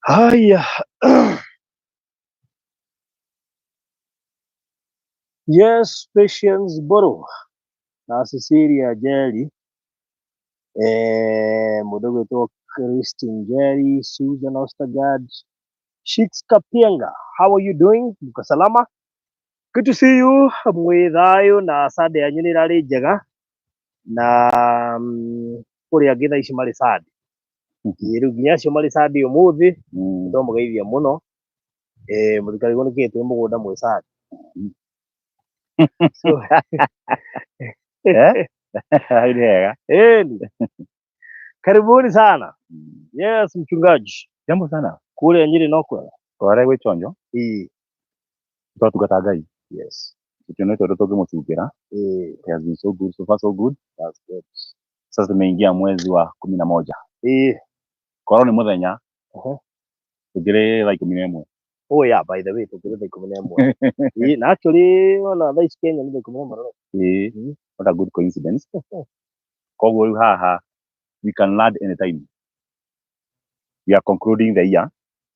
Haya. Yes, Patience Mburu na Cecilia Njeri, mũndũ ũgwĩtwo Christine Njeri, Susan Ostergaard, Shix Kapienga. How are you doing? Mko salama? Good to see you. Mwĩ thayũ na Sunday yanyu nĩ ĩrarĩ njega na kũrĩ angĩ thaa ici marĩ Sunday. Ĩĩ, rĩu nginya acio marĩ Sunday ũmũthĩ nĩndamũgeithia mũno. Mũtikarigwo nĩkĩ twĩ mũgũnda mwĩ Sunday. So, Eh? Hau nĩ hega. Ĩni. Karibuni sana. Yes, mchungaji. Jambo sana. Kũrĩa Nyĩrĩ no kwega? Tware gwĩ chonjo. Ĩĩ. Twatungata Ngai. Yes. Tũtionete ũndũ tũngĩmũcungĩra. Ĩĩ. He has been so good, so far so good. That's good. Sasa tumeingia mwezi wa 11. Ĩĩ. Korwo nĩ mũthenya tũngĩrĩ thaa 11. Oh yeah, by the way, tũngĩrĩ thaa 11. Ĩĩ, na actually ona thaa ici Kenya nĩ thaa 11. Ĩĩ. What a good coincidence. Koguo rĩu haha we can land anytime. We are concluding the year.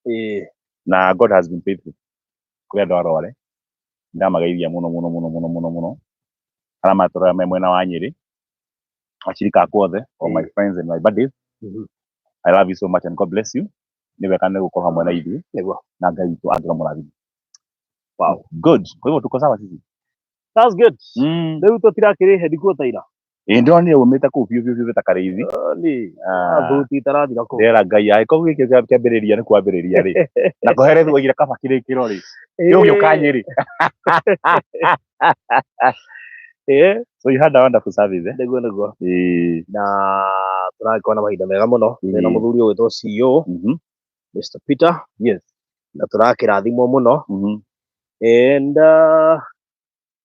Ĩĩ. Na God has been faithful. Kũrĩ andũ arware. Ndamageithia mũno mũno mũno mũno mũno mũno. Arĩa matũraga me mwena wa Nyĩrĩ. Ashirika akwa othe, all my friends and my buddies. I love you so much and God bless you. Nĩ wega nĩ gũkorwo hamwe na ithuĩ. Nĩguo. Na Ngai witũ angĩromũrathima. Wow. Good. Kwa hivyo tuko sawa sisi. That's good. Rĩu tũtirakĩrĩ headquarter ira. Ĩĩ, ndĩronire umĩte kũu biũ biũ biũ ta karĩithi. Nĩ. Ah. Thuti itarathira kũu. Ndĩrera Ngai angĩkorwo gĩkĩ kĩambĩrĩria nĩ kwambĩrĩria rĩ. Na kũherethwo oigire kaba kĩrĩkĩro rĩ. Ũgĩũka Nyĩrĩ. Ĩĩ. So you had a wonderful service, eh? Nĩguo nĩguo. Ĩĩ. Na tũragĩkorwo na mahinda mega mũno. Twĩna mũthuri ũgwĩtwo CEO, Mr. Peter. Na tũrakĩrathimwo mũno. And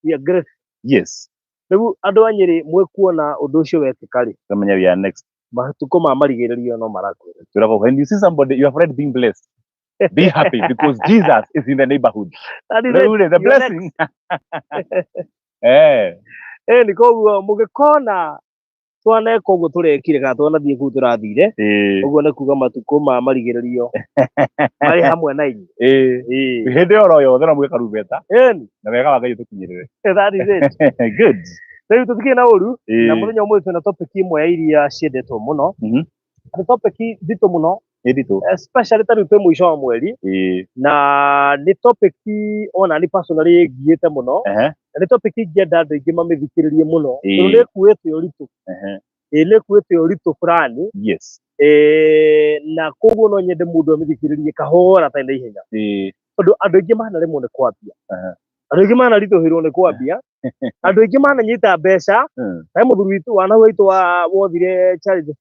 we are great. Rĩu andũ a Nyĩrĩ mwĩkuona ũndũ ũcio wekĩka rĩ? Tũmenye we are next. Matukũ ma marigĩrĩrio no marakwĩra. Twĩragwo, when you see somebody, your friend being blessed, be happy because Jesus is in the neighborhood. That is Rĩu it. rĩ, the You are blessing. next. Nĩ koguo mũgĩkona twaneka ũguo tũrekire kana twanathiĩ kũu tũrathire, ũguo nĩ kuga matukũ ma marigĩrĩrio marĩ hamwe na inyuĩ. Hĩndĩ oro yothe no mwĩke karumbeta. Ĩni. Na wega wa Ngai ũtũkinyĩrĩre. That is it. Good. Rĩu tũtikĩrĩ na ũru. Na mũthenya ũmũthĩ twĩna topic ĩmwe ya iria ciendetwo mũno. Nĩ topic nditũ mũno. Nĩ nditũ. Especially ta rĩu twĩ mũico wa mweri. Na nĩ topic ona niĩ personally ĩngiĩte mũno. Na nĩ topic ingĩenda andũ aingĩ mamĩthikĩrĩrie mũno. Tondũ nĩ ĩkuĩte ũritũ. Ĩĩ, nĩ ĩkuĩte ũritũ fulani. Na koguo no nyende mũndũ amĩthikĩrĩrie kahora atarĩ na ihenya. Tondũ andũ aingĩ manaremwo nĩ kwambia. Andũ aingĩ manaritũhĩrwo nĩ kwambia. Andũ aingĩ mananyita mbeca. He mũthuri witũ wa nau witũ wa wothire charity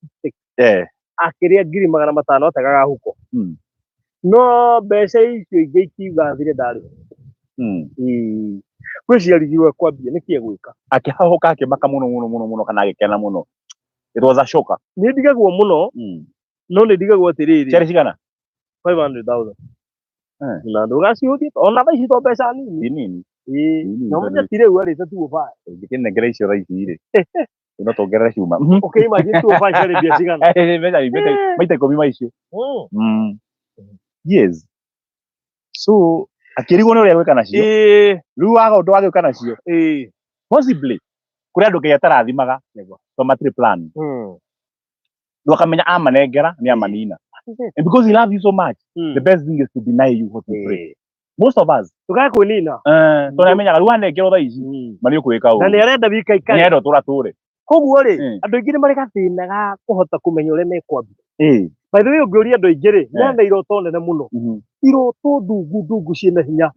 56. Akĩrĩa 500,000 ategaga huko. No mbeca icio ingĩ ikiuga thire ndarĩ. Ngwĩciria arigirwo kwambia nĩkĩ egwĩka. Akĩhahũka akĩmaka mũno mũno mũno mũno kana agĩkena mũno. It was a shocker. Nĩ ndigagwo mũno. No nĩ ndigagwo atĩrĩrĩ. Ciarĩ cigana? 500,000. Na ndũgacihũthie ona thaa ici to mbeca nini. Ti nini. Ĩĩ. Nini, Na tondũ ũmenye ti rĩu arĩte two five. Ũngĩkĩnengera icio thaa ici rĩ. No tuongerere cuma. Ũkĩ imagine two five ciarĩ mbia cigana? Mbeca maita 10 ma icio. Yes. So akĩrigwo nĩ ũrĩa gwĩka nacio. Rĩu waga ũndũ wa gwĩka nacio. Possibly kũrĩ andũ Ngai atarathimaga tondũ matirĩ plan. Rĩu akamenya amanengera nĩ amanina. And because he loves you so much, the best thing is to deny you what you pray. Most of us. Tũkae kwĩnina. Tondũ amenyaga rĩu anengerwo thaa ici, ma nĩ ũkwĩka Na ũru. nĩ arenda wikaikare. Nĩ arenda ũtũra tũre. Koguo rĩ, andũ aingĩ nĩ marĩ gathĩna ga kũhota kũmenya ũrĩa mekwambia. By the way, ũngĩũria andũ aingĩ rĩ, mena iroto nene mũno. Iroto ndungu ndungu ciĩna hinya.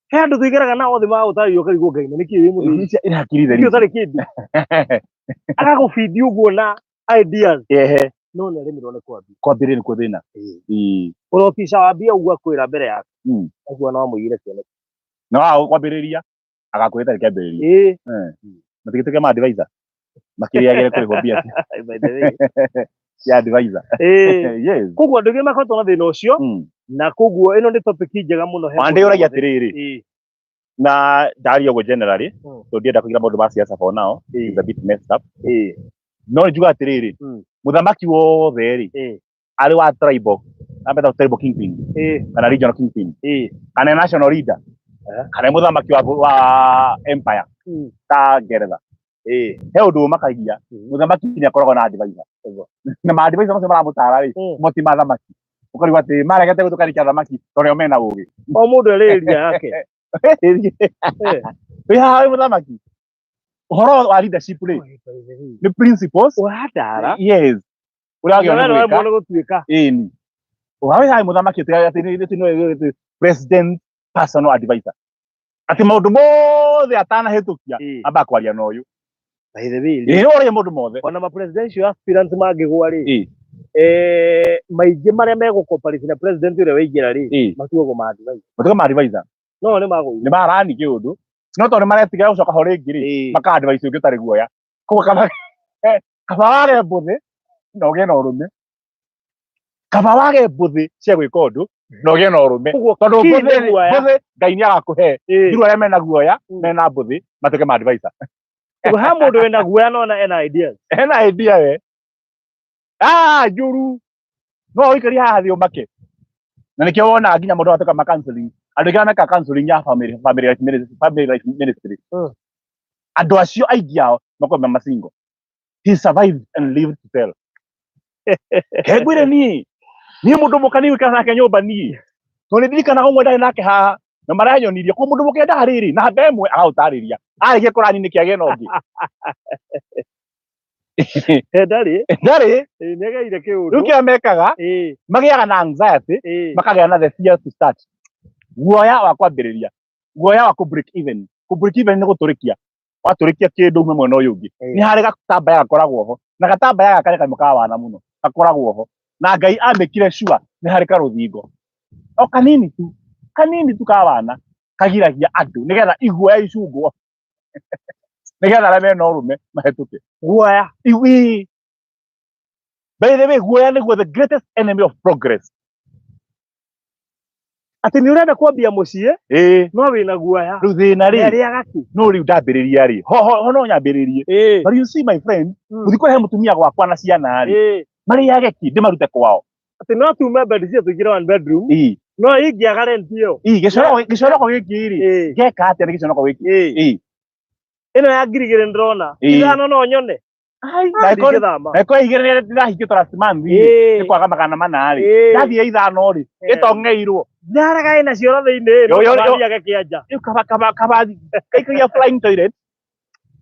He andũ tũikaraga nao othe magũtarĩria ũkarigwo Ngai na nĩkĩ wĩ mũthĩni? Ici ira hakiri Nĩkĩ ũtarĩ kĩndũ? Agagũbindi ũguo na ideas. No nĩ aremirwo nĩ kwambia. Kwambĩrĩria nĩkuo thĩna. Ũrotica wambia ũguo akwĩra mbere yake. Ũguo no amũigĩre kĩoneki. Na waga kwambĩrĩria agakwĩra itarĩ kĩambĩrĩria. Matigĩtuĩke ma advisor. Makĩrĩagĩre kũrĩhwo mbia By the way. cia advisor. Yes. Koguo andũ aingĩ makoretwo na thĩna ũcio. Na koguo ĩno nĩ topic njega mũno he Ona mũndũ ndĩyũragia wothe. atĩrĩrĩ. Na ndaria ũguo generally, tondũ ndienda kũingĩra maũndũ ma siasa for now. It's a bit messed up. No nĩ njugaga atĩrĩrĩ, mũthamaki wothe rĩ, arĩ wa tribal Ambeta tribal kingpin kana regional kingpin kana national leader kana mũthamaki wa empire ta Ngeretha. He ũndũ ũmakagia, mũthamaki nĩ akoragwo na advisor, na ma advisor macio maramũtara rĩ, mo ti mathamaki. Ũkarigwo atĩ maregete gũtũkarikia athamaki tondũ nĩo mena ũgĩ. O mũndũ arĩ area yake. Wĩ haha wĩ mũthamaki, ũhoro wa leadership rĩ, nĩ principles. Ũratara. Yes, ũrĩa wagĩrĩirwo nĩ gwĩka. Nĩ gũtuĩka. Ĩni ũhawe haha mũthamaki atĩ nĩ president personal advisor, atĩ maũndũ mothe atanahĩtũkia amba kwaria na ũyũ. By the way, ĩĩ, ũrĩa maũndũ mothe. Ona ma presidential aspirants mangĩgwa rĩ, maingĩ marĩa megũcooperate na president ũrĩa waingĩra rĩ, matuagwo ma advisor. Matuĩka ma advisor. No nĩ magũire. Nĩ marani kĩũndũ, no tondũ nĩ maretigĩra gũcoka ho rĩngĩ rĩ, maka advice ũngĩ ũtarĩ guoya. Koguo kaba wage mbũthĩ na ũgĩe na ũrũme, kaba wage mbũthĩ cia gwĩka ũndũ na ũgĩe na ũrũme, Koguo tondũ key mbũthĩ nĩ rĩ, guoya. mbũthĩ Ngai nĩ agakũhe. Thiru arĩa mena guoya mena mbũthĩ matuĩke ma advisor. Koguo ha mũndũ wĩna guoya no ona ena ideas. Hena idea we njũru, no ũikarie haha thĩ ũmake. Na nĩkĩo wonaga nginya mũndũ atuĩka ma counseling, andũ aingĩ arĩa mekaga counseling ya family life ministry, andũ acio aingĩ ao makoragwo me masingle. He survived and lived to tell. Kengwire niĩ mũndũ mũka niĩ gũikara nake nyũmba niĩ, tondũ nĩ ndirikanaga ũmwe ndarĩ nake haha na maranyonirie ko mũndũ mũka endaga rĩrĩ namba ĩmwe agaũtarĩria arĩkia kũrani nĩkĩ agĩe na ũngĩ. Ndarĩ. Ndarĩ. Nĩageire kĩũndũ. Rĩu kĩrĩa mekaga, magĩaga na anxiety, makagĩa na the fear to start, guoya wa kwambĩrĩria, guoya wa kũ break even. Kũ break even nĩ gũtũrĩkia, watũrĩkia kĩndũ ume mwena ũyũ ũngĩ. Nĩ harĩ gatambaya gakoragwo ho, na gatambaya gaka nĩ kamwe ka wana mũno gakoragwo ho, na Ngai amĩkire sure nĩ harĩ karũthingo o kanini tu, kanini tu ka wana kagiragia andũ nĩgetha iguoya icungwo, nĩgetha arĩa mena ũrũme mahĩtũke. Guoya. Iwi. By the way, guoya nĩguo the greatest enemy of progress. Atĩ nĩ ũrenda kwambia mũciĩ, no wĩna guoya. Rĩu thĩna rĩ, Arĩaga kĩ? No rĩu ndambĩrĩria rĩ, ho ho ho no nyambĩrĩrie. But you see, my friend, gũthiĩ kũrehe mũtumia gwakwa na ciana rĩ, marĩage kĩ? Ndĩmarute kwao? Atĩ no tume bed cia tũingĩre one bedroom, no ingĩaga rent ĩyo. Gĩconoko gĩkĩ rĩ, ngeka atĩa nĩ gĩconoko gĩkĩ? Ĩno ya 2000 ndĩrona. 5 no nyone. Na Ndingĩthama. Na ĩkorwo 2 ndĩrahingĩtwo last month rĩ, nĩ kwaga 400 rĩ, ndathiĩ 5 rĩ, ĩtong'eirwo. Ndaraga ĩna cioro thĩinĩ, no Yo, yo, yo. mathiage kĩanja. Rĩu kaba kaikagia flying toilet,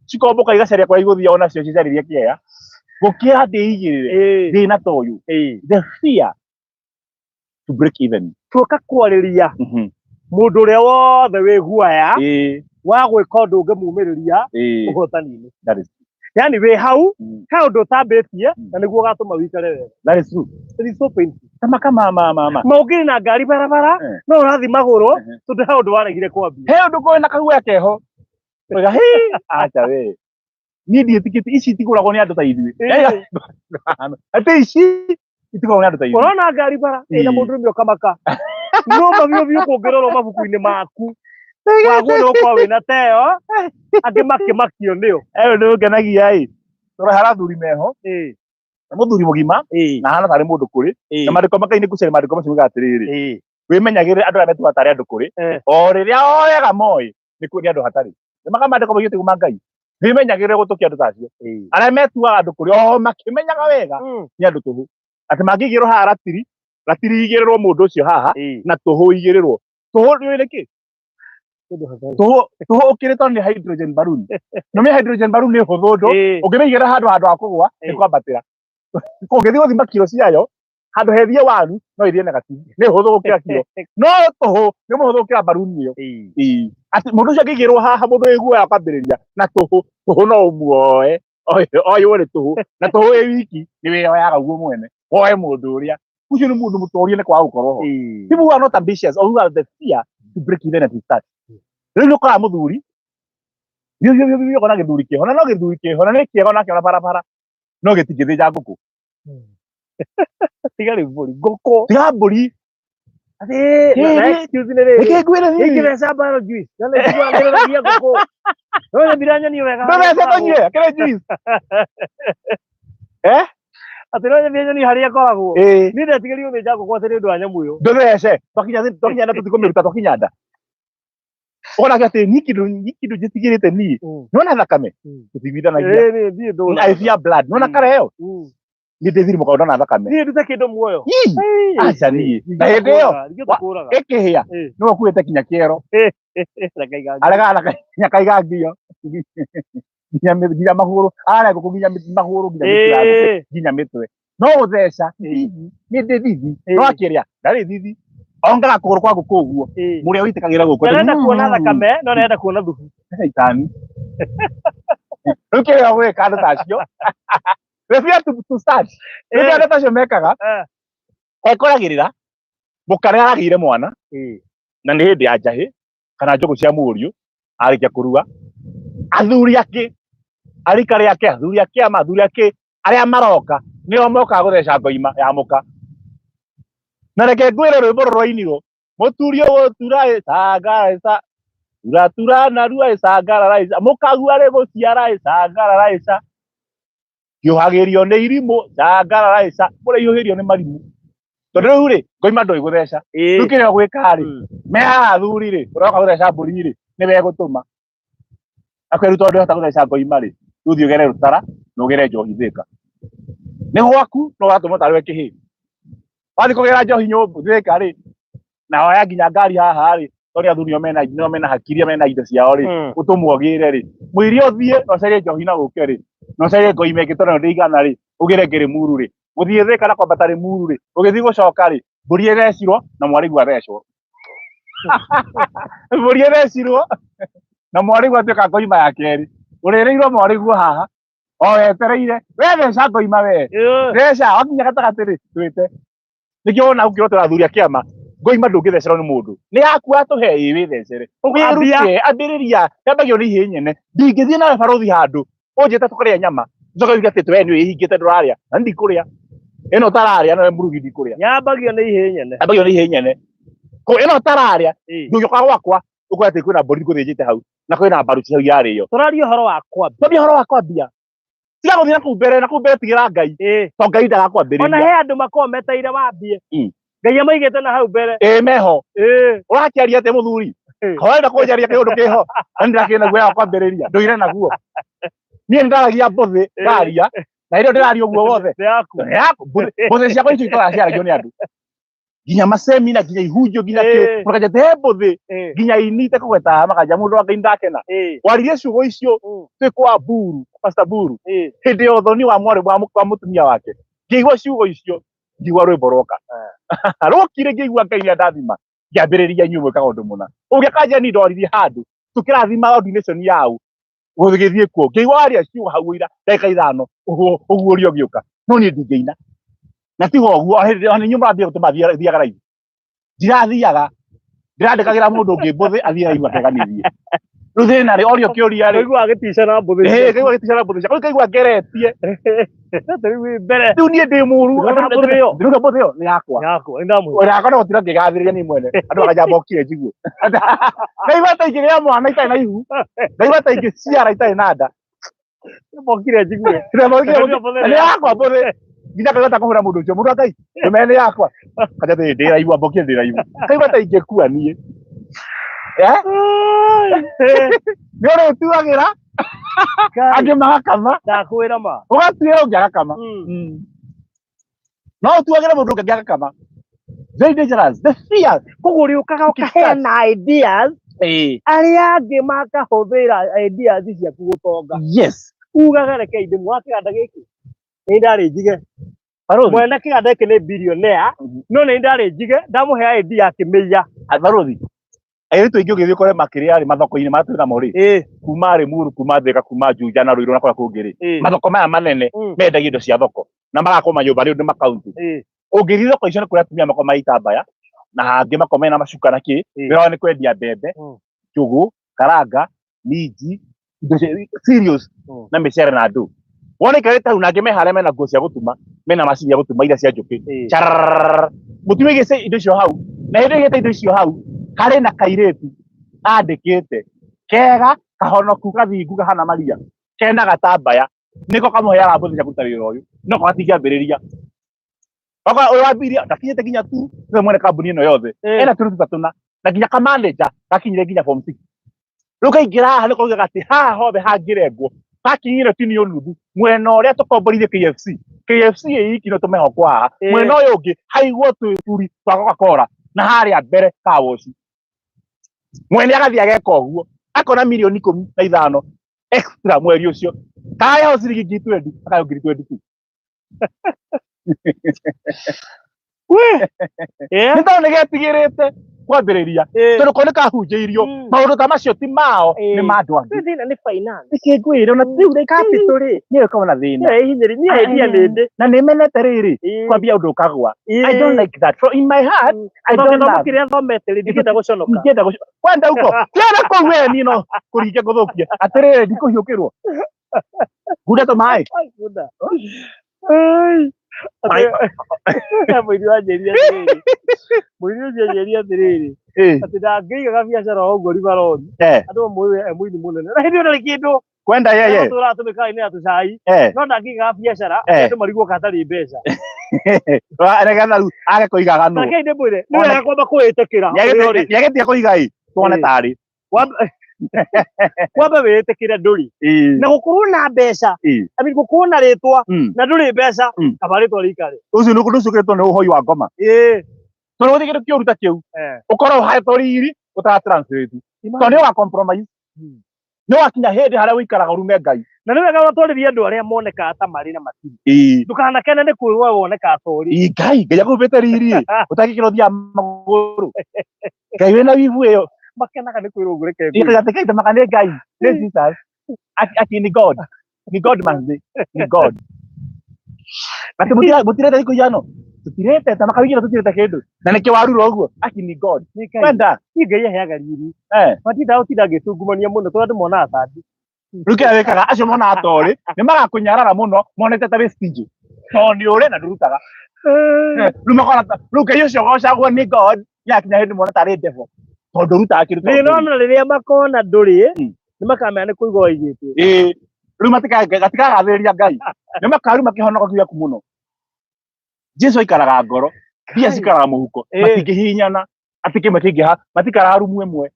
cikomboka igacaria kũrĩa igũthiĩ, onacio cicarĩrie kĩea gũkĩra ndĩigĩrĩre thĩna ta ũyũ, the fear to break even. Tuoka kwarĩria mũndũ ũrĩa wothe wĩ guoya wa gwĩka ũndũ ũngĩmumĩrĩria ũhotani-inĩ. That is Yani wĩ hau, he ũndũ ũtambĩtie na nĩguo ũgatũma wĩikare wega. That is true. It is so painful. Kama kama ma ma ma Maũngĩrĩ na ngari barabara, no ũrathiĩ magũrũ tondũ he ũndũ waregire kwambia. He ũndũ kwĩ na kaguoya keho. Oiga, "Hĩ, acha we, niĩ ndiĩtĩkĩtie ici itigũragwo nĩ andũ ta ithuĩ." Atĩ ici itigũragwo nĩ andũ ta ithuĩ. Ũrona ngari bara ĩna mũndũrũme ũkamaka, no mabiũ biũ kũngĩrorwo mabuku-inĩ maku waguo nĩ ũkorwo wĩna teo angĩ makĩmakio nĩo. Ĩyo nĩ ũngenagia ĩ, tondũ hara athuri meho na mũthuri mũgima na hana tarĩ mũndũ kũrĩ na mandĩko makai nĩ kucaria mandĩko macio moigaga atĩrĩrĩ, wĩmenyagĩrĩre andũ arĩa metuaga tarĩ andũ kũrĩ, o rĩrĩa o wega moĩ nĩ kũ- nĩ andũ hatarĩ. Nĩ maga mandĩko maigĩte kuma Ngai, wĩmenyagĩrĩre gũtũkia andũ ta acio arĩa metuaga andũ kũrĩ o makĩmenyaga wega nĩ andũ tũhũ, atĩ mangĩigĩrwo haha ratiri, ratiri igĩrĩrwo mũndũ ũcio haha na tũhũ igĩrĩrwo tũhũ. Nĩ ũĩ nĩkĩ tũhũ? Tũhũ ũkĩrĩtwo nĩ hydrogen balloon. No nĩ hydrogen balloon nĩ hũthũ ũndũ ũngĩmĩigĩrĩra handũ ha kũgũa nĩ kwambatĩra. Ũngĩthiĩ gũthima kiro ciayo handũ hethiĩ waru no ĩthiĩ negative, nĩ hũthũ gũkĩra kiro, no tũhũ nĩ mũhũthũ gũkĩra balloon ĩyo. Atĩ mũndũ ũcio angĩigĩrwo haha, mũndũ wĩ guoya kwambĩrĩria na tũhũ, tũhũ no ũmuoe oywo nĩ tũhũ, na tũhũ wĩ wiki nĩ wĩyoyaga guo mwene woe mũndũ ũrĩa ũcio nĩ mũndũ mũtorie nĩ kwaga gũkorwo ho. People who are not ambitious or who have the fear to break even at the start. Rĩu nĩ ũkoraga mũthuri biũ biũ biũ biũ, ũkona gĩthuri kĩho, na no gĩthuri kĩho na nĩ kĩega onakĩo na barabara, no gĩtingĩthĩnja ngũkũ. Tiga rĩu mbũri, ngũkũ. Tiga mbũri. Na excuse nĩ rĩrĩ, Reke ngwĩre niĩ. Ingĩtheca mbaro juice na nĩ njiguaga ngĩrũragia ngũkũ, no nĩ mbiranyonio wega. Ndũthece tũnyue kĩrĩ juice, eh. Atĩ no nyamia nyoni harĩa ĩkoragwo. Ĩĩ. Niĩ ndetigĩrire gũthĩnja ngũkũ atĩ nĩ ũndũ wa nyamũ ĩyo. Ndũthece. Twakinya twakinya nda tũtikũmĩruta twakinya nda. Ũkona atĩ niĩ kĩndũ niĩ kĩndũ njĩtigĩrĩte niĩ. Nĩwona thakame? Tũtiguithanagia. Ĩĩ niĩ ndiĩ ndũra. I fear blood. Nĩwona kara ĩyo? Niĩ ndĩ thiri mũkaũ ndona thakame. Niĩ ndute kĩndũ muoyo. Ii! Aca niĩ. Na hĩndĩ ĩyo Ingĩhota kũũraga. ĩkĩhĩa nĩwe ũkuĩte kinya kĩero. Aregaga na kinya kaiga ngio. Nginya nginya magũrũ. Ararĩa ngũkũ nginya magũrũ nginya mĩtwe ya ngũkũ nginya mĩtwe. No gũtheca niĩ ndĩ thithi. No akĩrĩa ndarĩ thithi. Ongaga kũgũrũ kwa ngũkũ ũguo. Mũrĩa ũitĩkagĩra gũkũ. Ndarenda kuona thakame no ndarenda kuona thubu. Shaitani. Rĩu kĩrĩa gwĩka andũ ta acio. Refia to start. Rĩu andũ ta acio mekaga. Ekoragĩrĩra mũka nĩ aragĩire mwana na nĩ hĩndĩ ya njahĩ kana njũgũ cia mũriũ arĩkia kũrua athuri akĩ arika rĩake athuri a kĩama athuri akĩ arĩa maroka nĩo mokaga gũtheca ngoima ya mũka. Na reke ngwĩre rwĩmbo rũrũ rwainirwo mũturi ũgũtura ĩcangara ĩca tura tura narua ĩcangara ĩca mũkagua rĩ gũciara ĩcangara ĩca hiũhagĩrio nĩ irimũ cangara ĩca mũrĩhiũhĩrio nĩ marimũ tondũ rĩu rĩ ngoima ndũĩ gũtheca. Rĩu kĩrĩa ũgwĩka rĩ me haha athuri rĩ ũroka gũtheca mbũri rĩ nĩ wegũtũma akwĩru tondũ ndũhota gũtheca ngoima rĩ rĩu thiĩ ũgere rũtara na ũgere njohi Thĩka nĩ gwaku no ũratũma tarĩ we kĩhĩ wathiĩ kũgĩra njohi nyũmba Thĩka rĩ na woya nginya ngari haha rĩ tondũ nĩ athuri nĩo mena nĩo mena hakiri mena indo ciao rĩ ũtũmwo ũgĩre rĩ mũiria ũthiĩ na ũcarie njohi na ũke rĩ na ũcarie ngoima ĩngĩ tondũ ndĩigana rĩ ũgĩre ĩngĩ Rĩmuru rĩ gũthiĩ Thĩka na kwambata Rĩmuru rĩ ũgĩthiĩ gũcoka rĩ mbũri ĩthecirwo na mwarĩguo athecwo mbũri ĩthecirwo na mwarĩguo atuĩka ngoima ya kerĩ ũrĩrĩirwo mwarĩguo haha o wetereire we theca ngoima we theca wakinya gatagatĩ rĩ twĩte nĩkĩo wona ũkĩrotera athuri a kĩama ngoima ndũngĩthecerwo nĩ mũndũ nĩ yaku atũhe ĩ wĩthecere wĩrute ambĩrĩria yambagio nĩ ihĩ nyene ndingĩthiĩ nawe barũthi handũ ũnjĩte tũkarĩa nyama njoke uge atĩ we nĩ wĩhingĩte ndũrarĩa na ndikũrĩa ĩno ũtararĩa nawe mũrugi ndikũrĩa Yambagio nĩ ihĩ nyene. Yambagio nĩ ihĩ nyene ko ĩno ũtararĩa ndũgĩũka gwakwa ũkora atĩ kwĩna mbũri ngũthĩnjĩte hau na kwĩna mbaru hau yarĩo. Tũraria ũhoro wa kwambia. Twambia ũhoro wa kwambia. Tiga gũthiĩ na kũu mbere, na kũu mbere tigĩra Ngai. To Ngai ndagakwambĩrĩria. Ona he andũ makoragwo metereire wambie. Ngai amaigĩte na hau mbere. Ĩĩ meho. Ũrakĩaria atĩa mũthuri? Ũrenda kũnjaria kĩũndũ kĩho? Na nĩ ndĩrakĩrĩ naguo ya kwambĩrĩria. Ndũire naguo. Niĩ nĩ ndaragia mbũthĩ, ndaria. Na hĩndĩ ĩyo ndĩraria ũguo wothe. Nĩ yaku. Nĩ yaku. Mbũthĩ ciakwa icio itũraga ciaragio nĩ andũ. Nginya masemina, nginya ihunjio, nginya kĩ. Mũkanja te mbũthĩ. Nginya inite kũgweta makanja mũndũ wa Ngai ndakena. Waririe ciugo icio twĩ kwa Buru, Pastor Buru. Hĩndĩ ya ũthoni wa mwarĩ wa mũtumia wake. Ngĩigua ciugo icio, ngĩigua rwĩmbo rwoka. Rwokire ngĩigua Ngai nĩ andathima. Ngĩambĩrĩria inyuĩ gwĩkaga ũndũ mũna. Ũngĩkanja niĩ ndoririe handũ, tũkĩrathima ordination yao. Gũgĩthiĩ kuo. Ngĩigua waria ciugo hau ũira ndagĩka ithano, ũguũrio ũgĩũka. No niĩ ndingĩina. Na tiga ũguo, hĩndĩ ĩyo nĩ inyuĩ mũrambia gũtũma thiaga raithi. Ndirathiaga. Ndĩrandĩkagĩra mũndũ ũngĩ mbũthĩ athiĩ raithi akeganithie. Rĩu thĩna rĩ, orio kĩũria rĩ. Ũiguaga gĩtica na mbũthĩ. Ĩĩ, ngaigua gĩtica na mbũthĩ ciakwa. Rĩu ngaigua ngeretie. Rĩu wĩ mbere. Rĩu niĩ ndĩ mũru. Ndĩrona mbũthĩ ĩyo. Ndĩrona mbũthĩ ĩyo nĩ yakwa. Yakwa, nĩ ndamũhe. Yakwa no gũtira ngĩgathĩrĩria niĩ mwene. Andũ makanja mbokire njigue. Ndaigua ta ingĩgĩa mwana itarĩ na ihu. Ndaigua ta ingĩciara itarĩ na nda. Mbokire njigue. Nĩ yakwa mbũthĩ. Nginya ngaigua ta kũhũra mũndũ ũcio. Mũndũ wa Ngai, ndũmere nĩ yakwa. Kanja ndĩ ndĩraigua mbokire ndĩraigua. Ngaigua ta ingĩkua niĩ. Nĩ ũrĩtuagĩra angĩ magakama. Ndakwĩra ma. Ũgatuĩra ũngĩ agakama. No ũtuagĩre mũndũ ũngĩ agakama. Very dangerous. The fear. Koguo ũrĩũkaga ũkaheana ideas arĩa angĩ makahũthĩra ideas ciaku gũtonga. Yes. Ugaga reke ndĩmwa kĩganda gĩkĩ. Nĩ ndarĩ njige. Barũthi. Mwene kĩganda gĩkĩ nĩ billionaire, no nĩ ndarĩ njige ndamũhe idea akĩmĩiya. Barũthi. Airĩtu aingĩ ũgĩthiĩ ũkore makĩrĩa rĩ mathoko-inĩ marĩa twĩ namo rĩ kuma Rĩmuru kuma Thĩka kuma Juja na Ruiru na kũrĩa kũngĩ rĩ mathoko maya manene mendagia indo cia thoko na magakorwo manyũmba nĩ ũndũ makaunti. Ũngĩthiĩ thoko icio nĩ kũrĩa atumia makoragwo marĩ itambaya na hangĩ makoragwo mena macuka na kĩ wĩra wao nĩ kwendia mbembe njũgũ karanga minji indo cereals na mĩcere na ndũ. Wona ikarĩte hau na angĩ me harĩa mena nguo cia gũtuma mena macini ya gũtuma iria cia njũkĩ Charararara. Mũtumia aigĩte indo icio hau na hĩndĩ ĩyo aigĩte indo icio hau harĩ na kairĩtu andĩkĩte kega kahonoku gathingu kahana maria kena gatambaya Nĩko kamũheaga mbũthĩ cia kũruta wĩra ũyũ, no ko gatingĩambĩrĩria. Okorwo ũyũ wambirie ndakinyĩte nginya tu nĩwe mwene kambuni ĩno yothe. Ena tũrũtu ta tũna na nginya kamanager gakinyire nginya form 6. Rĩu kaingĩra haha nĩko kaugaga atĩ haha hothe hangĩrengwo hakinyire tinio nuthu mwena ũrĩa tũkomborire KFC. KFC ĩ iki no tũmehokwo haha. Mwena ũyũ ũngĩ haigwo tũturi twa Coca-Cola na harĩa mbere car wash. Mwene agathiĩ ageka ũguo akona mirioni 15 extra mweri ũcio. Karĩhwo ciringi ngiri twendi akaheo ngiri 22. Nĩ tondũ nĩ getigĩrĩte kwambĩrĩria tondũ ko nĩ kahunjĩirio maũndũ ta macio ti mao, nĩ ma andũ angĩ. Thĩna nĩ finance. Nĩkĩ ngwĩre ona rĩu rĩ Capital rĩ nĩyo ĩkoragwo na thĩna. Nĩyo ĩhinyĩrĩ niĩ idea nĩ ndĩ. Na nĩ menete rĩrĩ kwambia ũndũ ũkagwa. I don't like that. So in my heart I don't gĩthomo love. kĩrĩa thomete rĩ, ndingĩenda gũconoka. Ndingĩenda gũconoka. Kwenda huko. Tiana kũu we niĩ no kũringia ngũthũkie. Atĩrĩrĩ ndikũhiũkĩrwo. Ngunda tũmaĩ. Ai, ngunda. Ai. Atĩ- Mũini wanjĩrire atĩrĩrĩ. Mũini ũcio anjĩrire atĩrĩrĩ. Atĩ ndangĩiga gabiacara o ũguo Rivaroni. Andũ mamũĩ e mũini mũnene. Na hĩndĩ ĩyo ndarĩ kĩndũ. Kwenda yeye. Tũraga tũmĩkawa-inĩ ya tũcai. No ndangĩiga gabiacara andũ marigwo kana hatarĩ mbeca. Nĩgetha rĩu age kũigaga nũ. Rekei ndĩmwĩre, nĩ wega kwamba kwĩĩtĩkĩra ũrĩa ũrĩ. Nĩagĩtiga kũiga ĩ, tuone tarĩ. Wambe wĩĩtĩkĩre ndũrĩ. Na gũkorwo na mbeca, I mean, gũkorwo na rĩtwa na ndũrĩ mbeca, kaba rĩtwa rĩikare. Ũcio nĩ ũndũ ũcio ũkĩretwo nĩ ũhoi wa ngoma. Tondũ gũtirĩ kĩndũ kĩũru ta kĩu. Ũkorwo ũhetwo riri ũtara translate. Tondũ nĩ ũga compromise. Nĩ wakinya hĩndĩ harĩa ũikaraga ũrume Ngai. Na nĩ wega watwarĩrie andũ arĩa monekaga ta marĩ na matirĩ. Ndũkanakene nĩ kwĩrwo wonekaga ta ũrĩ. Ngai, Ngai akũhumbĩte riri ĩ. Ũtangĩkĩra ũthiaga magũrũ. Ngai wĩna wivu ĩyo. Makenaga nĩ kwĩrwo ũguo reke ngwĩre. Ĩkaga atĩ Ngai maka nĩ Ngai. Nĩ Jesus. Aki ni God. Ni God manzi. Ni God. Atĩ mũtirete thikũ ithano. Tũtirete ta makawigĩra tũtirete kĩndũ. Na nĩkĩo warura ũguo. Aki ni God. Nĩ Ngai. Kwenda. Niĩ Ngai aheaga riri. Matindaga gũtinda ngĩtungumania mũno tondũ andũ monaga ta ndĩ. Rĩu kĩrĩa wĩkaga acio monaga ta ũrĩ nĩ magakũnyarara mũno monete ta wĩ stingy. Tondũ nĩ ũrĩ na ndũrutaga. Rĩu makona rĩu Ngai ũcio ũgocagwo nĩ God yakinya hĩndĩ mona tarĩ devil. Tondũ ndũrutaga kĩndũ tondũ Thĩna ona rĩrĩa makona ndũrĩ, nĩ makamenya nĩ kũigwo waigĩtwo. Ĩĩ. Rĩu matikagathĩrĩria Ngai. Nĩ makaruma kĩhonoko gĩaku mũno. Jesu aikaraga ngoro, mbia cikaraga mũhuko, matingĩhihinyana atĩ kĩmwe kĩngĩha, matikaraga rumu ĩmwe.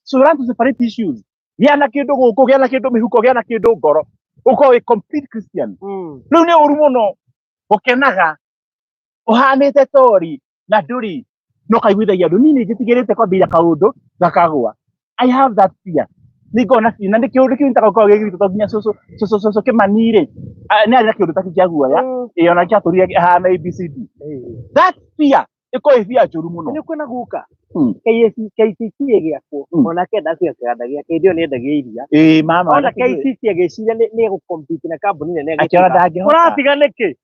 So you learn to separate issues. Gĩa na kĩndũ gũkũ, gĩa na kĩndũ mĩhuko, gĩa na kĩndũ ngoro. Ũkorwo wĩ complete Christian. Rĩu nĩ ũru mũno gũkenaga ũhanĩte tori na ndũrĩ no kaiguithagia andũ niĩ nĩ njĩtigĩrĩte kwambĩrĩria kaũndũ gakagwa. I have that fear. Nĩ ngona na nĩ kĩũndũ kĩu nĩtagwo gĩkoragwo gĩ gĩritũ tondũ nginya cũcũ cũcũ cũcũ Kĩmani rĩ, nĩ arĩ na kĩũndũ ta kĩu kĩa guoya, ĩĩ ona kĩatũrire ahana ABCD. That fear ĩkoragwo ĩ fear njũru mũno. Nĩ kwĩna guka KCC ĩgĩakwo onake endaga kĩganda gĩake hĩndĩ ĩyo nĩ endagia iria. Ĩĩ mama. Ona KCC agĩciria nĩ egũcompete na kambuni nene Akĩona ndangĩhota. Ũratiga nĩkĩ?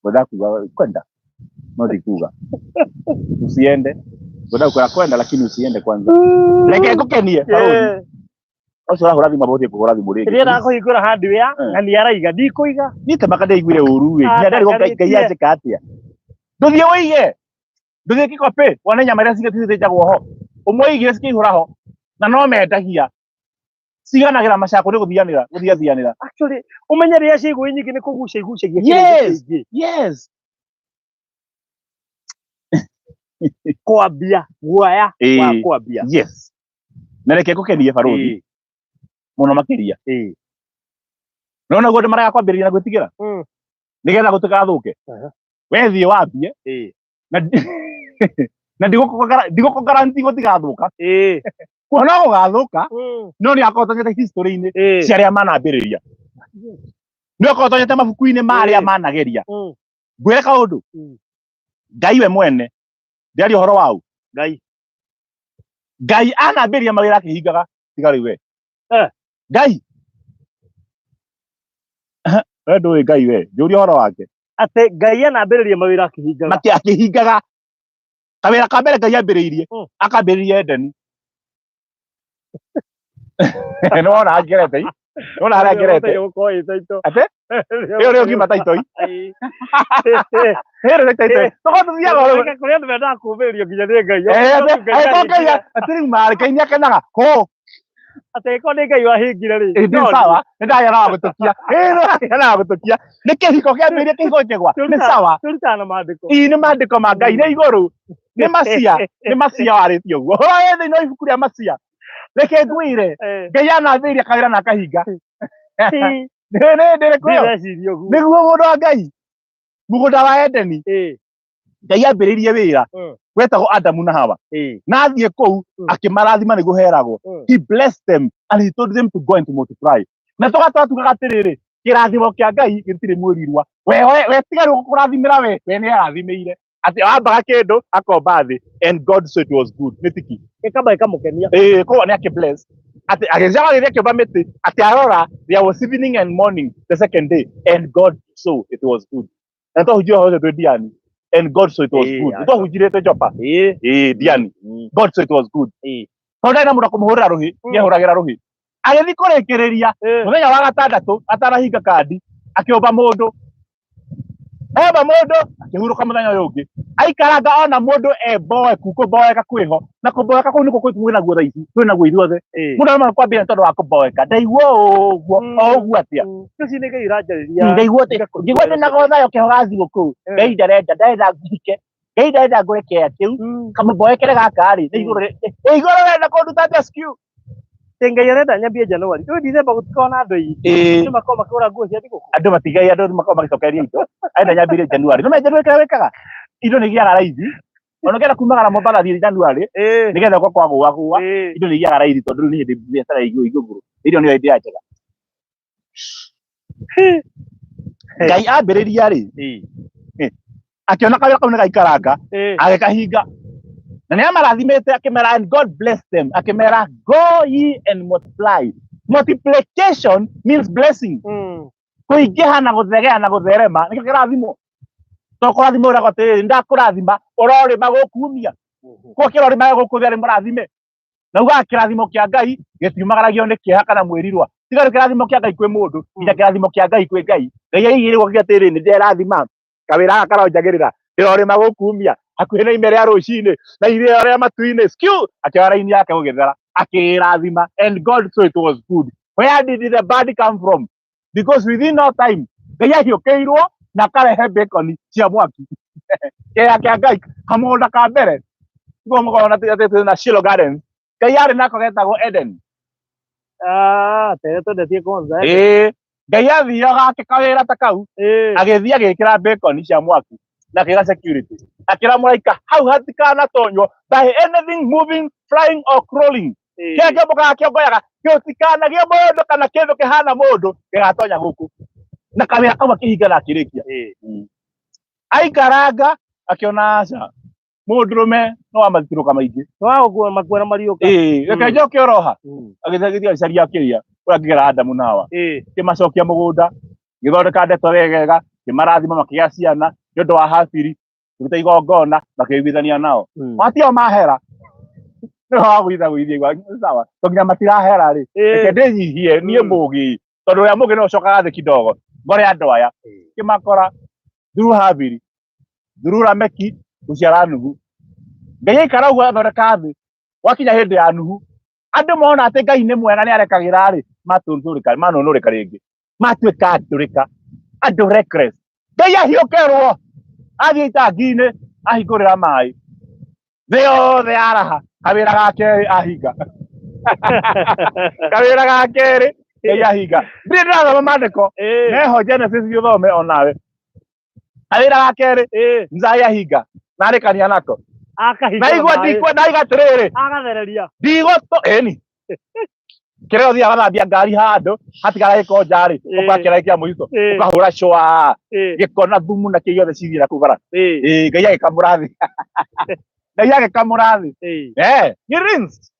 Ngwenda kuga kwenda no ti kuga usiende, ngwenda kuga kwenda lakini usiende kwanza. Reke ngũkenie barũthi. Ũcio ũrahũra thimũ ũthiĩ kũhũra thimũ rĩngĩ. Ndĩrenda kũhingũra hardware na nĩ araiga ndikũiga. Niĩ ta maka ndaiguire ũru ĩ, nginya ndarigwo Ngai anjĩka atĩa. Ndũthiĩ ũige, ndũthiĩ kĩkopĩ wone nyama iria cithĩnjagwo ho, ũmũigire cikĩihũra ho na no mendagia. Ciganagĩra macakũ nĩ gũthianĩra, gũthiathianĩra. Actually, ũmenye rĩrĩa ciaigwo nyingĩ nĩ kũgucia igucagia kĩndũ kĩingĩ. Yes. Kwambia guoya wa kwambia. Yes. Na reke ngũkenie barũthi mũno makĩria. No naguo andũ maraga kwambĩrĩria na gwĩtigĩra. Nĩgetha gũtigathũke. We thiĩ wambie. Na ndigũkũ guarantee gũtigathũka. Kuona gũgathũka, no nĩ akorwo tonyete history-inĩ cia arĩa manambĩrĩria. Nĩ akorwo tonyete mabuku-inĩ ma arĩa manageria. Ngwĩre kaũndũ. Ngai we mwene ndĩaria ũhoro wa ũ? Ngai. Ngai anambĩrĩria mawĩra akĩhingaga tiga rĩu we. Ngai. We ndũĩ Ngai we, njũria ũhoro wake. Atĩ Ngai anambĩrĩria mawĩra akĩhingaga. Mati akĩhingaga. Kawĩra ka mbere Ngai ambĩrĩirie, akambĩrĩria Edeni. Nĩ wona ngerete? Nĩ wona harĩa ngerete? Atĩ? Ĩyo nĩyo ngiuma taitoi. Ĩyo nĩyo taitoi. Tũkorwo tũthiaga o rĩu. Kũrĩ andũ mendaga kũũmĩrĩrio nginya nĩ Ngai. Atĩ Ngai atĩ rĩu marĩ Ngai nĩ akenaga. Kũ? Atĩ angĩkorwo nĩ Ngai wahingire rĩ. Ĩ, nĩ sawa, nĩ ndagĩa na wa gũtũkia. Ĩ, nĩ ndagĩa na wa gũtũkia. Nĩ kĩhiko kĩambĩrĩria, kĩhiko kĩgwa. Nĩ sawa. Tũrutaga na maandĩko. Ii nĩ maandĩko ma Ngai nĩ igũrũ. Nĩ macia, nĩ macia warĩtie ũguo. Ũhoro wĩ thĩinĩ wa ibuku rĩa macia. Reke ngwĩre, Ngai anathĩria kawĩra na akahinga. Nĩ nĩ ndĩrĩkũ ĩyo? Ndĩreciria ũguo. Nĩguo mũndũ wa Ngai. Mũgũnda wa Edeni, Ngai ambĩrĩirie wĩra wetagwo Adamu na Hawa. Na athiĩ kũu akĩmarathima nĩguo heragwo. He blessed them and he told them to go and to multiply. Na tũgatũra tugaga atĩrĩrĩ, kĩrathimo kĩa Ngai gĩtirĩ mwĩrirwa. We tiga rĩu gũkũrathimĩra we nĩ arathimĩire. Atĩ ambaga kĩndũ akomba thĩ and God saw it was good. Nĩ tiki. Ĩkamba ĩkamũkenia. Ĩĩ, koguo nĩ akĩ bless. Atĩ agĩcoka agĩthiĩ akĩũmba mĩtĩ, atĩ arora there was evening and morning the second day and God saw it was good. Na twahunjire ũhoro ũcio twĩ Diani and God saw it was good. Twahunjire twĩ Jopa. Ĩĩ, Diani. God saw it was good. Tondũ ndarĩ na mũndũ wa kũmũhũrĩra rũhĩ, nĩehũragĩra rũhĩ. Agĩthiĩ kũrĩkĩrĩria mũthenya wa gatandatũ atanahinga kandi, akĩũmba mũndũ. Omba mũndũ, akĩhurũka mũthenya ũyũ ũngĩ. Aikaranga ona mũndũ e mboeku, kũmboeka kwĩho. Na kũmboeka kũu nĩkuo twĩ naguo thaa ici, twĩ naguo ithuothe. Mũndũ aremagwo kwambĩrĩria nĩ tondũ wa kũmboeka. Ndaigua ũguo, o ũguo atĩa. Ũcio nĩ Ngai ũranjarĩria. Ndaigua atĩ, ngĩigua ndĩ na gothayo kĩho ga thigũkũ. Ngai ndarenda, ndarenda ngihike. Ngai ndarenda ngũre kĩea kĩu. Kamũmboekere gaka rĩ, nĩ igũrũ igũrũ rĩrenda kũnduta rescue. Atĩ Ngai arenda nyambie January. Rĩu December gũtikoragwo na andũ aingĩ. Andũ makoragwo makĩgũra nguo cia thigũkũ. Andũ matigai, andũ makoragwo magĩcokereria indo. Arenda nyambĩrĩrie January. No January kĩrĩa wĩkaga, indo nĩ igĩaga raithi. Ona ũngĩenda kumagara Mombatha thiĩ January, nĩgetha ũka kwagũa gũa, indo nĩ igĩaga raithi tondũ rĩu nĩ hĩndĩ biacara ĩ igũrũ. Irio nĩyo hĩndĩ ya njega. Ngai ambĩrĩria rĩ, akĩona kawĩra kau nĩ gaikaranga, agĩkahinga. Na nĩ amarathimĩte akĩmera and God bless them, akĩmera go ye and multiply. Multiplication means blessing. Kũingĩha na gũthegea na gũtherema nĩkĩo kĩrathimo. To kũrathima ũragwo atĩrĩrĩ, ndakũrathima ũrorĩma gũkumia. Kwa kĩrorĩma gũkũ thĩ arĩ mũrathime. Na ugaga kĩrathimo kĩa Ngai gĩtiumagaragio nĩ kĩeha kana mwĩrirwa. Tiga rĩu kĩrathimo kĩa Ngai kwĩ mũndũ, nginya kĩrathimo kĩa Ngai kwĩ Ngai. Ngai aigĩrĩrwo akiuga atĩrĩrĩ, nĩ ndĩrathima kawĩra gaka karonjagĩrĩra, ndĩrorĩma gũkumia hakuhĩ na ime rĩa rũcinĩ na irio rĩa matu-inĩ. Skew! Akĩoya raini yake gũgĩthera, akĩrathima and God saw it was good. Where did the bird come from? Because within no time Ngai ahiũkĩirwo na akarehe bacon cia mwaki. Kĩea kĩa Ngai kamũgũnda ka mbere nĩguo mũkorwo na atĩ na Shiloh Gardens. Ngai arĩ nako getagwo Eden. Ah, tene twendetie kwanza. Ĩĩ, Ngai athiaga ake kawĩra ta kau, agĩthiĩ agĩkĩra bacon cia mwaki na akĩiga security. Akĩra mũraika hau hatikanatonywo by anything moving, flying or crawling. Kĩrĩa kĩombũkaga kĩongoyaga gĩtikanagĩe mũndũ kana kĩndũ kĩhana mũndũ gĩgatonya gũkũ. Na kawĩra kau akĩhinga na akĩrĩkia. Aikaranga akĩona aca mũndũrũme no wa mathitũrũka maingĩ. Wa gũkua makua na mariũka. Ĩĩ, reke njoke oroha. Agĩthiĩ agĩthiĩ agĩcaria kĩrĩa ũrĩa angĩgera Adamu na Hawa. Kĩmacokia mũgũnda, gĩthondeka ndeto wegega, kĩmarathima makĩgĩa ciana nĩ ũndũ wa Habili, kĩruta igongona makĩiguithania nao. Matio mahera. Nĩ wa gũitha gũithia igua sawa. To nginya matirahera rĩ. Reke ndĩnyihie niĩ mũgĩ. Tondũ ũrĩa mũgĩ no ũcokaga thĩ kidogo. Ngore andũ aya. Kĩmakora through Habili, through Lameki gũciara Nuhu. Ngai aikara ũguo athondeka thĩ. Gwakinya hĩndĩ ya Nuhu, andũ mona atĩ Ngai nĩ mwega nĩ arekagĩra rĩ, matũnũrĩka, manũnũrĩka rĩngĩ. Matuĩka ndũrĩka. Andũ reckless. Ngai ahiũkĩrwo. Athiĩ itangi-inĩ, ahingũrĩra maĩ. Thĩ yothe yaraha. Kawĩra ga kerĩ ahinga. Kawĩra ga kerĩ Ngai ahinga. Ndirĩ ndĩrathoma maandĩko. Meho Genesis ũthome onawe. Kawĩra ga kerĩ Ngai ahinga. Na arĩkania nako. Akahinga. Naigua ndikwenda ndaiga atĩrĩrĩ. Agathereria. Ndigũtũ ĩni. Kĩrĩa ũthiaga gũthambia ngari handũ hatigara gĩko nja rĩ, ũkoya kĩraĩ kĩa mũico ũkahũra cwa gĩko na thumu na kĩ gĩothe cithiĩra kũu bara. Ĩĩ, Ngai agĩkamũra thĩ. Ngai agĩkamũra thĩ. Nĩ rinse.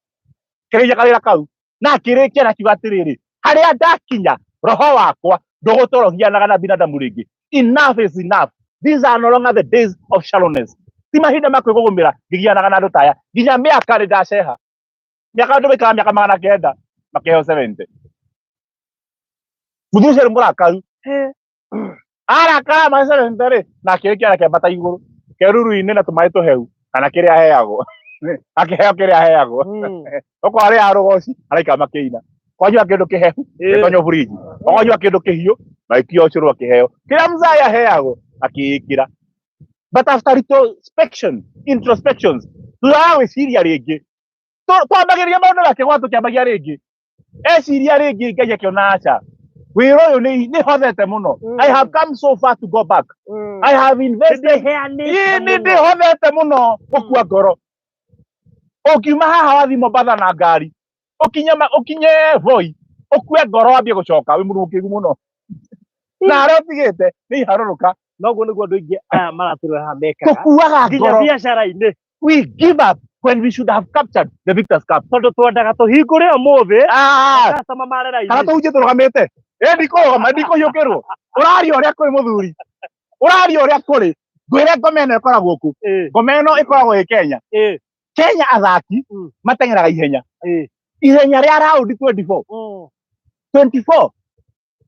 Kĩrĩkia kawĩra kau. Na akĩrĩkia na akiuga atĩrĩrĩ, harĩa ndakinya roho wakwa ndũgũtũra ũgianaga na binadamu rĩngĩ. Enough is enough. These are no longer the days of shallowness. Ti mahinda ma kwĩgũgũmĩra ngĩgianaga na andũ ta aya. Nginya mĩaka nĩ ndaceha. Mĩaka andũ maikaraga mĩaka 900 makĩheo 70. Mũthuri ũcio arĩ mũrakaru. Arakara ma 70 rĩ, na akĩrĩkia akĩambata igũrũ keruru-inĩ na tũmaĩ tũhehu kana kĩrĩa aheagwo. Akĩheo kĩrĩa aheagwo. Okorwo arĩaga rũgoci, araikara makĩina. Kwanyua kĩndũ kĩhehu, gĩtonywo buriji. Okwanyua kĩndũ kĩhiũ, maikio ũcũrũ akĩheo. Kĩrĩa mzai aheagwo, akĩĩkĩra. But after retrospection, introspections, thutha wa gwĩciria rĩngĩ, twambagĩrĩria maũndũ makĩgwa tũkĩambagia rĩngĩ. Eciria rĩngĩ Ngai akĩona aca. Wĩra ũyũ nĩ hothete mũno. I have come so far to go back. I have invested. Nĩndĩheanĩte Ĩĩ, nĩ mũno. ndĩhothete mũno gũkua ngoro. Ũkiuma haha wathiĩ Mombatha na ngari, ũkinye ũkinye Voi, ũkue ngoro wambie gũcoka wĩ mũndũ mũkĩgu mũno. Na harĩa ũtigĩte nĩ iharũrũka. Noguo nĩguo andũ aingĩ aya maratũrora haha mekaga. Tũkuaga Nginya ngoro. biacara-inĩ. We give up when we should have captured the Victor's Cup. Tondũ twendaga tũhingũre ũmũthĩ. Ah, Customer mare kana raini. tũhunjie tũrũgamĩte. Ĩ ndikũrũgama, ndikũhiũkĩrwo. Ũraria ũrĩa kũrĩ mũthuri. Ũraria ũrĩa kũrĩ. Ngwĩre ngoma ĩno ĩkoragwo kũ. Ngoma ĩno ĩkoragwo ĩ Kenya. Kenya athaki mateng'eraga ihenya. Ihenya rĩa round 24. 24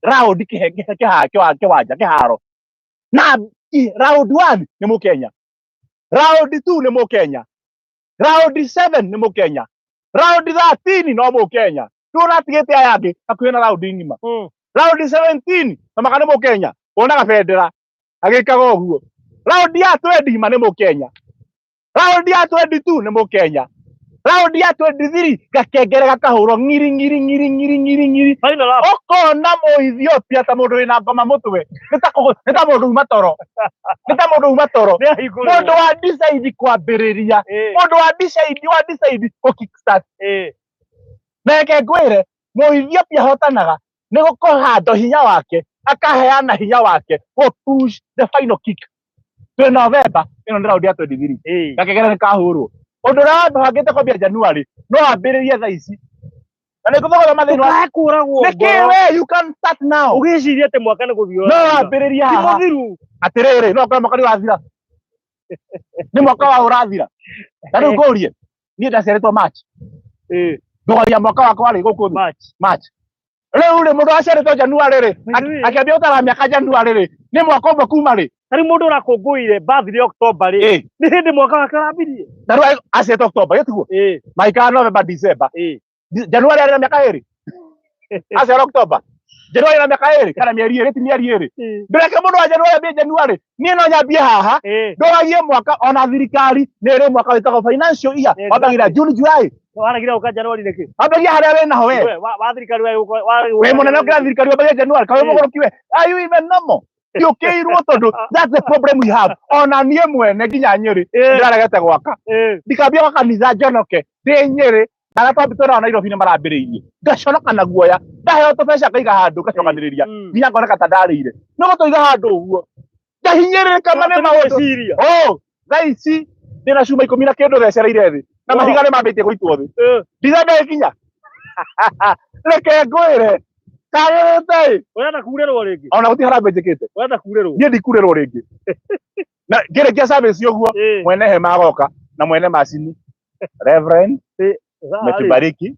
round kĩwanja kĩharo. Na round 1 nĩ mũkenya. Round 2 nĩ mũkenya. Round 7 nĩ mũkenya. Round 13 no mũkenya. Rĩu ũratigĩte aya angĩ hakuhĩ na round ng'ima. Round 17 tamaka nĩ mũkenya. Wonaga bendera agĩkaga ũguo. Round ya 20 ma nĩ mũkenya. Round ya 22 nĩ mũkenya. Round ya 23 gakengere gakahũrwo ng'iri ng'iri ng'iri ng'iri ng'iri ng'iri. Final lap. Ũkona mũethiopia ta mũndũ wĩna ngoma mũtwe. Nĩ ta mũndũ uma toro. Nĩ ta mũndũ uma toro. Nĩ ahingũrĩrwo. Mũndũ wa decide kwambĩrĩria. Mũndũ wa decide, wa decide kũ kickstart. Na reke ngwĩre, mũethiopia ahotanaga nĩ gũkũhanda hinya wake, akaheana hinya wake gũ push the final kick. Twĩ November, ĩno nĩ round ya 23. Gakengere nĩ kahũrwo. Ũndũ ũrĩa wabangĩte kwambia January, no wambĩrĩrie thaa ici. Na nĩ ngũthogora mathĩna. Ndũkae kũragwo Nĩkĩ ngoro. we, you can start now. Ũgĩciria atĩ mwaka nĩ gũthiĩ No ũrathira. wambĩrĩrie Ti haha. mũthiru. Atĩrĩrĩ, no ũkore mwaka nĩ ũrathira. Nĩ mwaka wa ũrathira. Na rĩu ngũrie, niĩ ndaciarĩtwo March. Ndũgaria mwaka wakwa rĩ gũkũ thĩ? March. March. Rĩu rĩ, mũndũ aciarĩtwo January rĩ, By the way. akĩambia gũtara mĩaka January rĩ, nĩ mwaka ũmwe kuma rĩ? Ta rĩu mũndũ ũrakũngũĩire birthday October rĩ, nĩ hĩndĩ mwaka wake ũrambirie. Na rĩu aciarĩtwo October, gĩtiguo? Maikara November, December. January arĩ na mĩaka ĩrĩ. Aciarwo October. January na mĩaka ĩrĩ kana mĩeri ĩrĩ, ti mĩeri ĩrĩ. Ndũreke mũndũ wa January ambie January. Niĩ no nyambie haha. Ndũragie mwaka ona thirikari nĩ ĩrĩ mwaka wĩtagwo financial year. Wambagĩra June, July. Waragira gũka January nĩkĩ? Wambagia harĩa wĩ naho we. We, wa thirikari we gũka- Wĩ mũnene ũkĩra thirikari wambagia January. Kaĩ wĩ mũgũrũki we. Are you even normal? Ndiũkĩirwo tondũ that's the problem we have. Ona niĩ mwene nginya Nyĩrĩ ndĩraregete gwaka. Ndikambia gwa kanitha njonoke ndĩ Nyĩrĩ. Arĩa twambĩtwo nao Nairobi nĩ marambĩrĩirie. Ngaconoka na guoya. Ndaheo tũbeca ngaiga handũ ngacokanĩrĩria. Nginya ngoneka ta ndarĩire. No gũtũiga handũ ũguo. Ngahinyĩrĩrĩka ma nĩ maũndũ. Gwĩciria. Oh, thaa ici ndĩna cuma ikũmi na kĩndũ thecereire thĩ. Na mahiga nĩ mambĩtie gũitwo thĩ. Ndithemba ĩkinya. Reke ngwĩre. Kagĩrĩte ĩ. Ũrenda kurĩrwo rĩngĩ? Ona gũtirĩ harambee njĩkĩte. Ũrenda kurĩrwo? Niĩ ndikurĩrwo rĩngĩ. Na ngĩrĩkia service ũguo, mwene hema agoka na mwene macini. Reverend, umetubariki.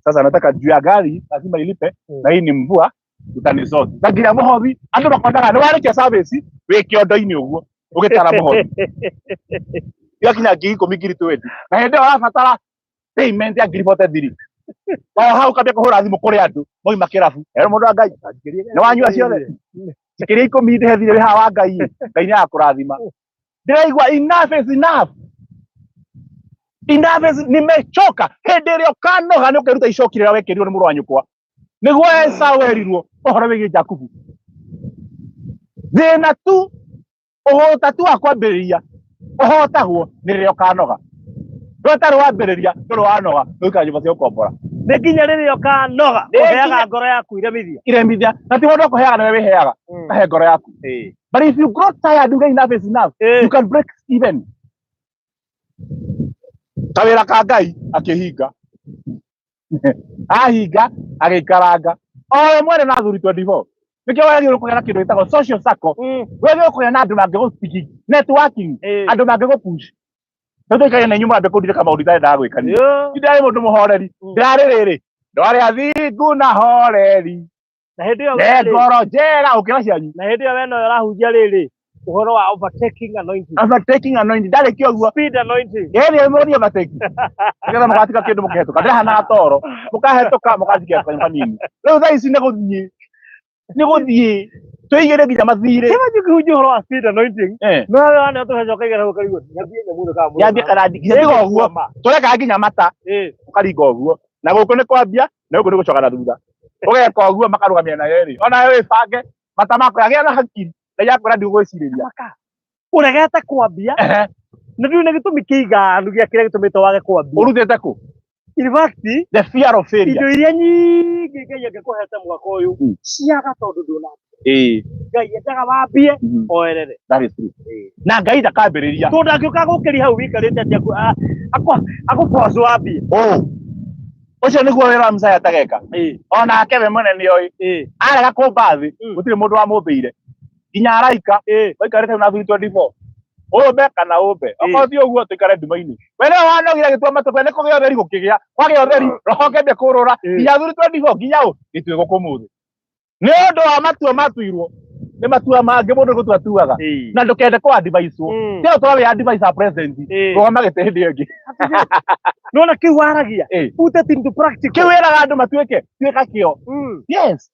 Sasa nataka juu ya gari lazima ilipe na hii ni mvua utanisort. Na nginya mũhothi andũ makonaga nĩ warĩkia service wĩ kĩondo-inĩ ũguo ũgĩtara mũhothi. Igakinya ngiri ikũmi ngiri twenty. Na hĩndĩ ĩyo ũrabatara payment ya ngiri forty three. O hau ũkambia kũhũra thimũ kũrĩ andũ moima kĩrabu. Hello mũndũ wa Ngai. Nĩ wanyua ciothe. Njikĩria ikũmi ndĩhe thirĩ wĩ haha wa Ngai. Ngai nĩ agakũrathima. Ndĩraigua enough is enough. Enough is nimechoka. Hĩndĩ ĩrĩa ũkanoga nĩ ũkeruta icoki rĩrĩa wekĩrirwo nĩ mũrũ wa nyũkwa. Nĩguo Esau erirwo ũhoro wĩgiĩ Jakubu. Thĩna tu ũhota tu wa kwambĩrĩria ũhotagwo nĩ rĩrĩa ũkanoga. Ndũtarĩ wambĩrĩria ndũrĩ wanoga nĩ ũikara nyũmba cia gũkombora. Nĩ nginya rĩrĩa ũkanoga Nĩ ũheaga nginya- ngoro yaku iremithia. Iremithia na ti mũndũ ũkũheaga nĩwe wĩheaga. Kahe ngoro yaku. But if you grow tired, you get enough is enough. You can break even. Kawĩra ka Ngai akĩhinga. Ahinga agĩikaranga. O we mwene na athuri 24. Nĩkĩo wagĩrĩirwo kũgĩa na kĩndũ gĩtagwo social circle. Wagĩrĩirwo kũgĩa na andũ mangĩgũ networking, andũ mangĩgũ push. Rĩu tũikaire na inyuĩ mwambie kũndirĩka maũndũ itarendaga gwĩka niĩ. Ndirarĩ mũndũ mũhoreri. Ndĩrarĩ rĩrĩ. Ndwarĩ athingu na horeri. Na hĩndĩ ĩyo Ne we rĩ, ngoro njega gũkĩra cianyu. na hĩndĩ ĩyo we noyo ũrahunjia rĩrĩ. Ũhoro wa overtaking anointing. Overtaking anointing ndarĩkia ũguo. Speed anointing. Ĩĩ mũthiĩ overtake nĩgetha mũgatiga kĩndũ mũkĩhetũka ndĩrahanaga toro mũkahetũka mũgatiga kanyamũ kanini. Rĩu thaa ici nĩ gũthiĩ, nĩ gũthiĩ twĩigĩre nginya mathirĩ. Kĩma njũkĩhunjia ũhoro wa speed anointing. No wewe wana tũcoka igera hau karigwo. Nyambie nyamũ ĩno kana mũndũ. Nyambie kana nginya ndiga ũguo tũreka nginya mata ũkaringa ũguo na gũkũ nĩ kwambia na gũkũ nĩ gũcoka na thutha ũgeka ũguo makarũgamia na yerĩ onawe wĩbange mata makwa agĩa na hakiri na yakwĩra ndigũgwĩcirĩria. Ũregete kwambia na ndũrĩ na gĩtũmi kĩiganu gĩa kĩrĩa gĩtũmĩte wage kwambia. Ũrutĩte kũ? In fact, the fear of failure. Indo iria nyingĩ Ngai angĩkũhete mwaka ũyũ ciaga tondũ ndũna. Ngai endaga wambie oerere. That is true. Na Ngai ndakambĩrĩria. Tondũ angĩũka gũkĩria hau wĩikarĩte atĩ akũforce wambie. Oh. Ũcio nĩguo wĩra wa Messiah atageka. Onake we mwene nĩoĩ. Arega kũmba thĩ, gũtirĩ mũndũ wamũmbĩire. Nginya araika maikarĩte hau na athuri 24. Ũmbe kana ũmbe. Okorwo ti ũguo tũikare nduma-inĩ. We nĩwe wanogire agĩtua matũ nĩ kũgĩa ũtheri gũkĩgĩa. Kwagĩa ũtheri, roho ũkĩambia kũrũra. Nginya athuri 24 nginya ũ gĩtuĩ gũkũ ũmũthĩ. Nĩ ũndũ wa matua matuirwo. Nĩ matua mangĩ mũndũ gũtua atuaga. Na ndũkende kũ advise wo. Tiga gũkorwo wĩ advice a president. Rũgama gĩtĩ hĩndĩ ĩyo ĩngĩ. Nona kĩu waragia. Put it into practical. Kĩu wĩraga andũ matuĩke, tuĩka kĩo. Yes.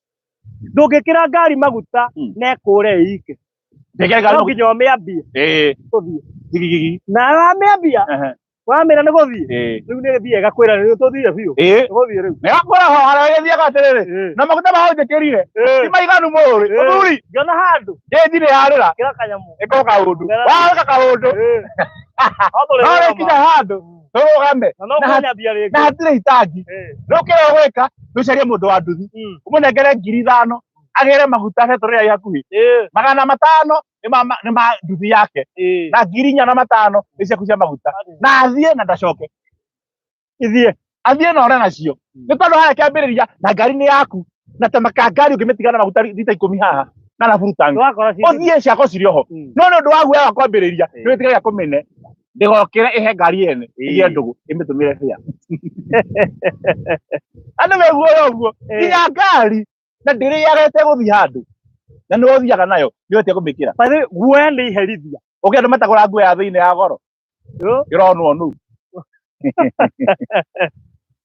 Ndũngĩkĩra ngari maguta na ĩkũre ĩike. Ndĩkĩre ngari No maguta. nginya ũmĩambie. Tũthiĩ. Gigigigi. Na wamĩambia, wamĩra nĩ gũthiĩ. Rĩu nĩ ĩthiĩ ĩgakwĩra nĩ tũthiĩ biũ. Nĩ gũthiĩ rĩu. Nĩ gakwĩra ho harĩa ĩgĩthiaga atĩrĩrĩ. Na maguta ma hau njĩkĩrire. Ti maiganu mũrĩ. Mũthuri. Ngĩona handũ. Ngĩnji nĩ yarĩra. Kĩra kanyamũ. Ĩko kaũndũ. Wawĩka kaũndũ. No rĩkinya handũ. Tũrũgame. Na no kũnyambia rĩngĩ. Na hatirĩ itangi. Rĩu kĩrĩa ũgwĩka, nĩ ũcarie mũndũ wa nduthi. Ũmũnengere 5,000. Agĩre maguta betũrũ ĩrĩa ĩ hakuhĩ. 500 nĩ ma nduthi yake. Na 4,500 nĩ ciaku cia maguta. Na athiĩ na ndacoke. Ithiĩ. Athiĩ na ore nacio. Nĩ tondũ harĩa kĩambĩrĩria na ngari nĩ yaku. Na tema ka ngari ũngĩmĩtiga na maguta rita 10 haha. Kana full tank. Ndũgakora ciĩ Ũthiĩ ciako cirĩ oho. No nĩ ũndũ wa guoya wa kwambĩrĩria, nĩ wĩtigagĩra kũmĩne. Ndĩgokĩre ĩhe ngari ene, ĩgĩe ndũgũ, ĩmĩtũmĩre bĩa. Andũ me guoya ũguo. Nginya ngari na ndĩrĩaga ĩtegũthiĩ handũ. Na nĩwe ũthiaga nayo, nĩwe ũtegũmĩkĩra. By the way, guoya nĩ iherithia. Ũkĩ andũ matagũra nguo ya thĩinĩ ya goro. Ĩronwo nũ.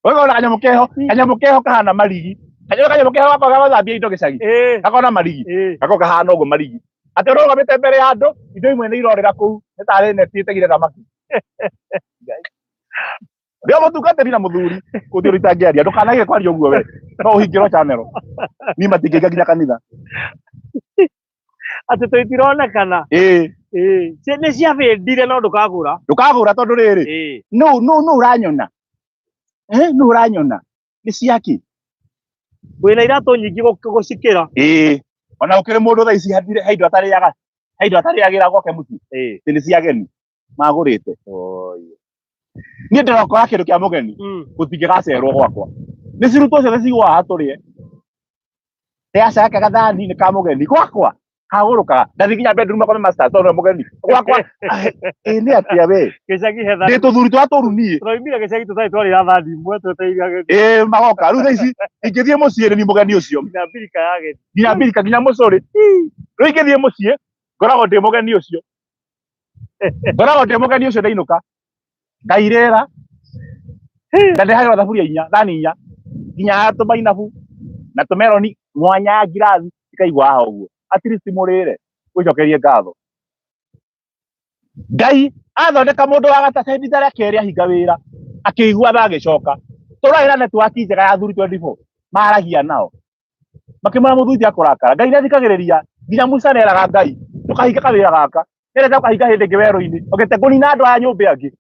Ũkona kanyamũ keho, kanyamũ keho kahana marigi. Kanyamũ keho gako ga gũthambia indo gĩcagi. Gakona marigi. Gako kahana ũguo marigi. Atĩ ũrũgamĩte mbere ya andũ, indo imwe nĩ irorĩra kũu, nĩ tarĩ neti ĩtegire thamaki. Ndio mũtungatĩri na mũthuri, gũtirĩ ũndũ itangĩaria, ndũkanage kwaria ũguo we. No ũhingĩrwo channel. Niĩ matingĩinga nginya kanitha. Atĩ tũitironekana. Nĩ ciabĩndire no ndũkagũra. Ndũkagũra tondũ rĩrĩ. Nũ, nũ, nũ ũranyona? Nũ ũranyona? Nĩ ciaki? Wĩna iratũ nyingĩ gũcikĩra. Ona gũkĩrĩ mũndũ thaa ici hatirĩ, he indo atarĩaga. He indo atarĩagĩra gwake mũciĩ. Atĩ nĩ cia ageni. Magũrĩte. Niĩ ndĩrokora kĩndũ kĩa mũgeni. Gũtingĩgacerwo gwakwa. Nĩ cirutwo ciothe cigwo haha tũrĩe. Nĩ aca gathani nĩ ka mũgeni. Gwakwa kagũrũkaga. Ndathiĩ nginya bedroom akome master tondũ nĩ mũgeni. Gwakwa, nĩ atĩa we? Gĩcagi he thani. Ndĩ tũthuri twa tũru niĩ. Tũraumire gĩcagi tũtarĩ twarĩra thani imwe, twetereire ageni. Magoka. Rĩu thaa ici ingĩthiĩ mũciĩ nĩ mũgeni ũcio. Nginya mbirika ya ageni. Nginya mbirika, nginya mũcũrĩ. Rĩu ingĩthiĩ mũciĩ, ngoragwo ndĩ mũgeni ũcio. Ngoragwo ndĩ mũgeni ũcio ndainũka. Ngairĩra. Na ndehagĩrwo thaburia inya, thani inya. Nginya tũmainabu na tũmeroni mwanya ya ngirathi ikaigwo haha ũguo. At least mũrĩre, wĩcokerie ngatho. Ngai athondeka mũndũ wa gatatũ ihinda rĩa kerĩ ahinga wĩra, akĩigua na agĩcoka. Tũrarĩ na network njega ya athuri 24, maragia nao. Makĩmwĩra mũthuri ti akũrakara. Ngai nĩathikagĩrĩria, nginya Musa nĩeraga Ngai, ndũkahinge kawĩra gaka. Nĩerete ũkahinga hĩndĩ ĩngĩ werũ-inĩ, ũgĩte kũnina andũ aya nyũmba ĩngĩ.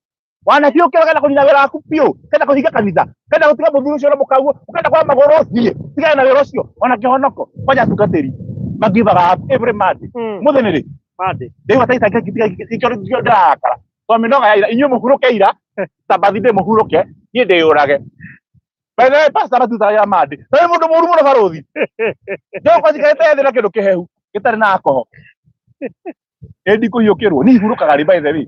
Wanabii ũkĩra ũkenda kũnina wĩra waku biũ, ũkenda kũhinga kanitha, ũkenda gũtiga mũthuri ũcio na mũkaguo, ũkenda kwa magũrũ ũthiĩ, tigana na wĩra ũcio, ona kĩhonoko, kwanja atungatĩri, magivaga up every Monday. Mũthĩ nĩ rĩ? Monday. Ndĩigua ta itangĩtiga ikĩo ndĩrarakara. Tondũ mĩnoga ya ira, inyuĩ mũhurũke ira, Sabathi ndĩ mũhurũke, niĩ ndĩyũrage. By the way, pastor matutaga ya Monday. Na wĩ mũndũ mũũru mũno barũthi. Njoka njikarĩte thĩ na kĩndũ kĩhehu, gĩtarĩ na alcohol. Ĩ ndikũhiũkĩrwo, niĩ hurũkaga rĩ by the way.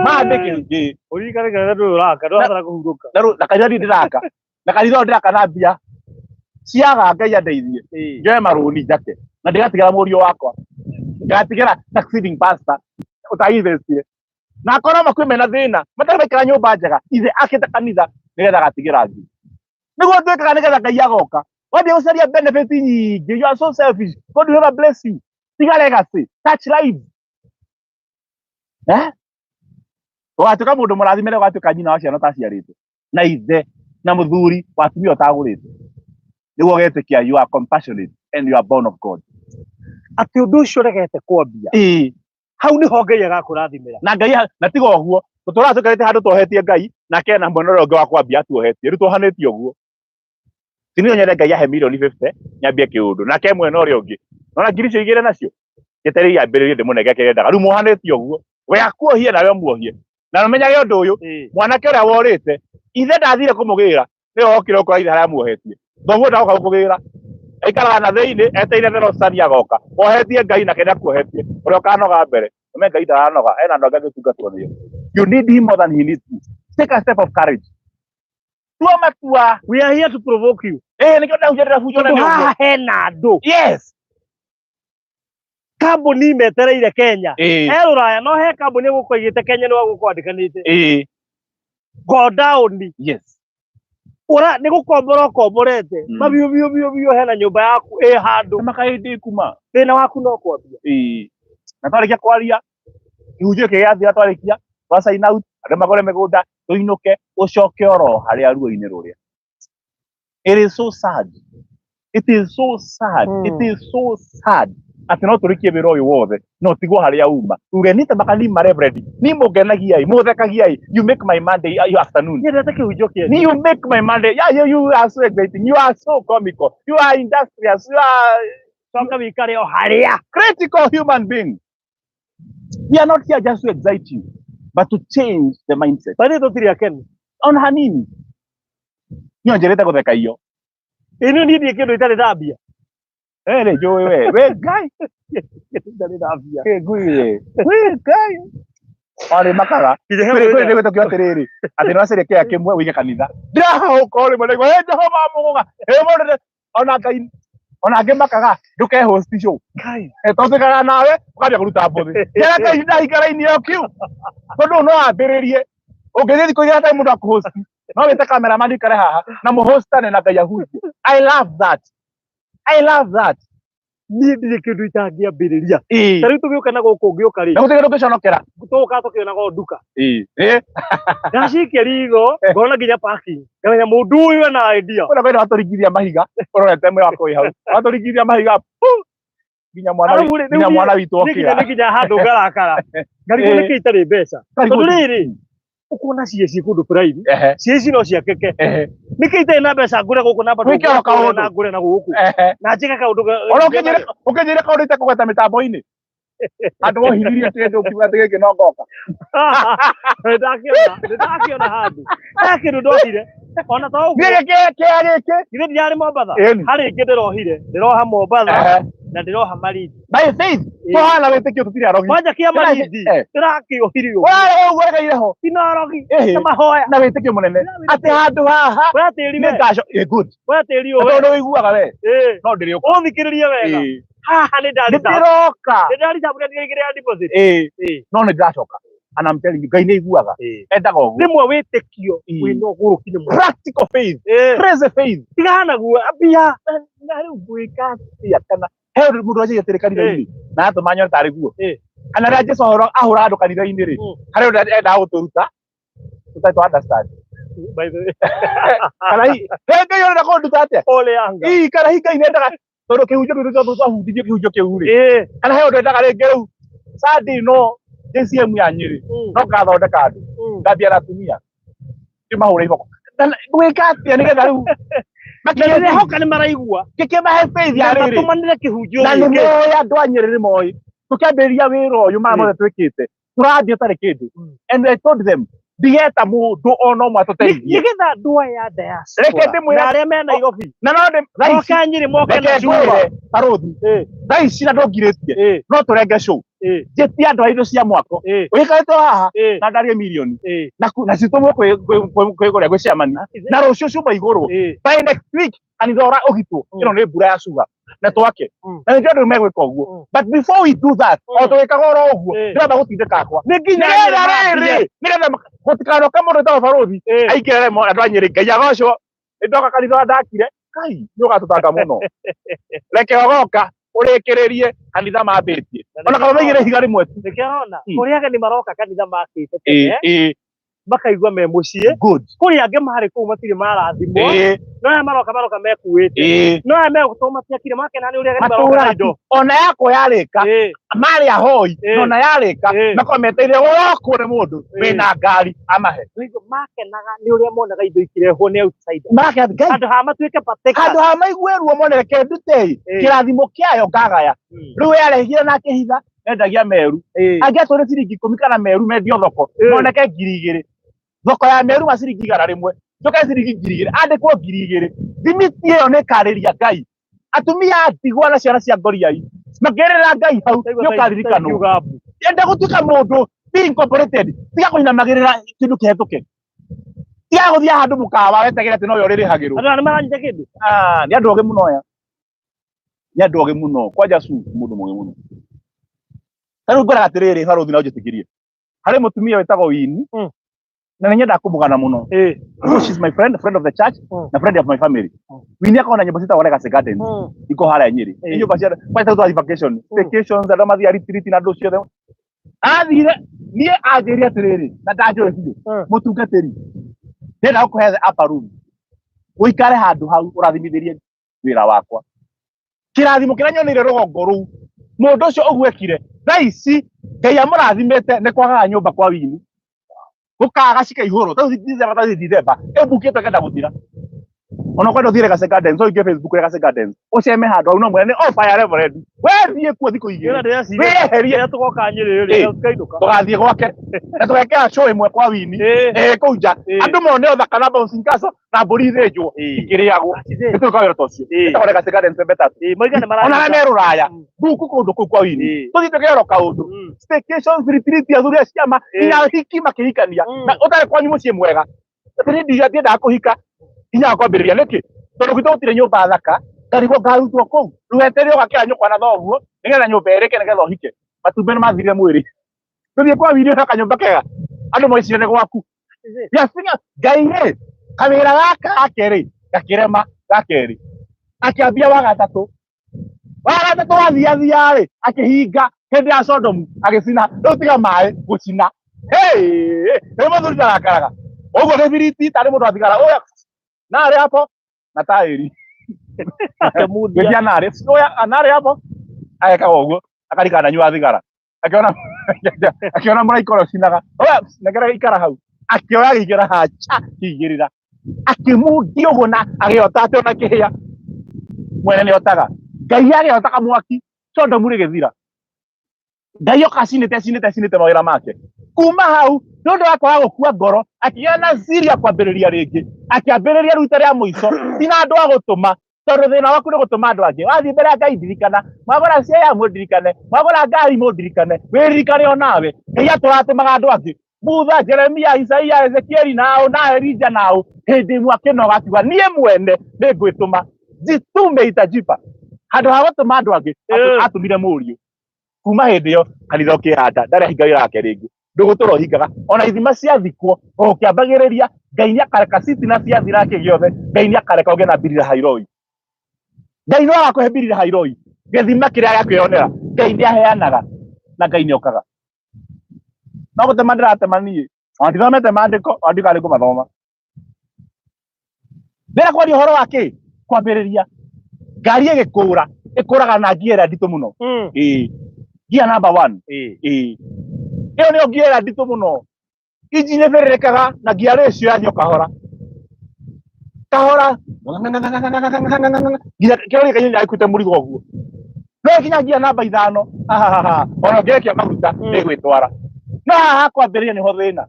Monday kĩ- Ũririkane kanitha ndũrĩ ũraka, ndũrabatara kũhurũka. Na rĩu, na kanitha ndirĩ ndĩraka. Na kanitha ũyũ ndĩraka na mbia ciaga Ngai andeithie. Njoe marũni njake. Na ndĩgatigĩra mũriũ wakwa. Ngatigĩra succeeding pastor ũtainvestire. Na akorwo makue mena thĩna, matarĩ maikara nyũmba njega, ithe akĩte kanitha nĩgetha agatigĩra angĩ. Nĩguo twĩkaga nĩgetha Ngai agoka. Wambia gũcaria benefit nyingĩ, you are so selfish. God will never bless you. Tiga legacy, touch lives. Eh? Ũgatuĩka mũndũ mũrathime rĩrĩa ũgatuĩka nyina wa ciana ũtaciarĩte na ithe na mũthuri wa atumia ũtagũrĩte. Nĩguo ũgetĩkia you are compassionate and you are born of God. Atĩ ũndũ ũcio ũregete kwambia. Ĩĩ. Hau nĩho Ngai agakũrathimĩra. Na Ngai na tiga ũguo, tũtũraga tũikarĩte handũ twohetie Ngai nake ena mwena ũrĩa ũngĩ wa kwambia atuohetie. Rĩu tuohanĩtie ũguo. Ti niĩ nyende Ngai ahe mirioni 50 nyambie kĩũndũ nake mwena ũrĩa ũngĩ. Nona ngiri icio igĩrĩ nacio njetereire ambĩrĩrie ndĩmũnenge kĩrĩa endaga. Rĩu muohanĩtie ũguo. We akuohie nawe ũmuohie. Na ũmenyage ũndũ ũyũ, mwanake ũrĩa worĩte, ithe ndathire kũmũgĩra, nĩwe wokire gũkora ithe harĩa amuohetie. Thoguo ndagoka gũkũgĩra. Aikaraga na thĩinĩ etereire the lost son agoka. Wohetie Ngai nake nĩakuohetie. Ũrĩa ũkanoga mbere. Ũmenye Ngai ndaranoga, ena andũ angĩ angĩtungatwo nĩo. You need him more than he needs you. Take a step of courage. Tua matua. We are here to provoke you. Eh, nĩkĩo ndahunjia ndĩrahunjia na Tondũ nĩ ũguo. haha hena andũ. Yes. Kambuni metereire Kenya. Ĩĩ. He rũraya no he kambuni ĩgũkorwo ĩigĩte Kenya nĩ wagũkorwo andĩkanĩte. Ĩĩ. Go down. Yes. Ura nĩ gũkombora ũkomborete. Mabiũ biũ biũ biũ hena nyũmba yaku ĩ handũ. Na makaĩ kuma. Thĩna waku no kwambia. Ĩĩ. Na twarĩkia kwaria kĩhunjio kĩrĩa gĩathira twarĩkia twa sign out andũ magũre mĩgũnda tũinũke ũcoke oro harĩa ruo-inĩ rũrĩa. It is so sad. It is so sad. It is so sad. Atĩ no tũrĩkie wĩra ũyũ wothe no tigwo harĩa uma. Uge nĩ ta makani ma reverend. Ni mũngenagia ĩ, mũthekagia ĩ. You make my Monday your afternoon. Nyendete kĩhunjio kĩanyu. Ni you make my Monday. Yeah, you are so exciting. You are so comical. You are industrious. You are Coka wĩikare o harĩa. critical human being. We are not here just to excite you, but to change the mindset. Barĩ tũtirĩ akenu. Ona hanini. Niĩ njĩrĩte gũtheka iyo. Ĩ niĩ niĩ kĩndũ itarĩ ndambia. Eh, rĩ njũĩ we. We Ngai. Itarĩ ndambia. Ĩ ngui we. We Ngai. Warĩ makaga. Nginya he Kwĩ mũthenya- kwĩ gwĩtũkio atĩrĩrĩ, atĩ nĩwacaria kĩea kĩmwe ũige kanitha. Ndĩrahũka o rĩmwe ndaigua, "Ĩ Jehova mũgũga." Ĩ mũndũ ona Ngai ona angĩ makaga ndũke host show. Kai. Tondũ tuĩkaga nawe ũkambia kũruta mbũthĩ. Kĩrĩa Ngai ndaikara raini ĩyo kiu. Tondũ no ambĩrĩrie. Ũngĩthiĩ thikũ igĩrĩ hatarĩ mũndũ akũhost. No wĩte cameraman ikare haha na mũhostane na Ngai ahunjie. I love that. I love that. Niĩ ndirĩ kĩndũ itangĩambĩrĩria. Ĩĩ. Ta rĩu tũgĩũka na gũkũ ngĩũka rĩ, Na gũtirĩ kĩndũ ũngĩconokera. tũgũka tũkĩonaga o nduka. Ĩĩ. Ĩĩ. Ndacikia ritho ngona nginya parking. Ngamenya mũndũ ũyũ ena idea. Kwĩna kwĩna watũringithia mahiga ũrorete mwĩ wako wĩ hau. Watũringithia mahiga. Pu! Nginya mwana Arabu rĩ, rĩu nginya niĩ- mwana witũ niĩ nginya okĩra. nĩ nginya handũ ngarakara. Ngarigwo Ĩĩ. nĩkĩ itarĩ mbeca. Ngarigwo Tondũ rĩrĩ, ũkuona cie ciĩ kũndũ prime, Ehe. cie ici no ciakĩke. Ehe. Nĩkĩ itarĩ na mbeca ngũre gũkũ na bado Wĩke oro ngũre kũrĩa kaũndũ. na ngũre na gũkũ. Ehe. Na njĩke kaũndũ Ona ũkĩnjĩra ũkĩnjĩra kaũndũ itekũgweta mĩtambo-inĩ. Andũ wohithirie kĩndũ ũkiuga atĩ gĩkĩ no ngoka. Nĩndakĩona, nĩndakĩona handũ. He kĩndũ ndohire. Ona to ũguo, Niĩ gĩkĩ kĩa gĩkĩ. githĩ ndirarĩ Mombatha? Ĩni. Harĩ ĩngĩ ndĩrohire. Ndĩroha Mombatha Ehe. na ndĩroha Malindi. By faith. Ĩĩ. Tũhana wĩtĩkio tũtirĩ arogi. Kwanja kĩa Malindi, Eh. ndĩrakĩohire ũguo. Ũrarega ũguo regeire ho. Tinorogi, Ĩhĩ. na mahoya. Na wĩtĩkio mũnene. Atĩ handũ haha Oya tĩri nĩ we, ngaco. Ĩ good. oya tĩri Na ũyũ tondũ we. ũiguaga we. Ĩĩ. No ndĩrĩũka. Ũthikĩrĩrie wega. Ĩĩ. Haha nĩ Nĩ ndarita. ndĩroka. Nĩ ndarita mbura ndiraigĩrĩra deposit. Ĩĩ. Ĩĩ. No nĩ ndĩracoka. And I'm telling you, Ngai nĩ aiguaga. Ĩĩ. Endaga ũguo. Rĩmwe wĩtĩkio Ĩĩ. wĩna ũgũrũki nĩ mwega. Practical faith. Ĩĩ. Crazy faith. Tigana naguo ambia. Na rĩu ngwĩka atĩa kana he ũndũ mũndũ anjagia atĩrĩ kanitha-inĩ na atũma nyone tarĩ guo. Ĩĩ. Kana rĩrĩa Jesũ ahũra andũ kanitha-inĩ rĩ, harĩ ũndũ endaga gũtũruta tũtarĩ twa understand. By the way, Kana hihi he Ngai ũrenda kũnduta atĩa? ole anga. Ii kana hihi Ngai nĩendaga tondũ kĩhunjio kĩu tondũ twahunjirie kĩhunjio kĩu rĩ. Ĩĩ. Kana he ũndũ endaga rĩngĩ rĩu Sunday no JCM ya Nyĩrĩ no ngathondeka andũ ngambia na atumia ndĩmahũre iboko. Gwĩka atĩa nĩgetha rĩu Na ndĩrehoka nĩ maraigua. kĩkĩmahe faith ya Na rĩrĩ matũmanĩre kĩhunjio na nĩ gĩkĩ. moĩ andũ a Nyĩrĩ nĩ moĩ tũkĩambĩrĩria wĩra ũyũ maya mothe twĩkĩte tũrathiĩ ũtarĩ kĩndũ and I told them ndigeta mũndũ ona ũmwe atũteithie Nĩgetha andũ aya a diaspora Reke ndĩmwĩre- na arĩa me Nairobi na no ndĩ thaa ici moke Nyĩrĩ moke reke na cuma. ngwĩre barũthi Ĩĩ. thaa ici na ndũngirĩtie Ĩĩ. no tũrenge show Njĩtie andũ a indo cia mwako ũikarĩte haha na ndarie mirioni na na citũmwo kwĩ kwĩ kũrĩa gwĩ chairman na rũciũ cuma igũrũ by next week kanitha ũra ũgitwo. Ĩno nĩ mbura ya cuga na twake. Na nĩkĩo andũ megwĩka ũguo. But before we do that, o tũgĩkaga oro ũguo, ndĩramba gũtindĩka akwa nĩ nginya nĩgetha rĩrĩ, nĩgetha gũtikanoke mũndũ wĩtagwo barũthi aingĩrĩre andũ a Nyĩrĩ. Ngai agocwo, nĩndoka kanitha ndakire kai nĩ ũgatũtanga mũno. Reke ũgoka ũrĩkĩrĩrie kanitha mambĩtie ona kana maigĩre ihiga rĩmwe tu. Nĩkĩo arona kũrĩ ageni maroka kanitha makĩte tene makaigua me mũciĩ. Good. Kũrĩ angĩ marĩ kũu matirĩ marathimwo, no aya maroka mekuĩte, no aya megũtwo matiakire makena nĩ ũrĩa ageni maroka na indo. Ona yakwa yarĩka marĩ ahoi, ona yarĩka makorwo metereire gũrokwo nĩ mũndũ wĩna ngari amahe. Makenaga nĩ ũrĩa monaga indo ikĩrehwo nĩ outsider. Marakena Ngai. Handũ ha matuĩke partakers. Handũ ha maigue ruo mone reke ndute kĩrathimo kĩayo ngagaya. Rĩu yarehire na akĩhitha endagia meru. Angĩatũrĩ ciringi 10 kana meru mendio thoko moneke 2000. Thoko ya meru ma ciringi 100, njoke ciringi 2000, andĩkwo 2000. Thimiti ĩyo nĩ ĩkarĩria Ngai. Atumia a ndigwa na ciana cia ngoriai makĩrĩra Ngai hau nĩ ũkaririkanwo. Enda gũtuĩka mũndũ, be incorporated, tiga kũinamagĩrĩra kĩndũ kĩhetũke. Tiga gũthiĩ handũ mũkawa wetagĩre atĩ nowe ũrĩrĩhagĩrwo. Andũ aya nĩ maranyita kĩndũ. Ah, nĩ andũ ogĩ mũno aya. Nĩ andũ ogĩ mũno. Kwanja su mũndũ mũgĩ mũno. Ta rĩu ngwĩraga atĩrĩrĩ, barũthi, no njĩtĩkĩrie. Harĩ mũtumia wĩtagwo Winnie na nĩ nyendaga kũmũgana mũno. Because she's my friend, friend of the church na friend of my family. Winnie akoragwo na nyũmba ciĩtagwo Legacy Gardens. Iko harĩa Nyĩrĩ. Nĩ nyũmba cia kwanja tũthiĩ vacation. Vacations, andũ mathiaga retreat na andũ ciothe. Athire niĩ anjĩrire atĩrĩrĩ, na ndanjũĩ biũ. Mũtungatĩri, ndĩrenda gũkũhe the upper room. Ũikare handũ hau ũrathimithĩrie wĩra wakwa. Kĩrathimo kĩrĩa nyoneire rũgongo rũu, mũndũ ũcio ũguo ekire, thaa ici Ngai amũrathimĩte nĩ kwagaga nyũmba kwa Winnie. Gũkaga cikaihũrwo. Tarĩu December, tarĩu December, ĩmbukĩte ĩkenda gũthira. Ona kwenda ũthiĩ Legacy Gardens, ũingĩre Facebook Legacy Gardens, ũceme handũ hau no mwene nĩ offer ya Reverend. We thiĩ kuo thikũ 2. Wĩyeherie. Rĩrĩa tũgoka Nyĩrĩ rĩ, tũkainũka. Tũgathiĩ gwake na tũgekĩra show ĩmwe kwa Winnie. Kũu nja. Andũ mone ũthaka na bouncing castle na mbũri ithĩnjwo ikĩrĩagwo. Nĩ tũgwĩka wĩra ta ũcio. Ĩtagwo Legacy Gardens Pembe Tatu. Moiga nĩ Ona arĩa me rũraya, mbuku kũndũ kũu kwa Winnie. Tũthiĩ tũkĩrora kaũndũ. Staycations, retreat, athuri a ciama, nginya ahiki makĩhikania. Na ũtarĩ kwanyu mũciĩ mwega. Atĩ niĩ ndiendaga kũhika, nginyaga kwambĩrĩria nĩkĩ? Tondũ gwitũ gũtirĩ nyũmba thaka, ngarigwo ngarutwo kũu. Rĩu weterere ũgakĩra nyũkwa na thoguo, nĩgetha nyũmba ĩrĩke nĩgetha ũhike. Matumbĩ nĩ mathirire mwĩrĩ. Tũthiĩ kwa Winnie na kanyũmba kega. Andũ moicire nĩ gwaku. Yacinya Ngai rĩ, kawĩra gaka gake rĩ, gakĩrema gakerĩ. Akĩambia wa gatatũ. Wa gatatũ wathiathia rĩ, akĩhinga hĩndĩ ya Sodomu, agĩcina. Rĩu tiga maĩ gũcina. Hey, rĩu mũthuri ndarakaraga. Ũguo gĩbiriti tarĩ mũndũ athigara. Oya, narĩ hapo na taĩri. Gĩtia narĩ. Oya, narĩ hapo. Agekaga ũguo, akarikana ndanyua thigara. Akiona akiona mũraika ũrĩa ũcinaga. Oya, nengera ikara hau. Akĩoya agĩigĩra hacha, akĩigĩrĩra. Akĩmundia ũguo na agĩota atĩ ona kĩhĩa. Mwene nĩ otaga. Ngai agĩota kamwaki, Sodomu rĩgĩthira. Ngai oka acinĩte acinĩte acinĩte mawĩra make. Kuma hau, nĩ ũndũ wa kwaga gũkua ngoro, akĩgĩa na ziri ya kwambĩrĩria rĩngĩ. Akĩambĩrĩria rita rĩa mũico, ti na andũ a gũtũma, tondũ thĩna waku nĩ gũtũma andũ angĩ. Wathiĩ mbere ya Ngai ndirikana, mwagũra ciea mũndirikane, mwagũra ngari mũndirikane, wĩririkane o nawe. Ngai atũratũmaga andũ angĩ. Mutha, Jeremia, Isaia, Ezekieli nao na Elija nao, hĩndĩ ĩmwe akĩnoga akiuga niĩ mwene nĩ ngwĩtũma, jitume itajipa. Handũ ha gũtũma andũ angĩ, atũmire mũriũ. Kuma hĩndĩ ĩyo kanitha ũkĩhanda, ndarĩ ahinga wĩra wake rĩngĩ. Ndũgũtũra ũhingaga. Ona ithima ciathikwo, o ũkĩambagĩrĩria, Ngai nĩ akareka citina ciathira kĩ gĩothe, Ngai nĩ akareka ũgĩe na mbirira hairoi. Ngai no agakũhe mbirira hairoi. Gĩthima kĩrĩa gĩa kwĩyonera, Ngai nĩ aheanaga na Ngai nĩ okaga. No gũtema ndĩratema niĩ, ona ndithomete maandĩko, ona ndiũĩ kana nĩ ngũmathoma. Ndĩrenda kwaria ũhoro wa kĩ? Kwambĩrĩria. Ngari ĩgĩkũra, ĩkũraga na ngia ĩrĩa nditũ mũno. Ĩĩ. Ngia number 1. Ĩĩ. Ĩyo nĩyo ngia ĩrĩa nditũ mũno. Injini ĩbĩrĩrĩkaga na ngia ratio yathiĩ o kahora. Kahora. Nginya kĩrori gĩkaiyũria gĩkuĩte mũrigo ũguo. No ĩkinya ngia namba 5, ahahaha, ona ũngĩrekia maguta, nĩĩgwĩtwara. No haha kwambĩrĩria nĩho thĩna.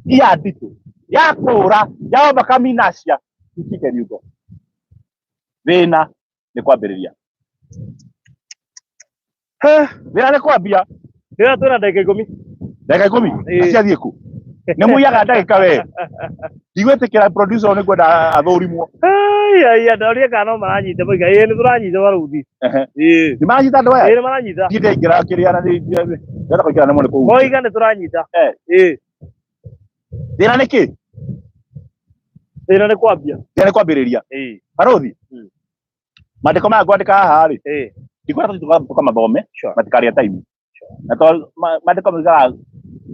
Ngia nditũ. Yakũra, ya overcome inertia, itike riũgo. Thĩna nĩ kwambĩrĩria. Thĩna nĩ kwambia. Rĩrĩa twĩna ndagĩka 10. Ndagĩka 10? Ĩĩ. Ciathiĩ kũ? Nĩ mũiyaga ndagĩka we. Ndigwĩtĩkĩra producer ũyũ, nĩ ngwenda athũrimwo. Ai, ai, ndorie kana no maranyita moiga ĩĩ nĩ tũranyita barũthi. Ĩĩ. Nĩ maranyita andũ aya? Ĩĩ nĩ maranyita. Niĩ ndaingĩra kĩrĩa na ndĩrenda kũingĩra nemwo nĩ kũhutia. Moiga nĩ tũranyita. Ĩĩ. Thĩna nĩ kĩ? Thĩna nĩ kwambia. Thĩna nĩ kwambĩrĩria. Ĩĩ. Barũthi, mandĩko maya ngwandĩka haha rĩ, ndikwenda tũthiĩ tũkamathome, matikarĩa time. Na to mandĩko moigaga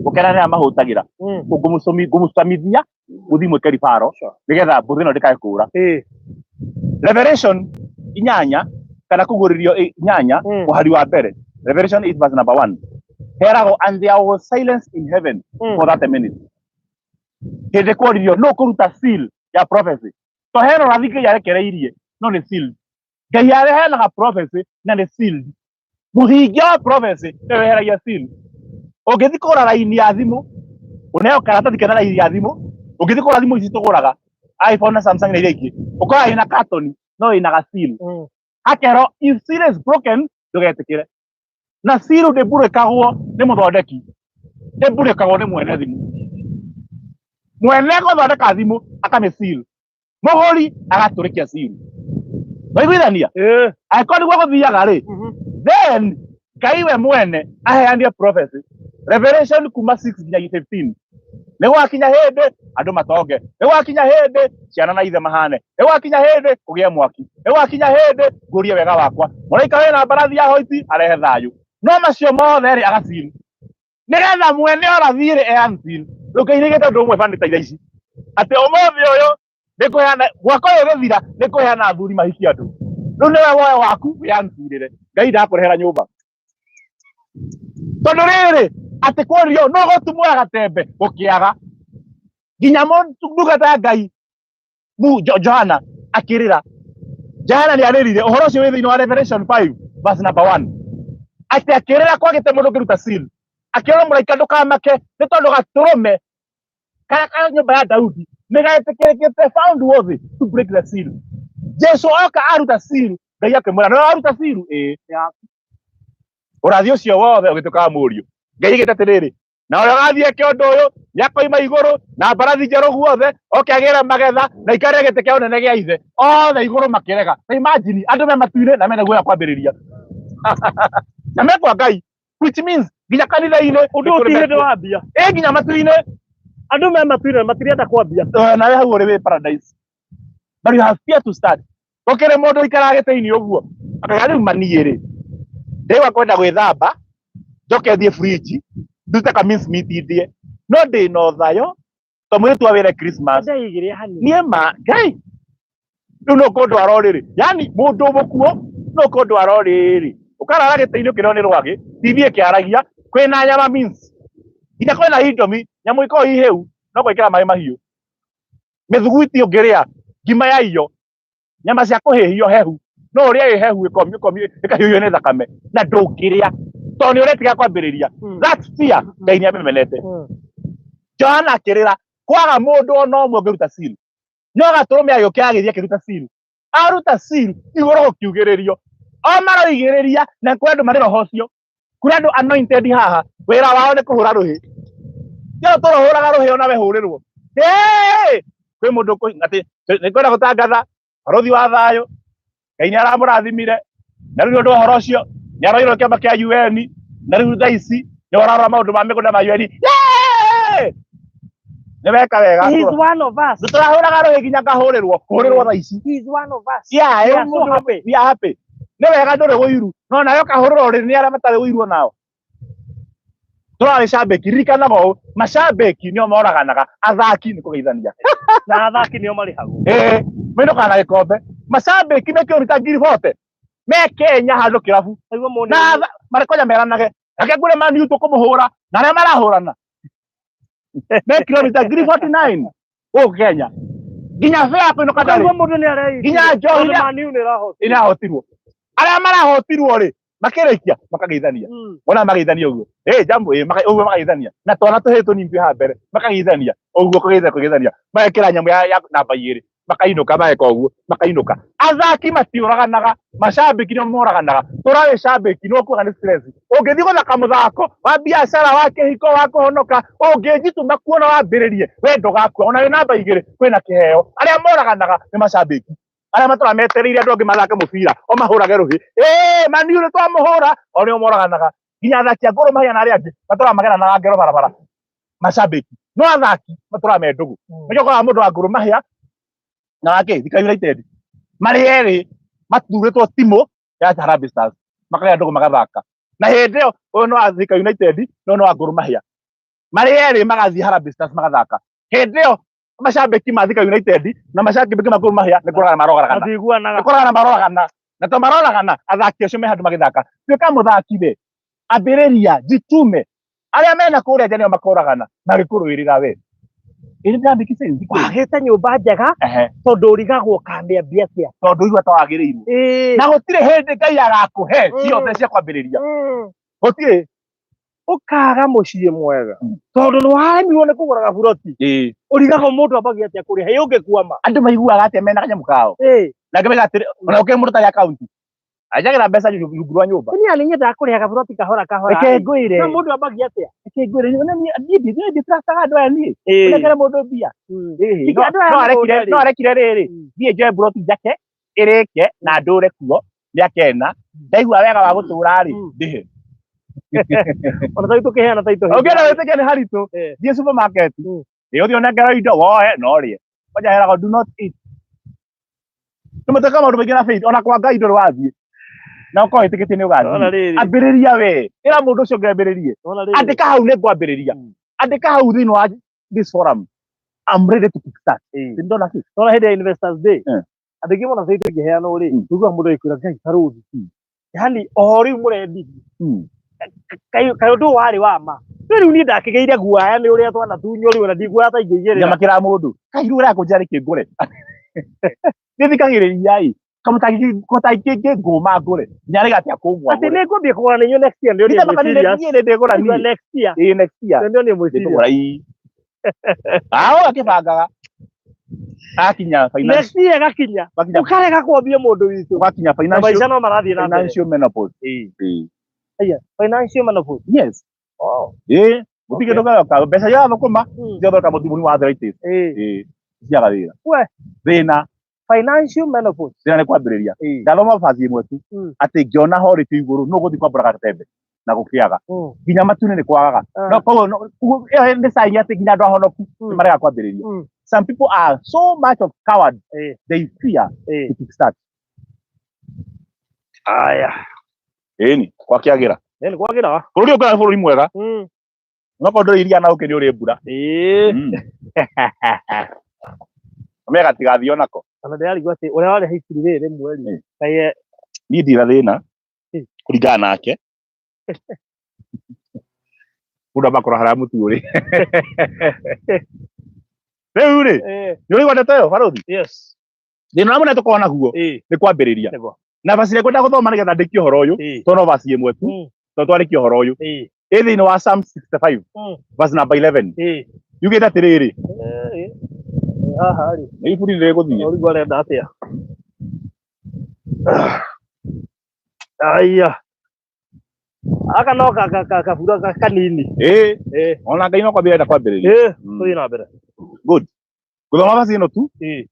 gũkena nĩ arĩa mahũtagĩra. Ngũmũcamithia mũthiĩ mwĩke ribaro nĩgetha mbũthũ ĩno ndĩkae kũra. Revelation 8 kana kũguũrĩrio 8 mũhari wa mbere. Revelation 8 verse number 1. Heragwo, "And there was silence in heaven for 30 minutes." Hĩndĩ kworirio nũ kũruta seal ya prophecy. To hena ũrathi Ngai arekereirie no nĩ sealed. Ngai areheanaga prophecy na nĩ sealed. Mũhingia wa prophecy nĩwe weheragia seal. Ũngĩthiĩ kũgũra raini ya thimũ, ũneo karatathi kena raini ya thimũ, ũngĩthiĩ kũgũra thimũ ici tũgũraga, iPhone na Samsung na iria ingĩ, ũkoraga ĩna katoni no ĩna ga seal. Hakerwo if seal is broken ndũgetĩkĩre. Na seal ndĩmburĩkagwo nĩ mũthondeki, ĩmburĩkagwo nĩ mwene thimũ. Mwene gũthondeka thimũ akamĩ seal, mũgũri agatũrĩkia seal. Waiguithania? Ĩĩ. Angĩkorwo nĩguo gũthiaga rĩ, then Ngai we mwene aheanire prophecy Revelation kuma 6 nginya 15. Nĩ gwakinya hĩndĩ andũ matonge, nĩ gwakinya hĩndĩ ciana na ithe mahane, nĩ gwakinya hĩndĩ kũgĩe mwaki, nĩ gwakinya hĩndĩ ngũrie wega wakwa, mũraika wĩna mbarathi ya hoiti arehe thayũ. No macio mothe rĩ agaciru nĩgetha mwene ũrathi rĩ e unseen. Rĩu Ngai nĩaigĩte ũndũ ũmwe bani ta ici atĩ ũmũthĩ ũyũ nĩ kũheana, mwaka ũyũ ũgĩthira nĩ kũheana athuri mahiki andũ. Rĩu nĩwe woe waku wĩansinĩre, Ngai ndakũrehera nyũmba tondũ rĩrĩ atĩ kworio no gũtumũra gatembe gũkĩaga nginya ndungata ya Ngai Johana akĩrĩra. Johana nĩ arĩrire ũhoro ũcio wĩ thĩinĩ wa Revelation 5 verse number 1, atĩ akĩrĩra kwagĩte mũndũ ũngĩruta seal. Akĩrĩra mũraika, "Ndũkamake, nĩ tondũ gatũrũme karĩa ka nyũmba ya Daudi nĩ getĩkĩrĩkĩte, found worthy to break the seal." Jesu oka aruta seal. Ngai akĩmwĩra, "Nĩwe waruta seal?" "Ĩĩ." Ũrathi ũcio wothe ũgĩtuĩka wa mũriũ. Ngai aigĩte atĩrĩrĩ, na ũrĩa ũgathiĩ eke ũndũ ũyũ nĩakoima igũrũ na mbarathi njerũ guothe, oke agĩre magetha na ikarĩre gĩtĩ kĩa ũnene gĩa ithe. Othe igũrũ makĩrega. Ta imagine andũ me matu-inĩ na mena guoya kwambĩrĩria na me kwa Ngai, which means nginya kanitha-inĩ Ũndũ ũyũ ti hĩndĩ wambia. Ĩ nginya matu-inĩ. Andũ me matu-inĩ matirenda kwambia. Nawe hau ũrĩ wĩ paradise but you have fear to start. Gũkĩrĩ mũndũ ũikaraga gĩtĩ-inĩ ũguo akauga, "Rĩu maniĩ rĩ, ndĩgwa kwenda gwĩthamba, njoke thiĩ fridge ndute ka mince meat ndĩe, no ndĩna ũthayo to mũirĩtu wa wĩre Christmas." Ndeigire hanini. Niĩ ma Ngai rĩu no kũndwara ũrĩrĩ, yani mũndũ mũkuo no kũndwara ũrĩrĩ, ũkarara gĩtĩ-inĩ ũkĩrĩo nĩ rwagĩ, TV ĩkĩaragia, kwĩna nyama mince, nginya kwĩna indomie, nyamũ ikoragwo i hĩu no gwĩkĩra maĩ mahiũ, mĩthuguiti ũngĩrĩa, ngima ya iyo, nyama cia kũhĩhio hehu, no ũrĩa ĩ hehu ĩkomio ĩkomio ĩkahiũhio nĩ thakame, na ndũngĩrĩa tondũ nĩ ũretiga kwambĩrĩria. That fear Ngai nĩ amĩmenete. Johana akĩrĩra kwaga mũndũ ona ũmwe ũngĩruta seal, no gatũrũme agĩũkĩra agĩthiĩ akĩruta seal. Aruta seal, igũrũ gũkiugĩrĩrio o maroigĩrĩria, na kwĩ andũ marĩ roho ũcio, kũrĩ andũ anointed haha, wĩra wao nĩ kũhũra rũhĩ. Tiga tũrũhũraga rũhĩ ona we hũrĩrwo. Hey! Kwĩ mũndũ atĩ nĩ kwenda gũtangatha barũthi wa thayũ, Ngai nĩ aramũrathimire, na rĩu nĩ ũndũ wa ũhoro ũcio nĩ aroirwo kĩama kĩa UN, na rĩu thaa ici nĩ ũrarora maũndũ ma mĩgũnda ma UN. Yay! Nĩ weka wega. He is one of us. Tũrahũraga rũhĩ nginya ngahũrĩrwo kũhũrĩrwo thaa ici. He is one of us. Yeah, We are so happy. We are happy. Nĩ wega ndũrĩ ũiru, no nawe ũkahũrĩrwo rĩ nĩ arĩa matarĩ ũiru onao. Tũrarĩ cambĩki, ririkanaga ũũ, macambĩki nĩo moraganaga, athaki nĩ kũgeithania. Na athaki nĩo marĩhagwo. Ĩĩ, mainũkaga na gĩkombe. Macambĩki me kilomita 40,000 me Kenya handũ kĩrabu. Nĩguo mone. Na marekonya meranage, "Reke ngũre Man U tũkũmũhũra," na arĩa marahũrana me kilomita 49,000 gũkũ Kenya, nginya fare kũinũka ndarĩ. Nĩguo mũndũ nĩ areitire. Nginya njohi Tondũ Man U nĩ ĩrahotirwo. Ĩrahotirwo. Arĩa marahotirwo rĩ, makĩrĩkia makageithania. Wona mageithania ũguo, ĩ jambo ĩ ũguo makageithania na twana tũhĩ tũnini twĩ haha mbere, makageithania ũguo, kũgeithania kũgeithania, magekĩra nyamũ ya namba 2. Makainũka mageka ũguo, makainũka. Athaki matiũraganaga, macambĩki nĩo moraganaga. Tũra wĩ cambĩki no ũkuaga nĩ stress. Ũngĩthiĩ gũthaka mũthako wa biacara, wa kĩhiko, wa kũhonoka, ũngĩnjituma kuona wambĩrĩrie, we ndũgakua. Ona wĩ namba igĩrĩ kwĩna kĩheo. Arĩa moraganaga nĩ macambĩki. Arĩa matũra metereire andũ angĩ mathake mũbira, o mahũrage rũhĩ. Ĩĩ, Man U nĩ twamũhũra, o nĩo moraganaga. Nginya athaki a Gor Mahia na arĩa angĩ matũraga mageranaga ngero barabara. Macambĩki. No athaki matũraga me ndũgũ. Nĩkĩo ũkoraga mũndũ wa Gor Mahia na wa kĩ Thika United marĩ erĩ mathurĩtwo timũ ya Harambee Stars, makagĩa ndũgũ magathaka. Na hĩndĩ ĩyo ũyũ nĩ wa Thika United na ũyũ nĩ wa Gor Mahia, marĩ erĩ magathiĩ Harambee Stars magathaka. Hĩndĩ ĩyo macambĩki ma Thika United na macambĩki ma Gor Mahia nĩ kũragana maroragana. Matiguanaga. Nĩ kũragana maroragana, na to maroragana, athaki acio me handũ magĩthaka. Tuĩka mũthaki we, ambĩrĩria, jitume. Arĩa mena kũrĩa nja nĩo makoragana magĩkũrũĩrĩra we. Ĩrĩ ndĩramake sense? Wagĩte nyũmba njega tondũ ũrigagwo ũkamĩambia atĩa. Tondũ igua ta wagĩrĩirwo. Na gũtirĩ hĩndĩ Ngai agakũhe ciothe cia kwambĩrĩria. Gũtirĩ. Ũkaga mũciĩ mwega tondũ nĩ waremirwo nĩ kũgũra gaburoti. Ũrigagwo mũndũ ambagia atĩa kũrĩha ĩ ũngĩkwama. Andũ maiguaga atĩa mena kanyamũ kao? Na angĩ maigaga atĩrĩ, ona gũkĩrĩ mũndũ ũtarĩ akaunti. Anjagĩra mbeca rungu rwa nyũmba. Niĩ nĩ nyendaga kũrĩha gaburoti kahora kahora. Reke ngwĩre. No mũndũ ambagia atĩa? Reke ngwĩre, niĩ niĩ nditrustaga andũ aya niĩ. Ũnengere mũndũ mbia. Ningĩ andũ aya No arekire mĩgũnda-rĩ. No arekire rĩrĩ. Thiĩ njoe buroti njake ĩrĩke na ndũre kuo mĩaka ĩna. Ndaigua wega wa gũtũra rĩ, ndĩhe. Ona taitũ tũkĩheana taitũ. Ũngĩenda wĩtĩkie nĩ haritũ, thiĩ supermarket. Ĩ ũthiĩ ũnengerwo indo woe na ũrĩe. Kwanja heragwo do not eat. Nĩ mũteka maũndũ maingĩ na faith, ona kwa Ngai ndũrĩ wathiĩ. Na ũkorwo wĩtĩkĩtie nĩ Ona ũgathiĩ. rĩrĩ. Ambĩrĩria we. Ĩra mũndũ ũcio ũngĩ ambĩrĩrie. Ona rĩrĩ. Andĩka hau nĩ ngwambĩrĩria. Andĩka hau thĩinĩ wa this forum. I'm ready to kickstart. Ndona kĩ? Ona hĩndĩ ya Investors Day. Andũ aingĩ mona faith ĩngĩheanwo rĩ, ũiguaga mũndũ agĩkwĩra Ngai barũthi. Yaani o rĩu mũrendirie. Kaĩ kaĩ ũndũ ũyũ warĩ wa ma. No rĩu niĩ ndakĩgĩire guaya nĩ ũrĩa twanatunywo rĩu ona ndiguaga ta ingĩigĩrĩra. Nyamakĩra mũndũ. Kai rĩu ũrakũnjĩra nĩkĩ ngũre? Nĩ thikagĩrĩria ĩ. Kamũtangĩ ngũma ngũre. Nyarĩga atĩa kũmwa Atĩ nĩ ngwambia kũgũra na inyuĩ next year nĩ Nĩ mwĩ serious. Niĩ nĩ ndĩgũra Nĩguo niĩ. next year. Ĩĩ next year. Nĩ nĩ mwĩ serious. Ndĩkũgũra ii. Aho akĩbangaga. Akinya financial Next year ĩgakinya. Gakinya Ũkarega kwambia mũndũ witũ. Gakinya Na financial maica no marathiĩ na mbere. Financial menopause. Ĩĩ. Aya, financial menopause. Yes. Oh. Ĩĩ, gũtirĩ kĩndũ gĩoka. Mbeca iria ũrathũkũma ciathondeka mũrimũ wa arthritis. Ĩĩ. Ciaga wĩra. We. Thĩna. Financial menopause. Thĩna nĩ kwambĩrĩria. Ndathoma verse ĩmwe tu atĩ ngĩona horĩtio igũrũ nũ gũthiĩ kwambũra gatembe na gũkĩaga. Nginya matu-inĩ nĩ kwagaga. No koguo ĩyo nĩ sign atĩ nginya andũ ahonoku nĩ marega kwambĩrĩria. Some people are so much of cowards, they fear to kickstart. Aya. Ĩni, gwakĩagĩra. Ĩni kwagĩra. Bũrũri ũyũ nĩ bũrũri mwega. No korwo ndũrĩ iria na ũkĩ nĩ ũrĩ mbura. Kamea gatigathiĩ onako. Ona ndĩrarigwo atĩ ũrĩa warĩ haiciri rĩrĩ rĩmwe rĩ. Kaĩ Niĩ ndirĩ thĩna kũringana nake. Mũndũ amakora harĩa mũtu ũrĩ. Rĩu rĩ, nĩ ũraigua ndeto ĩyo barũthi? Yes. Thĩna ũrĩa mũnene tũkoragwo naguo nĩ kwambĩrĩria. Na verse ĩrĩa ngwenda gũthoma nĩgetha ndĩkie ũhoro ũyũ, tondũ no verse ĩmwe tu, tondũ twarĩkia ũhoro ũyũ. Ĩ thĩinĩ wa Psalm 65 verse number 11. Yugĩte atĩrĩrĩ. Haha rĩ. Nĩ iburi rĩgũthiĩ. Ũrigwo arenda atĩa? Aya. Aka no kabura kanini. Ĩĩ. Ona Ngai no kwambĩrĩria enda kwambĩrĩria. Ĩĩ, tũthiĩ na mbere. Good. Gũthoma verse ĩno tu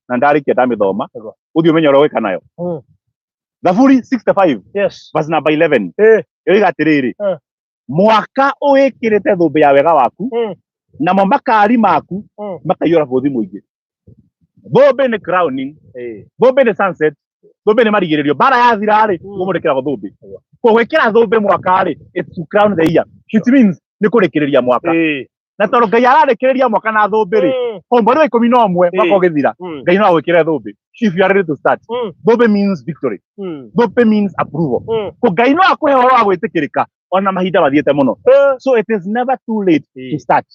na ndarĩkia ndamĩthoma ũthiĩ ũmenye ũrĩa ũgwĩka nayo. Thaburi 65 Yes. verse number 11 ĩroiga atĩrĩrĩ, mwaka ũĩkĩrĩte thũmbĩ ya wega waku, namo makari maku makaiyũra bũthi mũingĩ. Thũmbĩ nĩ crowning, thũmbĩ nĩ sunset, thũmbĩ nĩ marigĩrĩrio. Mbara yathira rĩ, mũndũ ĩkĩragwo thũmbĩ. Gwĩkĩra thũmbĩ mwaka rĩ, it's to crown the year, which means nĩ kũrĩkĩrĩria mwaka. Na tondũ Ngai ararĩkĩrĩria mwaka na thũmbĩ rĩ, o mweri wa 11 mwaka ũgĩthira, Ngai no agwĩkĩre thũmbĩ if you are ready to start. Thũmbĩ means victory. Thũmbĩ means approval. Ko Ngai no akũhe ũhoro wa gwĩtĩkĩrĩka ona mahinda mathiĩte mũno. So it is never too late to start.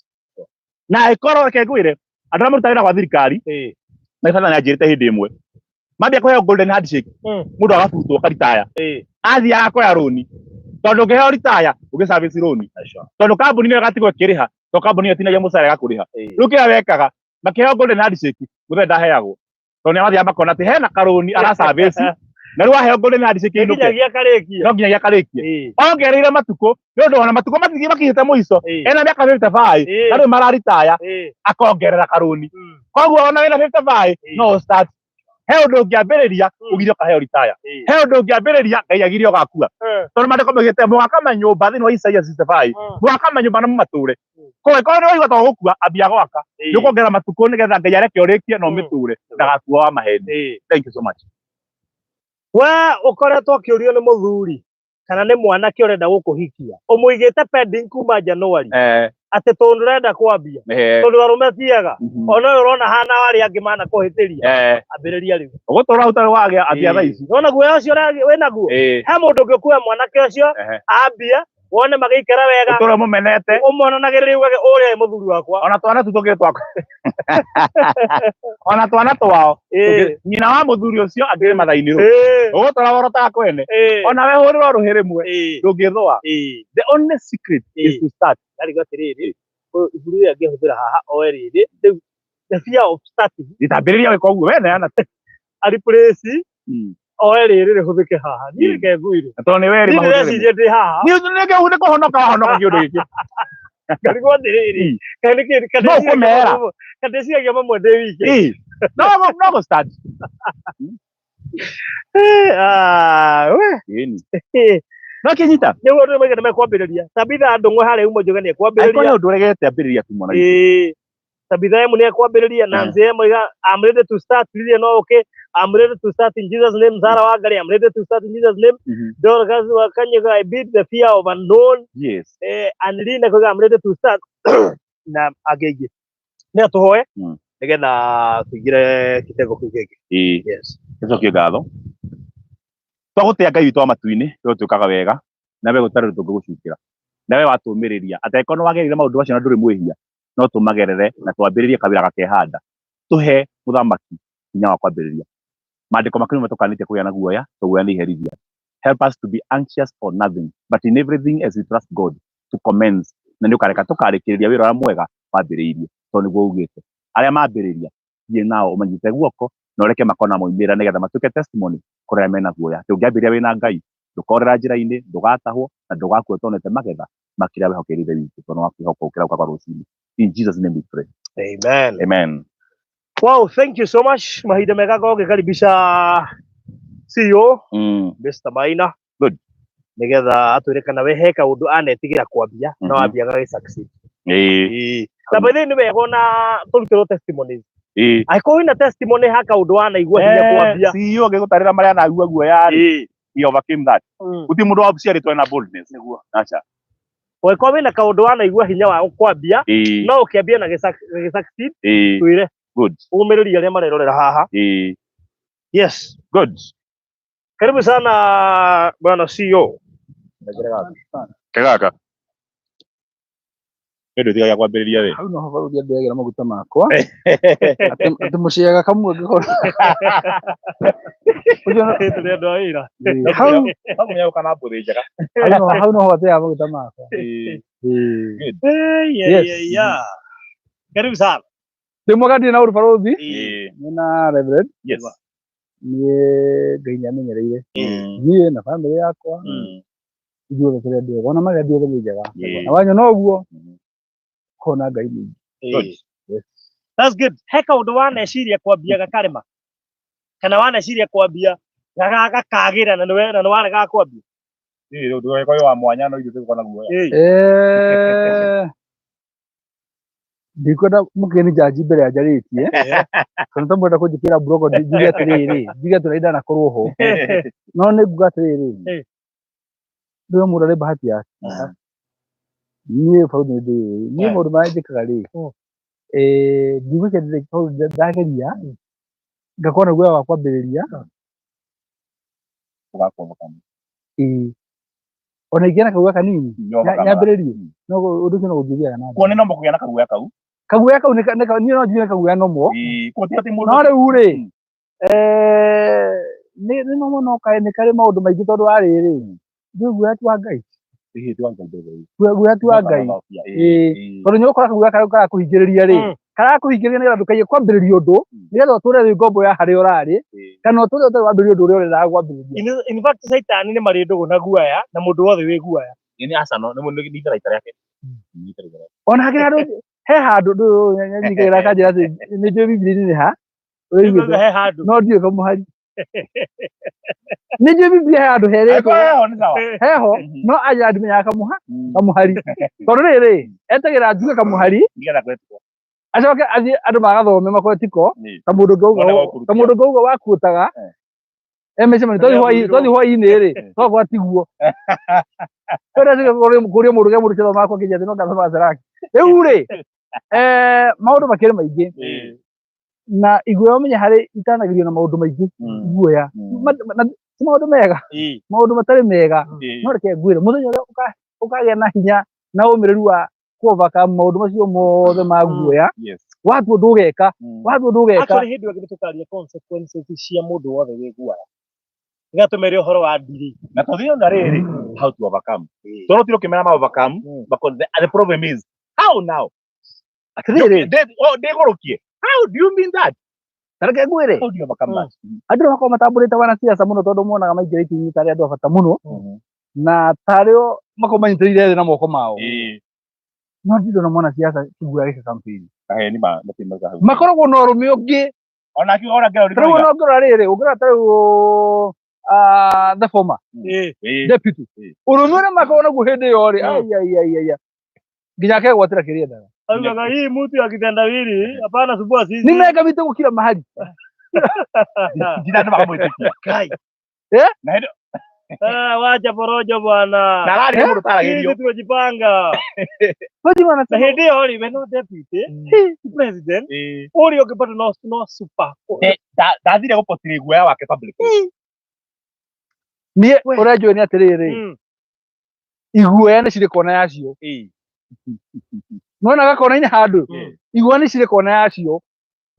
Na ĩkorwo reke ngwĩre, andũ arĩa marutaga wĩra gwa thirikari, my father nĩ anjĩrĩte hĩndĩ ĩmwe, mambia kũheo golden handshake, mũndũ agabutwo akaritaya, athiaga akoya rũni, tondũ ũngĩheo ritaya ũgĩ service rũni, tondũ kambuni nĩyo ĩgatigwo ĩkĩrĩha, tondũ kambuni ĩyo ĩtinagia mũcara ĩgakũrĩha. Rĩu kĩrĩa wekaga, makĩheo golden handshake, mũthee ndaheagwo. Tondũ nĩ mathiaga makona atĩ hena karũni ara service na rĩu waheo golden handshake ĩinũke. Nginyagia karĩkie. No nginyagia karĩkie. Ongereire matukũ nĩ ũndũ ona matukũ matingĩ makinyĩte mũico ena mĩaka 55 na rĩu mararitaya akongerera karũni. Koguo ona wĩna 55 no start. He ũndũ ũngĩambĩrĩria ũgirie ũkaheo ritaya. He ũndũ ũngĩambĩrĩria Ngai agirie ũgakua. Tondũ maandĩko maugĩte mũgaka manyũmba thĩinĩ wa Isaia 65 mũgaka manyũmba na mũmatũre. Koguo angĩkorwo nĩ waigua ta ũgũkua ambia gwaka. Nĩ ũkuongerera matukũ nĩgetha Ngai areke ũrĩkie na ũmĩtũre ndagakua wa maheni. Thank you so much. We ũkoretwo ũkĩũrio nĩ mũthuri kana nĩ mwanake ũrenda gũkũhikia ũmũigĩte pending kuma January atĩ tondũ ndũrenda kwambia tondũ arũme ti ega ona ũyũ ũrona hana arĩa angĩ manakũhĩtĩria ambĩrĩria rĩu. Ũgũtũra ũtarĩ wagĩa ambia thaa ici. Wona guoya ũcio wĩnaguo he mũndũ ũngĩ ũkuoya mwanake ũcio ambia wone magĩikara wega ũtũre mũmenete ũmonanagĩrĩria ugage ũrĩa nĩ mũthuri wakwa ona twana tu tũngĩ twakwa ona twana twao nyina wa mũthuri ũcio angĩrĩ mathainĩ rũ ũgũtũra worotaga kwene ona we hũrĩrwo rũhĩ rĩmwe ndũngĩthũa. The only secret is to start. Ndarigwo atĩrĩrĩ, ũyũ ibu rĩrĩa angĩhũthĩra haha oe rĩrĩ rĩu the fear of starting Gĩtambĩrĩria gwĩka ũguo we neana. A replace oe rĩrĩ rĩhũthĩke haha niĩ reke ngwĩre Tondũ nĩ werĩ niĩ mahũthĩre. Ndĩreciria ndĩ haha Nĩ nĩ kũhonoka wahonoka kĩũndũ gĩkĩ. Ngarigwo atĩrĩrĩ kana nĩkĩ kana No ndĩciragia ũkũmera. Kana ndĩciragia mamwe ndĩ wike. No no go start. Ah, we. Ĩni. No kĩnyita. Nĩguo andũ maigana mekwambĩrĩria. Tabitha Ndũng'we harĩa uma Njoge Angĩkorwo nĩekwambĩrĩria. nĩ ũndũ ũregete ambĩrĩria tu mwana witũ. Tabitha M nĩekwambĩrĩria. Nancy M oiga I'm ready to start. Lilian no okay I'm ready to start in Jesus name. Zara Wangari I'm ready to start in Jesus name. Dorcas Wakanyega I beat the fear of unknown. Anlina koiga I'm ready to start na angĩ aingĩ. Nĩ atũhoe nĩgetha tũingĩre kitengo kĩu kĩngĩ. Yes. Tũcokie ngatho. Twagũtĩa Ngai witũ wa matu-inĩ, we ũtwĩkaga wega, na we gũtarĩ ũndũ tũngĩgũcukĩra. Na we watũmĩrĩria, atĩ angĩkorwo nĩ wagereire maũndũ macio na ndũrĩ mwĩhia, no tũmagerere na twambĩrĩrie kawĩra gakehanda. Tũhe mũthamaki hinya wa kwambĩrĩria. Maandĩko maku nĩ matũkanĩtie kũgĩa na guoya, to guoya nĩ iherithia. Help us to be anxious for nothing, but in everything as we trust God to commence. Na nĩ ũkareka tũkarĩkĩrĩria wĩra ũrĩa mwega wambĩrĩirie, tondũ nĩguo ugĩte. Arĩa mambĩrĩria, thiĩ nao ũmanyite guoko na ũreke makona moimĩrĩra nĩgetha matuĩke testimony kũrĩ arĩa mena guoya. Atĩ ũngĩambĩrĩria wĩna Ngai, ndũkorĩra njĩra-inĩ, ndũgatahwo na ndũgakua ũtonete magetha ma kĩrĩa wehokeire Ithe witũ, tondũ nĩ wakwĩhoka ũkĩra ũka kwa rũcinĩ. In Jesus name we pray. Amen. Amen. Wow, thank you so much. Mahinda mega ngorwo ngĩkaribisha CEO Mr. Maina. Good. Nĩgetha atwĩre kana we he kaũndũ anetigĩra kwambia no ambia agagĩ succeed. Na by the way nĩ wega ona tũrutĩrwo testimonies. Angĩkorwo wĩna testimony ha kaũndũ wanaigua hinya kwambia. CEO agĩgũtarĩra marĩa anaigua guoya rĩ, he overcame that. Gũtirĩ mũndũ waciarĩtwo ena boldness. Nĩguo. Aca. Angĩkorwo wĩna kaũndũ wanaigua hinya wa kwambia no ũkĩambia na gĩ succeed twĩre. Good. Ũmĩrĩrie arĩa marerorera haha. Yes. Good. Karibu sana bwana CEO. Kegaka. Nĩ ndũtigagia kwambĩrĩria we. Hau noho barũthi andĩagĩra maguta makwa atĩ mũciaga kamwe ngĩkorwo Ũcio Tũrĩ andũ a wĩra. Hau Hau mũnyagũka na mbũthĩ njega. Hau noho atĩaga maguta makwa. Good. Yeah, yeah. Karibu sana. Ndĩ mwega ndirĩ na ũru barũthi. Nĩ na Reverend. Yes. Niĩ Ngai nĩamenyereire. Niĩ na bamĩrĩ yakwa. Ithuothe tũrĩ andũ ega. Ona marĩ andũ othe nĩ njega. Na wanyona ũguo kona Ngai mũingĩ. Good. Yes. That's good. He kaũndũ waneciria kwambia gakarema kana waneciria kwambia gakagĩra na nĩwe na nĩwaregaga kwambia. Ĩĩ, ndũgagĩkorwo wa mwanya no ithuĩ tũgĩkorwo na guoya. Ndikwenda mũkĩni njanji mbere ya njarĩtie tondũ tamwenda kũnjĩkĩra mburoko njuge atĩrĩrĩ njuge atĩrĩ ndanakorwo ho no nĩ nguga atĩrĩrĩ rĩu mũndũ arĩ bahati yake niĩ barũthi nĩ ndĩũĩ niĩ maũndũ marĩa njĩkaga rĩ ndigwĩka ndageria ngakorwo na guoya wa kwambĩrĩria ĩĩ ona ingĩona kaguoya kanini nyambĩrĩrie no ũndũ ũcio no gũthiaga na mbere. Kuona no kũgĩa na kaguoya kau Kaguoya kau niĩ no njigue kaguoya nomwo no rĩu rĩ nĩ nomo no nĩ karĩ maũndũ maingĩ tondũ wa rĩrĩ ndiũĩ guoya ti wa Ngai guoya ti wa Ngai tondũ nĩ ũgũkora kaguoya karĩa karakũhingĩrĩria rĩ Karakũhingĩrĩria nĩgetha ndũkaiye kwambĩrĩria ũndũ, nĩgetha ũtũre wĩ ngombo ya harĩa ũrarĩ, kana ũtũre ũtarĩ wambĩrĩria ũndũ ũrĩa ũrendaga kwambĩrĩria. In fact, Caitani nĩ marĩ ndũgũ na guoya na mũndũ wothe wĩ guoya. Nĩ Arsenal, nĩ itharaita rĩake. Nĩ itharaita rĩake. Ona hakĩrĩ handũ, he handũ nyingagĩra kanjĩra atĩ nĩ njũĩ Bibilia-inĩ nĩ ha ũrĩa He handũ. No ndiũĩ kamũhari. Nĩ njũĩ Bibilia he handũ herĩtwo. Angĩkorwo heho nĩ sawa. Heho, no anjĩra ndimenyaga kamũhari. Tondũ rĩrĩ, etagĩra njuge kamũhari, Nĩgetha kwetwo. Acoke athiĩ andũ magathome makore tiko, ta mũndũ Wona ngauga gwakurutia. Ta mũndũ ngauga wakuotaga emĩcemanio twathi hwaĩ-inĩ rĩ, twakora tiguo kũria mũndũ ge mũndũ kĩthoma akwa kĩnja no ngathoma Zeraki rĩu rĩ, maũndũ makĩrĩ maingĩ na iguoya ũmenye harĩ itanagĩrio na maũndũ maingĩ iguoya. Na ti maũndũ mega, maũndũ matarĩ mega. No reke ngwĩre, mũthenya ũrĩa ũkagĩa na hinya na ũmĩrĩru wa kũ-overcome maũndũ macio mothe ma guoya, watua ũndũ ũgeka, watua ũndũ ũgeka. Actually, hĩndĩ ĩyo nĩ tũkaria consequences cia mũndũ wothe wĩ guoya. Nĩgetha tũmere ũhoro wa ndiri. Na tũthiĩ na rĩrĩ, how to overcome. Tondũ tiro kĩmera ma overcome, because the problem is how now? Atĩrĩrĩ, Ndĩgũrũkie. How do you mean that? Ta reke ngwĩre, How do you overcome that? Andũ nĩ makoragwo matambũrĩte wanasiasa mũno tondũ monaga maingĩra itĩ-inĩ tarĩ andũ a bata mũno na tarĩo makoragwo manyitĩrĩire thĩ na moko mao. No ndirĩ ndona mwanasiasa kĩguoya gĩka campaign. Aheni ma matirĩ meka hau. Makoragwo na ũrũme ũngĩ. Ona akiuga ona ngero Ta rĩu ona ũngĩrora rĩrĩ, ũngĩrora ta rĩu the former deputy, ũrũme ũrĩa makoragwo naguo hĩndĩ ĩyo rĩ, ai ai ai ai ai, nginya akegwatĩra kĩrĩa endaga. Augaga hii mtu ya kitendawili hapana sumbua sisi. Nĩ mengamĩte gũkira mahari. Nginya andũ makamwĩtĩkia. Kai. Eh? Na hĩndĩ Ah, wacha porojo bwana. na ararĩ mũndũ ũtaragĩrio. Sisi tumejipanga. Maji Na wanasema hĩndĩ ĩyo rĩ, we no deputy, ti president, ũrĩa ũngĩ bado no super. Ndathire gũpotire guoya wake publicly. Niĩ ũrĩa njũĩ nĩ atĩrĩrĩ, iguoya nĩ cirĩ kona yacio. Nona gakona-inĩ handũ, iguoya nĩ cirĩ kona yacio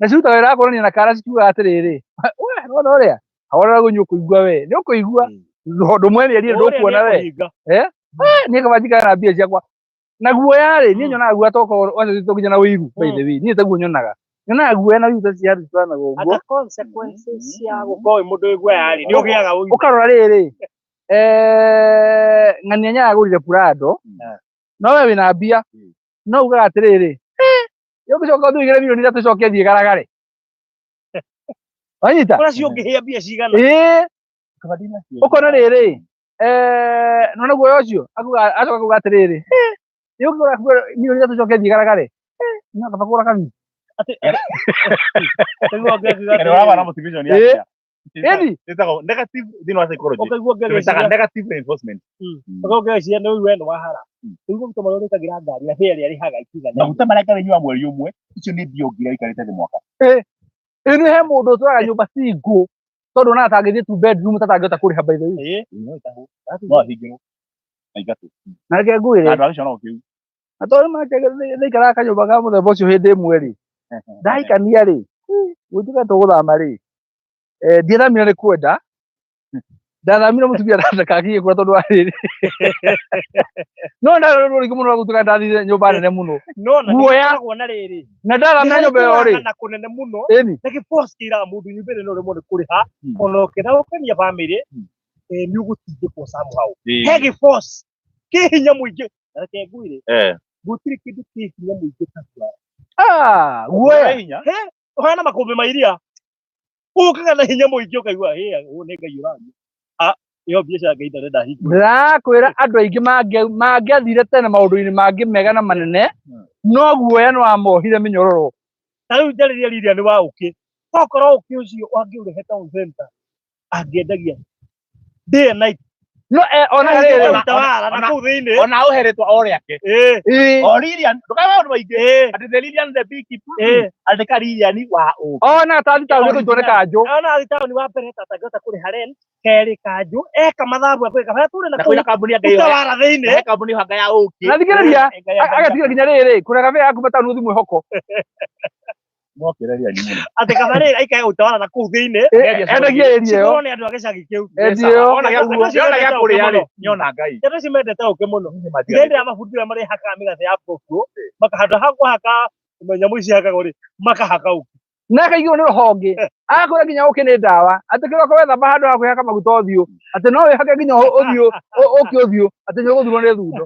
na cirutaga wĩra wa kuonania na kara, cikiugaga atĩrĩrĩ, we nona ũrĩa hawona gunyua ũkũigua, we nĩ ũkũigua ndũ mwene ndũkuona we. Niĩ kaba njikare na mbia ciakwa na guoya rĩ, niĩ nyonaga guoya tokorwo wacokete nginya na ũiru. By the way, niĩ taguo nyonaga guoya na ũiru ta ciarutanaga ũguo. Anga consequences cia gũkorwo wĩ mũndũ wĩ guoya rĩ, nĩ ũgĩaga ũiru. Ũkarora rĩrĩ, ng'ania nyaragũrire Prado, no we wĩna mbia no ugaga atĩrĩrĩ, ũngĩcoka ũthiĩ ũigĩre 3 mirioni coke thiĩ garagare, wanyita. Ũrĩa ũngĩhĩa mbia cigana. Ĩĩ, ũkona rĩrĩ, nona guoya ũcio acoka kuga atĩrĩrĩ, ũngĩgũra 3 mirioni coke thiĩ garagare, no kaba kũgũra kabiri. Ũkaigua ũngĩkiuga Na nĩũragwa na motivation yake. Ĩni. Ĩtagwo negative thĩinĩ wa psychology. Ũkaigua Tũmĩtaga ũngĩgeciria negative reinforcement. Ũkaigua ũngĩgeciria nĩ ũiru we nĩ wahara. Rĩu maguta marĩa ũrĩkagĩra ngari na fare ĩrĩa ĩrĩhaga itigana. Maguta marĩa ngari nyua mweri ũmwe, icio nĩ mbia ũngĩra ũikarĩte thĩ mwaka. Ĩni, he mũndũ ũtũraga nyũmba single tondũ ona atangĩthiĩ two bedroom tatangĩhota kũrĩha, by the way. No ahingĩrwo na ingatwo. Na reke ngwĩre, Na andũ a gĩconoko kĩu. Na tondũ ndaikaraga kanyũmba ka mũthemba ũcio hĩndĩ ĩmwe rĩ, ndahikania rĩ, gũtuĩka tũgũthama rĩ, ndiathamire nĩ kwenda, ndathamire mũtumia ndakakinyie kũra tondũ wa rĩrĩ, no ndarĩ rũringĩ mũno rwa gũtuĩka ndathire nyũmba nene mũno. No na Guoya. nĩgũkoragwo na rĩrĩ. Na ndathamĩra nyũmba ĩyo rĩ, Na kũnene mũno. Ĩni. Na gĩboss kĩraga mũndũ nyũmba ĩno no ũremwo nĩ kũrĩha ona ũkĩenda gũkenia bamĩrĩ, nĩ ũgũtindĩkwo somehow. He gĩboss kĩ hinya mũingĩ. Na reke ngwĩre, gũtirĩ kĩndũ kĩ hinya mũingĩ ta guoya. Ah, guoya. Hinya. Ũhana makũmbĩ ma iria. Ũkaga na hinya mũingĩ ũkaigua hĩ, ũyũ nĩ Ngai ũraria. Ah, ĩyo biacara Ngai ndarenda hingũre. Ndĩrakwĩra andũ aingĩ mangĩathire tene maũndũ-inĩ mangĩ mega na manene, no guoya nĩ wamohire mĩnyororo. Ta rĩu njarĩria Lilia nĩ wa ũkĩ. Okorwo ũkĩ ũcio angĩũrehe town center, angĩendagia day and night. No onaga rĩrĩ, Utawala na kũu thĩinĩ. Ona ũheretwo o rĩake. Ĩĩ. O Lilian, ndũkae maũndũ maingĩ. Atĩ the Lilian the beekeeper. Andĩka Lilian wa ũkĩ. Ona tathi taũni kũnyitwo nĩ kanjũ. Ona athi taũni wa mbere ta atangĩhota kũrĩha rent, kerĩ kanjũ, eka mathabu akwĩka harĩa tũrĩ na Na kũu kwĩna kambuni ya Ngai utawala thĩinĩ. he kambuni hanga ya ũkĩ. Na thikĩrĩria, agatigĩra nginya rĩrĩ kũrĩa gabĩa yakuma taũni gũthiĩ mwĩhoko. No kĩreria ni mũno. Atĩ kaba rĩrĩ aikare utawala na kũu thĩinĩ. Endagia area ĩyo. Cikorwo nĩ andũ a gĩcagi kĩu. Endia ĩyo. Ona gĩa Acio ona gĩa mendete ũkĩ kũrĩa rĩ, mũno. nĩona Ngai. Andũ acio mendete ũkĩ mũno. Hĩndĩ ĩrĩa mabundi ũrĩa marĩhakaga mĩgate ya mbũkũ, makahandũ ha kũhaka Nyamũ ici hakagwo rĩ, makahaka ũkĩ. Na akaigwo nĩ rũhonge agakwĩra nginya ũkĩ nĩ ndawa, atĩ kĩroko wethamba handũ ha kwĩhaka maguta ũthiũ, atĩ no wĩhake nginya ũthiũ ũkĩ ũthiũ, atĩ nĩ ũgũthurwo nĩ thundo.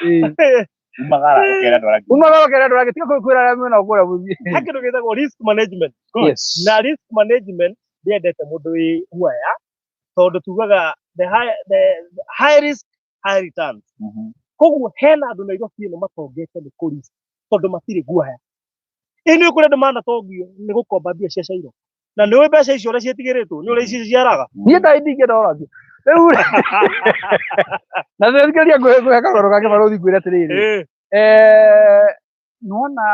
Ĩĩ. Umagara ũkera andũ arĩa angĩ. Umagara ũkera andũ arĩa angĩ, tiga kwĩra arĩa mena kũrĩa mũciĩ. He kĩndũ gĩtagwo risk management. Yes. Na risk management ndĩendete mũndũ wĩ guoya, tondũ tugaga the high risk high returns. Koguo hena andũ Nairobi ĩno matongete nĩ kũ risk, tondũ matirĩ guoya. Ĩ nĩ kũrĩ andũ manatongio nĩ gũkomba mbia cia Cairo, na nĩ ũĩ mbeca icio ũrĩa ciĩtigĩrĩtwo, nĩ ũrĩa ici ciciaraga. Niĩ ndai ndingĩenda ũhoro ũcio. Rĩu rĩ, na thikĩrĩria ngũhe kagoro gake barũthi ngwĩre atĩrĩrĩ, nĩwona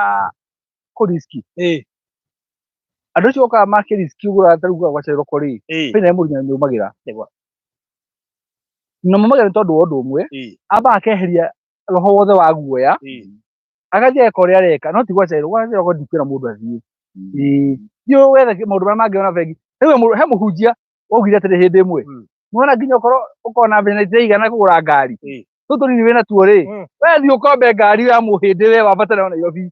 kũ risk andũ acio okaga makĩ risk ũgũraga ta rĩu gwa Cairo rĩ, bena mũndũ nĩaumagĩra. Na maumagĩra nĩ tondũ wa ũndũ ũmwe, ambaga akeheria roho wothe wa guoya, agathiĩ ageka ũrĩa areka, no ti gwa Cairo. Gwa Cairo ndikwĩra mũndũ athiĩ. Ĩĩ, thiĩ wethe maũndũ marĩa mangĩona bengi. Rĩu he mũhunjia waugire atĩrĩ hĩndĩ ĩmwe, nĩwona nginya ũkorwo ũkona mbeca itaigana kũgũra ngari, tũtũ tũnini wĩna tuo rĩ, we thiĩ ũkombe ngari ya mũhĩndĩ we wambate nayo Nairobi.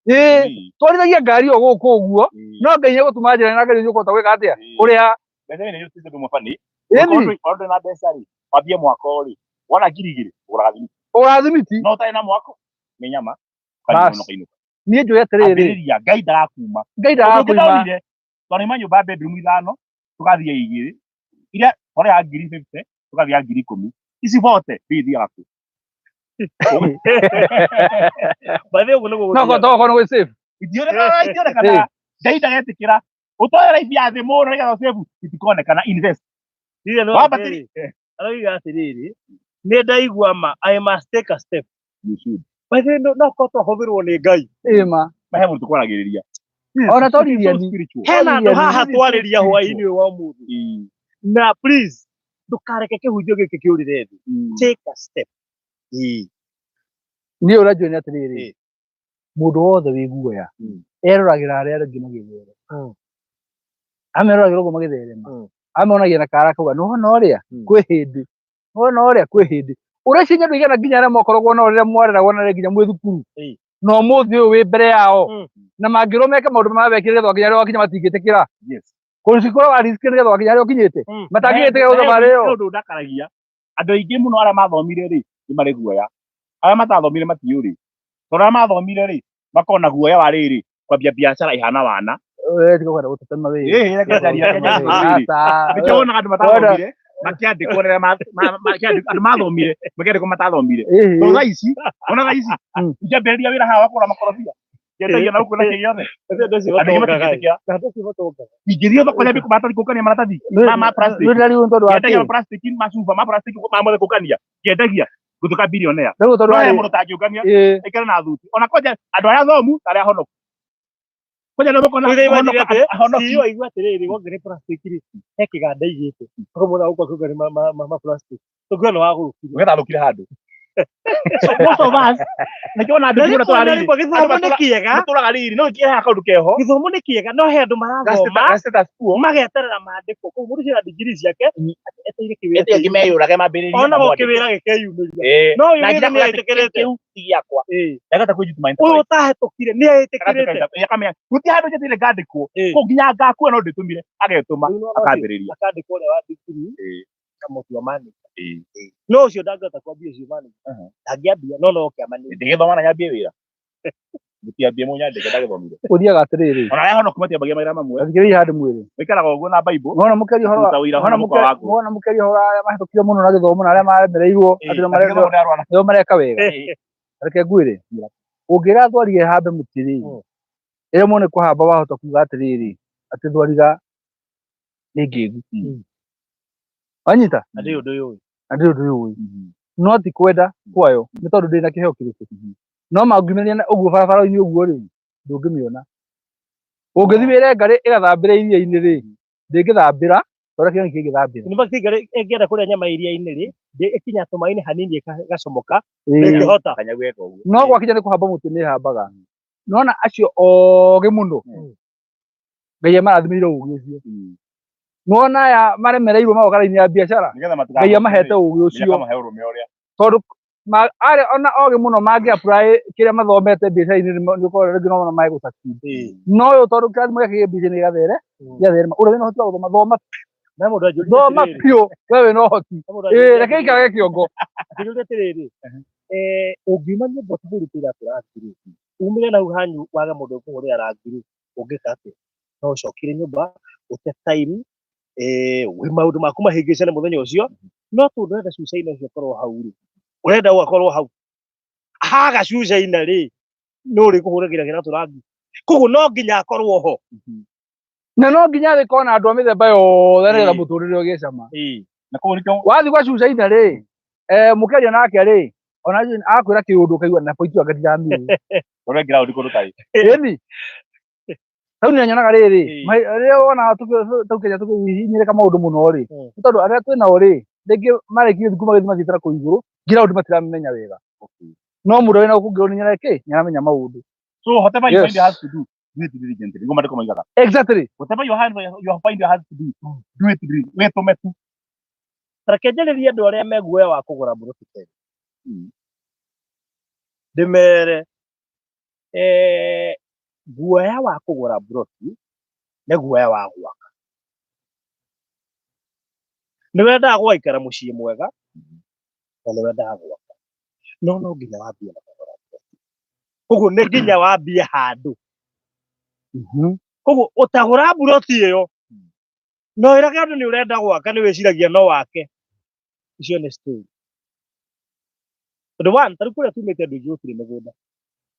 Ĩĩ, twarithagia ngari o gũkũ ũguo, no Ngai nĩegũtũma njĩra na Ngai nĩũkũhota gwĩka atĩa? Kũrĩha. Mbeca nĩ ũtĩte ndũ mwabani. Ĩni. Okorwo ndũrĩ na mbeca rĩ, wambie mwako rĩ, wona 2000 ũgũraga thimiti. Ũgũraga thimiti. No ũtarĩ na mwako nĩ nyama. Bas. Niĩ njũĩ atĩrĩrĩ. Ambĩrĩria, Ngai ndarakuma. Ngai ndarakuma. Ũndũ ũngĩ twarĩma nyũmba bedroom 5, tũgathiĩ 2, iria twarĩha ngiri 50, tũgathiĩ ngiri 10. Ici bote ithiaga kũ? By the way, ũguo nĩguo No gũthiaga. tokorwo nĩ gwĩ safe. Itionekaga, itionekaga. Ngai ndagetĩkĩra. Ũtware life ya thĩ mũno nĩgetha save, itikonekana invest. Rĩrĩa no Wamba atĩrĩrĩ, aroiga atĩrĩrĩ, nĩ ndaigua ma, I must take a step. You should. By the way, no korwo twahũthĩrwo nĩ Ngai. Ĩĩ ma. He mũndũ tũkwaragĩrĩria. Ona to Lilian. So spiritual. Hena andũ Lilian, haha really twarĩria spiritual. hwaĩ-inĩ ũyũ wa ũmũthĩ. Na please, ndũkareke kĩhunjio gĩkĩ kĩũrĩre thĩ. Take a step. Niĩ ũrĩa njũĩ nĩ atĩrĩrĩ, mũndũ wothe wĩ guoya eroragĩra arĩa angĩ magĩtherema. Ameroragĩra ũguo magĩtherema. Amonagia na kara akauga nĩwona ũrĩa kwĩ hĩndĩ, nĩwona ũrĩa kwĩ hĩndĩ. Ũreciria andũ aigana nginya arĩa mokoragwo nao rĩrĩa mwareragwo na nginya mwĩ thukuru, na ũmũthĩ ũyũ wĩ mbere yao, na mangĩrwo meke maũndũ mawekire nĩgetha wakinya harĩa wakinya matingĩtĩkĩra. Yes. Kũricikũra wa risk nĩgetha wakinya harĩa ũkinyĩte, matangĩgĩtĩkĩra gũthabarĩ ĩyo. Ũndũ ndakaragia andũ aingĩ mũno arĩa mathomire rĩ nĩ marĩ guoya, arĩa matathomire matiũrĩ, tondũ arĩa mathomire rĩ makona guoya wa rĩrĩ kwambia biacara ihana wana. Tiga kwenda gũtũtema wĩra. Ĩĩ, reke njarie, reke njarie. Nĩkĩo wonaga andũ matathomire makĩandĩkwo rĩrĩa andũ mathomire makĩandĩkwo matathomire. Tondũ thaa ici, ona thaa ici, ingĩambĩrĩria wĩra haha wa kũgũra makorobia, ngendagia na gũkũ na kĩ gĩothe. Andũ acio Andũ aingĩ matongaga. matingĩtĩkĩra. Andũ acio matongaga. Ingĩthiĩ thoko nyambie maratathi kũngania maratathi ma plastic. Rĩu tondũ wa Ngendagia kĩ? plastic, macuba ma plastic ma mothe kũngania, ngendagia ngũtuĩka billionaire. Rĩu tondũ No wa he mũndũ ũtangĩũngania aikare na thuti. Ona kwanja andũ arĩa athomu na arĩa ahonoku. Kwanja nĩ ũkona Rĩu imagine atĩ, ahonoki. CEO aigua atĩrĩrĩ, wonge nĩ plastic rĩ, he kĩganda aigĩte. Ũkamwona gũkũ akĩũngania ma plastic. Tũngĩona wagũrũkire. Nĩgetha athũkire handũ. So most of us, nĩkĩo ona andũ Na aingĩ rĩmwe mũno na rĩmwe gĩthomo nĩ kĩega, tũraga riri, no kĩeha kaũndũ keho. Gĩthomo nĩ kĩega, no he andũ marathoma Ga status quo. mageterera mandĩkwo. Koguo mũndũ ũcio ena degree ciake, eteire kĩwĩra Ete kĩu. meyũrage mambĩrĩrie. Ona go kĩwĩra gĩkeyumĩria. Eh. No ũyũ Na githĩ nginya nĩ kuga atĩ etĩkĩrĩte. kĩu ti gĩakwa. Ndagata kwĩjutuma Ũyũ ũtahetũkire nĩ etĩkĩrĩte. Akamenya gũtirĩ handũ njatire ngandĩkwo. Ĩĩ. Kũu nginya ngakua no ndĩtũmire agetũma Rĩu nĩwona ũcio akambĩrĩria. akandĩkwo ũrĩa wa degree akamũtua manager. No ũcio ndangĩhota kwambia ũcio manager. Ndangĩambia no no oke amanage. Ndĩgĩthoma na nyambie wĩra. Mũtiambie mũnyandĩke ndagĩthomire. Ũthiaga atĩrĩrĩ, Ona arĩa ahonoku matiambagia mawĩra mamwe. thikĩrĩria handũ mwĩrĩ. Maikaraga ũguo na Bible. Wona mũkĩaria ũhoro Kũruta wĩra wona mũhuko waku. wona mũkĩaria ũhoro wa arĩa mahĩtũkire mũno na gĩthomo na arĩa maremereirwo atĩ nĩo nĩo mareka wega. Reke ngwĩre, ũngĩra thwariga ĩhambe mũtĩ rĩ, ĩremwo nĩ kũhamba wahota kuga atĩrĩrĩ, atĩ thwariga nĩ ngĩgu. Wanyita? Na ndĩrĩ ũndũ yũĩ. Na ndĩrĩ ũndũ yũĩ. No ti kwenda kwayo, nĩ tondũ ndĩrĩ na kĩheo kĩrĩkũ. No mangiumania na ũguo barabara-inĩ ũguo rĩ, ndũngĩmĩona. Ũngĩthiĩ wĩre ngarĩ ĩgathambĩre iria-inĩ rĩ, ndĩngĩthambĩra tondũ kĩo kĩngĩthambĩra. In fact, ngarĩ ĩngĩenda kũrĩa nyama iria-inĩ rĩ, ĩkinya tũmaĩ-inĩ hanini ĩgacomoka, ndĩngĩhota. No gwakinya nĩ kũhamba mũtĩ nĩ ĩhambaga. Nona acio ogĩ mũno, Ngai amarathimĩire ũgĩ ũcio. Nona aya maremereirwo magoka raini ya biacara, Ngai amahete ũgĩ ũcio. Tondũ Arĩa ona ogĩ mũno mangĩ apply kĩrĩa mathomete biacara-inĩ nĩ ũkorwo rĩngĩ no mage gũ-succeed. No ũyũ tondũ kĩrathimo gĩake gĩ biacara-inĩ gĩgathere gĩgatherema. Ũrĩa wĩna ũhoti wa gũthoma thoma, Na mũndũ anjũririe thoma atĩrĩrĩ, biũ, we wĩna ũhoti. na mũndũ Ĩĩ, anjũririe reke atĩrĩrĩ, ikarage kĩongo. akĩnjũria atĩrĩrĩ, ũngiuma nyũmba ũtahũrĩte iratũ rangi rĩ, umĩre na hau hanyu wage mũndũ ũkũhũrĩra rangi rĩ, ũngĩka atĩa? No ũcokire nyũmba ũte time, wĩ maũndũ maku mahĩngĩcane mũthenya ũcio, no tondũ ũrenda cucaina ũcio ũkorwo hau rĩ, ũrenda ũgakorwo hau haga cucaina rĩ, nũ ũrĩkũhũragĩra kĩratũ rangi? Koguo no nginya akorwo ho. Na no nginya thĩ na andũ a mĩthemba yothe nĩgetha Ĩĩ. mũtũrĩre ũgĩe cama. Na koguo nĩkĩo Wathiĩ gwa cucaina rĩ, mũkĩaria nake rĩ, ona akwĩra kĩũndũ ũkaigua na point ĩyo ndiramĩũĩ. ũrĩa ground kũndũ ta Ĩni. Rĩu nĩ nyonaga rĩrĩ, Ĩĩ. rĩrĩa wonaga tau Kenya tũkĩhinyĩrĩka maũndũ mũno rĩ, nĩ tondũ arĩa twĩ nao rĩ, rĩngĩ marĩkirie thukuru magĩthiĩ mathiĩte na kũu igũrũ, ground matiramenya wega. No mũndũ wĩna gũkũ ground nĩ aramenya maũndũ. So whatever you Yes. find your hands to do, do it diligently. Nĩguo maandĩko moigaga. Exactly. Whatever you find your hands to do, do it diligently. Wĩtũme tu. Reke njarĩrie andũ arĩa me guoya wa kũgũra mburoti Kenya. Ndĩmere, guoya wa kũgũra mburoti nĩ guoya wa gwaka. Nĩ wendaga gũgaikara mũciĩ mwega na nĩ wendaga gwaka, no no nginya wambie na kũgũra mburoti. Koguo nĩ nginya wambie handũ. Koguo ũtagũra mburoti ĩyo no ĩrage andũ nĩ ũrenda gwaka, nĩ wĩciragia no wake. Icio nĩ story. Tondũ one, ta rĩu kũrĩa tumĩte andũ aingĩ gũtirĩ mĩgũnda.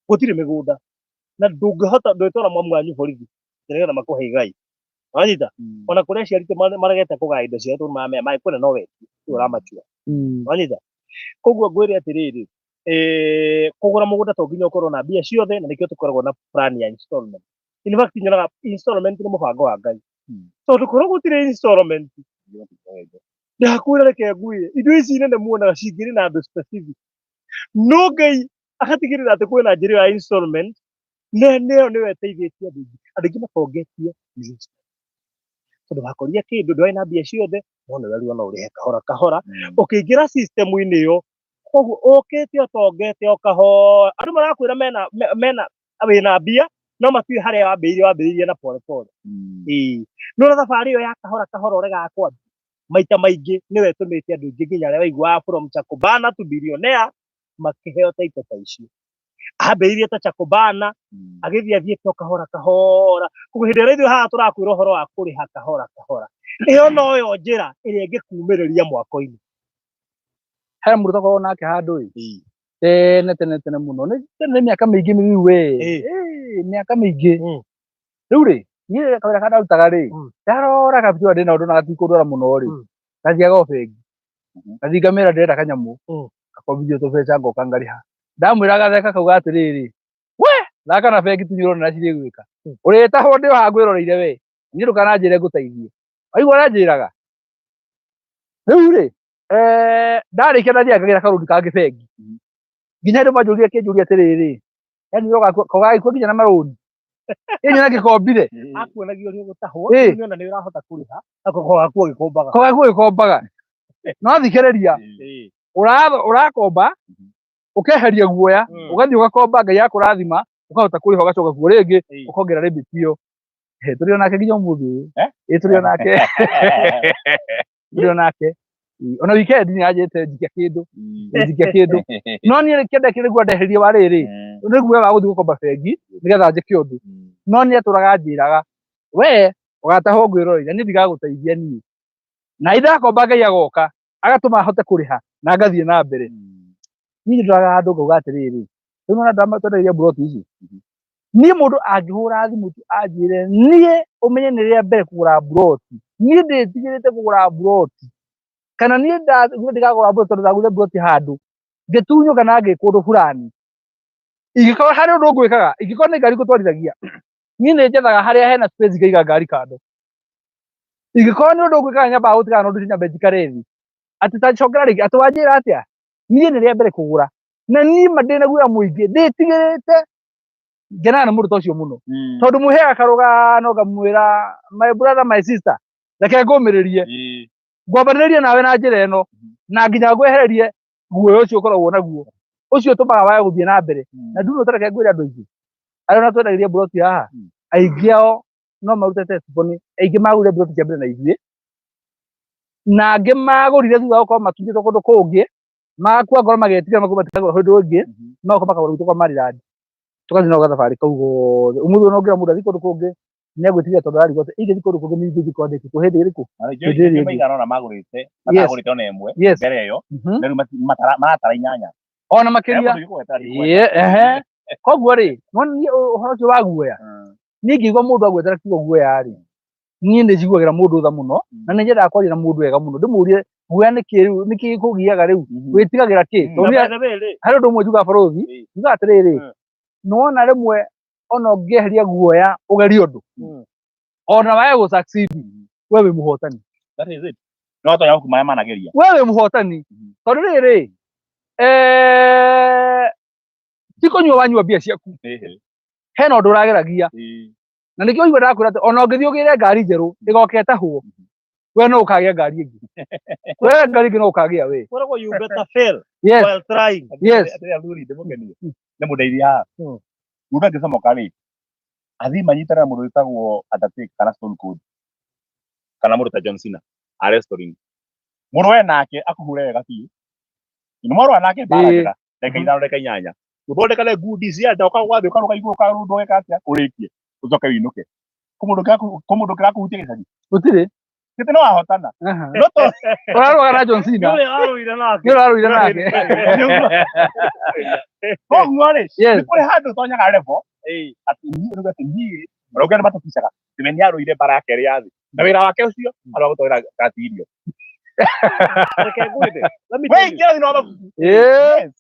Gũtirĩ mĩgũnda. Na ndũngĩhota, ndwĩtwara mamu wanyu borithi nĩgetha makũhe igai. Wanyita? Ona kũrĩa aciari tu maregete kũgaya indo ciao tondũ maramenya mangĩkuona no wendie, rĩu ũramachua. Wanyita? Koguo ngwĩre atĩrĩrĩ, kũgũra mũgũnda to nginya ũkorwo na mbia ciothe, na nĩkĩo tũkoragwo na plan ya installment. In fact, nyonaga installment nĩ mũbango wa Ngai. Tondũ korwo gũtirĩ installment, ndakwĩra reke ngwĩre, indo ici nene muonaga cingĩrĩ na andũ specific. No Ngai agatigĩrĩra atĩ kwĩna njĩra ĩyo ya installment, na nĩyo nĩyo ĩteithĩtie andũ aingĩ. Andũ aingĩ matongetie nĩ installment. Tondũ wakoria kĩndũ ndwarĩ na mbia ciothe, no nĩ werirwo no ũrĩhe kahora kahora. Ũkĩingĩra system-inĩ ĩyo, koguo ũkĩte ũtongete o kahora. Andũ marakwĩra mena wĩna mbia, no matiũĩ harĩa wambĩrĩirie, wambĩrĩirie na pole pole. Ĩĩ. No na thabarĩ ĩyo ya kahora kahora ũregaga kwambia, maita maingĩ nĩwe ĩtũmĩte andũ aingĩ nginya arĩa waiguaga from Chakubana to billionaire makĩheo title ta icio. Ambĩrĩirie ta Chakubana, agĩthiĩ athiĩte o kahora kahora. Koguo hĩndĩ ĩrĩa ithuĩ haha tũrakwĩra ũhoro wa kũrĩha kahora kahora, ĩyo noyo njĩra ĩrĩa ĩngĩkumĩrĩria mwako-inĩ. He mũndũ twakoragwo nake handũ ĩ, tene tene tene mũno, nĩ tene mĩaka mĩingĩ mĩthiru we, mĩaka mĩingĩ. Rĩu rĩ, niĩ kawĩra karĩa ndarutaga rĩ, ndarora kabitũ ndĩna ũndũ na gatikũndwara mũno rĩ, ngathiaga o bengi, ngathiĩ ngamĩra ndĩrenda kanyamũ, gakombithio tũbeca ngoka ngarĩha. Ndamwĩra gatheka kauga atĩrĩrĩ, we thaka na bengi tu nĩũrona ũrĩa cirĩgwĩka. Ũrĩtahwo ndĩ o haha ngwĩroreire we, niĩ ndũkananjĩre ngũteithie. Waigua ũrĩa anjĩraga? Rĩu rĩ, ndarĩkia ndathiaga ngagĩra karũni kangĩ bengi. Nginya hĩndĩ manjũrire kĩnjũria atĩrĩrĩ, yaani ũgagĩkua nginya na marũni. Ĩĩ na gĩkombire. Akuonagia ũrĩa ũgũtahwo, rĩu nĩona nĩ ũrahota kũrĩha, ako gaku gĩkombaga. Ko gaku gĩkombaga. No thikĩrĩria, ũrakomba, ũkeheria guoya, ũgathiĩ ũgakomba, Ngai akũrathima, ũkahota kũrĩha ũgacoka kuo rĩngĩ, ũkongerera limit ĩyo. Tũrĩ o nake nginya ũmũthĩ ũyũ. Ĩĩ, tũrĩ o nake. Tũrĩ o nake. Ona weekend nĩ anjĩte njikia kĩndũ, njikia kĩndũ. No niĩ kĩenda kĩrĩ guo ndeherie wa rĩrĩ, nĩ guoya wa gũthiĩ gũkomba bengi nĩgetha njĩke ũndũ. No nĩ atũraga anjĩraga, we ũgatahwo ngwĩroreire, niĩ ndigagũteithia niĩ. Na indakomba Ngai agoka, agatũma hote kũrĩha na ngathiĩ na mbere. Niĩ ndoraga handũ ngauga atĩrĩrĩ, rĩu nĩwona twendagia mburoti ici. Niĩ mũndũ angĩhũra thimũ tu anjĩre niĩ ũmenye nĩ rĩa mbere kũgũra mburoti, niĩ ndĩtigĩrĩte kũgũra mburoti, kana niĩ ndigagũra mburoti tondũ ndagũrire mburoti handũ ngĩtunywo kana ngĩkwo ũndũ fulani. Ingĩkorwo harĩ ũndũ ngwĩkaga, ingĩkorwo nĩ ngari ngũtwarithagia, niĩ nĩ njethaga harĩa hena space ngaiga ngari kando. Ingĩkorwo nĩ ũndũ ngwĩkaga nyambaga gũtigana na ũndũ ũcio nyambe njikare thĩ. Atĩ ta cokera rĩngĩ, atĩ wanjĩra atĩa? Niĩ nĩ rĩa mbere kũgũra. Na niĩ ma ndĩna guoya mũingĩ, ndĩtigĩrĩte ngenaga nĩ mũndũ ta ũcio mũno. Tondũ mwĩheaga karũgano ngamwĩra my brother, my sister, reke ngũmĩrĩrie. Ngwambanĩrĩrie nawe na njĩra ĩno, na nginya ngwehererie Guoya ũcio ũkoragwo naguo ũcio ũtũmaga wage gũthiĩ na mbere. Na nduno tareke ngwĩre, andũ aingĩ arĩa ona twendagĩria mburoti haha, aingĩ ao no marute testimony. Aingĩ magũrire mburoti cia mbere na ithuĩ, na angĩ magũrire thutha wa gũkorwo makinyĩtwo kũndũ kũngĩ, magakua ngoro, magetigĩra makuo matikagũra hĩndĩ ĩngĩ, magoka makagũra gwitũ kwa Maryland. Tũgathiĩ nao gathabarĩ kau gothe. Ũmũthĩ ona ũngĩra mũndũ athiĩ kũndũ kũngĩ, nĩ agwĩtigĩra, tondũ ararigwo atĩ ingĩthiĩ kũndũ kũngĩ ningĩ ingĩkorwo ndĩkĩtwo hĩndĩ ĩrĩkũ, hĩndĩ ĩrĩa ĩngĩ. Maigana ona magũrĩte, matagũrĩte ona ĩmwe mbere ĩyo, na rĩu maratara inyanya. Ona makĩria. Ehe, koguo rĩ, niĩ ũhoro ũcio wa guoya, niĩ ngĩigua mũndũ agwetera kiugo guoya rĩ, niĩ nĩ njiguagĩra mũndũ tha mũno, na nĩ nyendaga kwaria na mũndũ wega mũno, ndĩmũrie guoya nĩ kĩ rĩu, nĩ kĩ kũgiaga rĩu, wĩtigagĩra kĩ? Tondũ Na by the way rĩ, harĩ ũndũ ũmwe njugaga, barũthi, njugaga atĩrĩrĩ, nĩwona rĩmwe ona ũngĩeheria guoya ũgerie ũndũ, ona wae gũ succeed, we wĩ mũhotani. That is it. No tonya gũkũ marĩa manageria. We wĩ mũhotani, tondũ rĩrĩ, ti kũnyua wanyua mbia ciaku, hena ũndũ ũrageragia, na nĩkĩo ũigua ndakwĩra atĩ ona ũngĩthiĩ ũgĩre ngari njerũ ĩgoka ĩtahwo, we no ũkagĩa ngari ĩngĩ, we ngari ĩngĩ no ũkagĩa we. Kwĩragwo you better fail while trying. Atĩrĩ athuri, ndĩmũkenie nĩ mũndeithia haha. Mũndũ angĩcomoka rĩ, athiĩ manyitane na mũndũ wĩtagwo Undertaker kana Stone Cold kana mũndũ ta John Cena a wrestling, mũrũe nake akũhũre wega biũ, nĩ mwarũa nake mbara njega ndagĩka 5, ndagĩka 8, ũthondekane ngundi cia nda, ũkagwa thĩ, ũkarũga igũrũ, ũkarũndwo, ũgeka atĩa, ũrĩkie, ũcoke wĩinũke. Kũ mũndũ kĩrakũhutia gĩcagi? Gũtirĩ. Gĩtĩ no wahotana. No to Ũrarũaga na John Nĩ Cena. ũrĩa warũire nake. Nĩ ũrarũire nake. Koguo rĩ, nĩ kũrĩ handũ ũtonyaga level atĩ niĩ rĩu, atĩ niĩ ona ũngĩ matũticaga nĩwe, nĩ arũire mbara yake ĩrĩ ya thĩ na wĩra wake ũcio arwa gũtwarĩra kati irio. Reke ngwĩre. Let me we tell you. ingĩra thĩinĩ wa mabuku.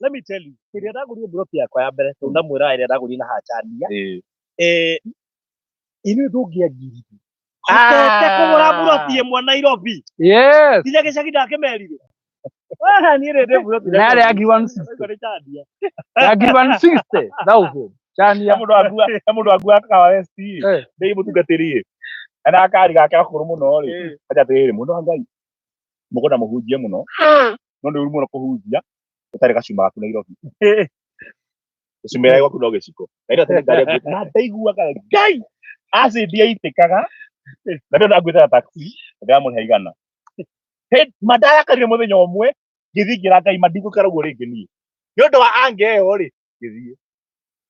Let me tell you. Hĩndĩ ĩrĩa ndagũrire mburoti yakwa ya mbere, tondũ ndamwĩra ĩrĩa ndagũrire na hachania, inyuĩ ndũngĩangiririe hotete kũgũra mburoti ĩmwe Nairobi, nginya gĩcagi ndakĩmerire. Ah, niĩ rĩ ndĩ mburoti Na yarĩ ya ngiri 160. Nairobi nĩ Chania. Ya ngiri 160,000 Chania. He mũndũ akua kawa West ndĩ mũtungatĩri na akari gake gakũrũ mũno rĩ, aja atĩrĩrĩ, mũndũ wa Ngai, mũgũnda mũhunjie mũno, no nĩ ũru mũno kũhunjia ũtarĩ gacuma gaku Nairobi, gĩcuma gwaku no gĩciko na ĩno tene ngari akuĩte na ndaiguaga Ngai acid yaitĩkaga na ndio ndakuĩte na taxi ndĩramũrĩha 100. Ma ndarakarire mũthenya ũmwe, ngĩthiĩ ngĩra Ngai ma ndigũikara ũguo rĩngĩ niĩ nĩ ũndũ wa ange ĩyo rĩ, ngĩthiĩ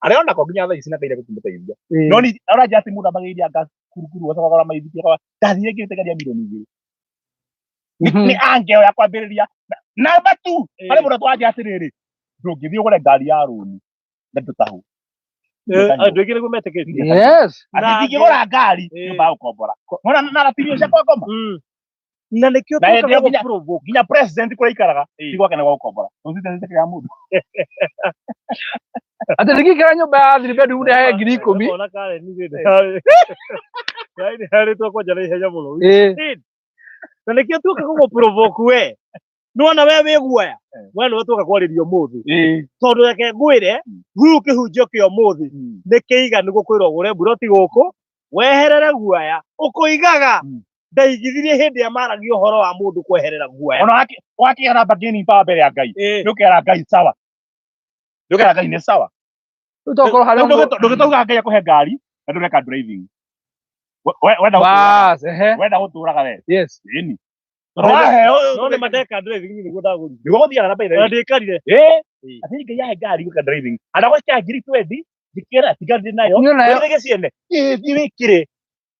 arĩa onako nginya thaa ici na Ngai nĩekũmũteithia. No ni ona njati mũndũ ambagĩrĩria anga kurukuru gũcogora maithiki akauga ndathire ngĩrĩte ngari ya mirioni 2 nĩ ange ĩyo ya kwambĩrĩria. Namba tu harĩ mũndũ atwanja atĩrĩrĩ, ndũngĩthiĩ ũgũre ngari ya rũni na ndũtahwo. Andũ aingĩ nĩguo metĩkĩtie. Atĩ ndingĩgũra ngari nyũmba ya gũkombora, nona na ratirio cia kwa ngoma. Na nĩkĩo Na hĩndĩ tũkaga ĩyo nginya gũprovoke. Nginya president kũrĩa aikaraga ti gwake, nĩ gwa gũkombora. Tũthiĩte ya mũndũ. Atĩ ndingĩikara nyũmba ya three bedroom ndĩhae 10,000. Ona Karen rĩ, nĩ harĩtwo kwanja na ihenya mũno. Na nĩkĩo tuoka gũgũprovoke we. Nĩwona we wĩ guoya, we nĩwe tuoka kwarĩria ũmũthĩ, tondũ reke ngwĩre rĩu kĩhunjio kĩa ũmũthĩ nĩ kĩiganu gũkwĩra ũgũre mburoti gũkũ weherere guoya ũkũigaga. Ndaigithirie hĩndĩ ĩrĩa maragia ũhoro wa mũndũ kweherera guoya. Ona wakĩgĩa na bargaining power mbere ya Ngai, nĩ ũkera Ngai sawa, nĩ ũkera Ngai nĩ sawa. Rĩu tokorwo harĩa Ndũgĩtauga Ngai akũhe ngari na ndũreka driving. Wenda gũtũraga, Bas, ehe. wenda gũtũraga we. Ĩni tondũ waheo No nĩ mandeka driving nĩguo ndagũrire. Nĩguo gũthiaga na by the Na way. ndĩkarire. Atĩ Ngai yahe ngari gwĩka driving ana gwĩkĩra 20,000, njĩkĩra tiga ndĩ nayo. Niĩ nayo. Wĩthege ciene. Thiĩ wĩkĩre.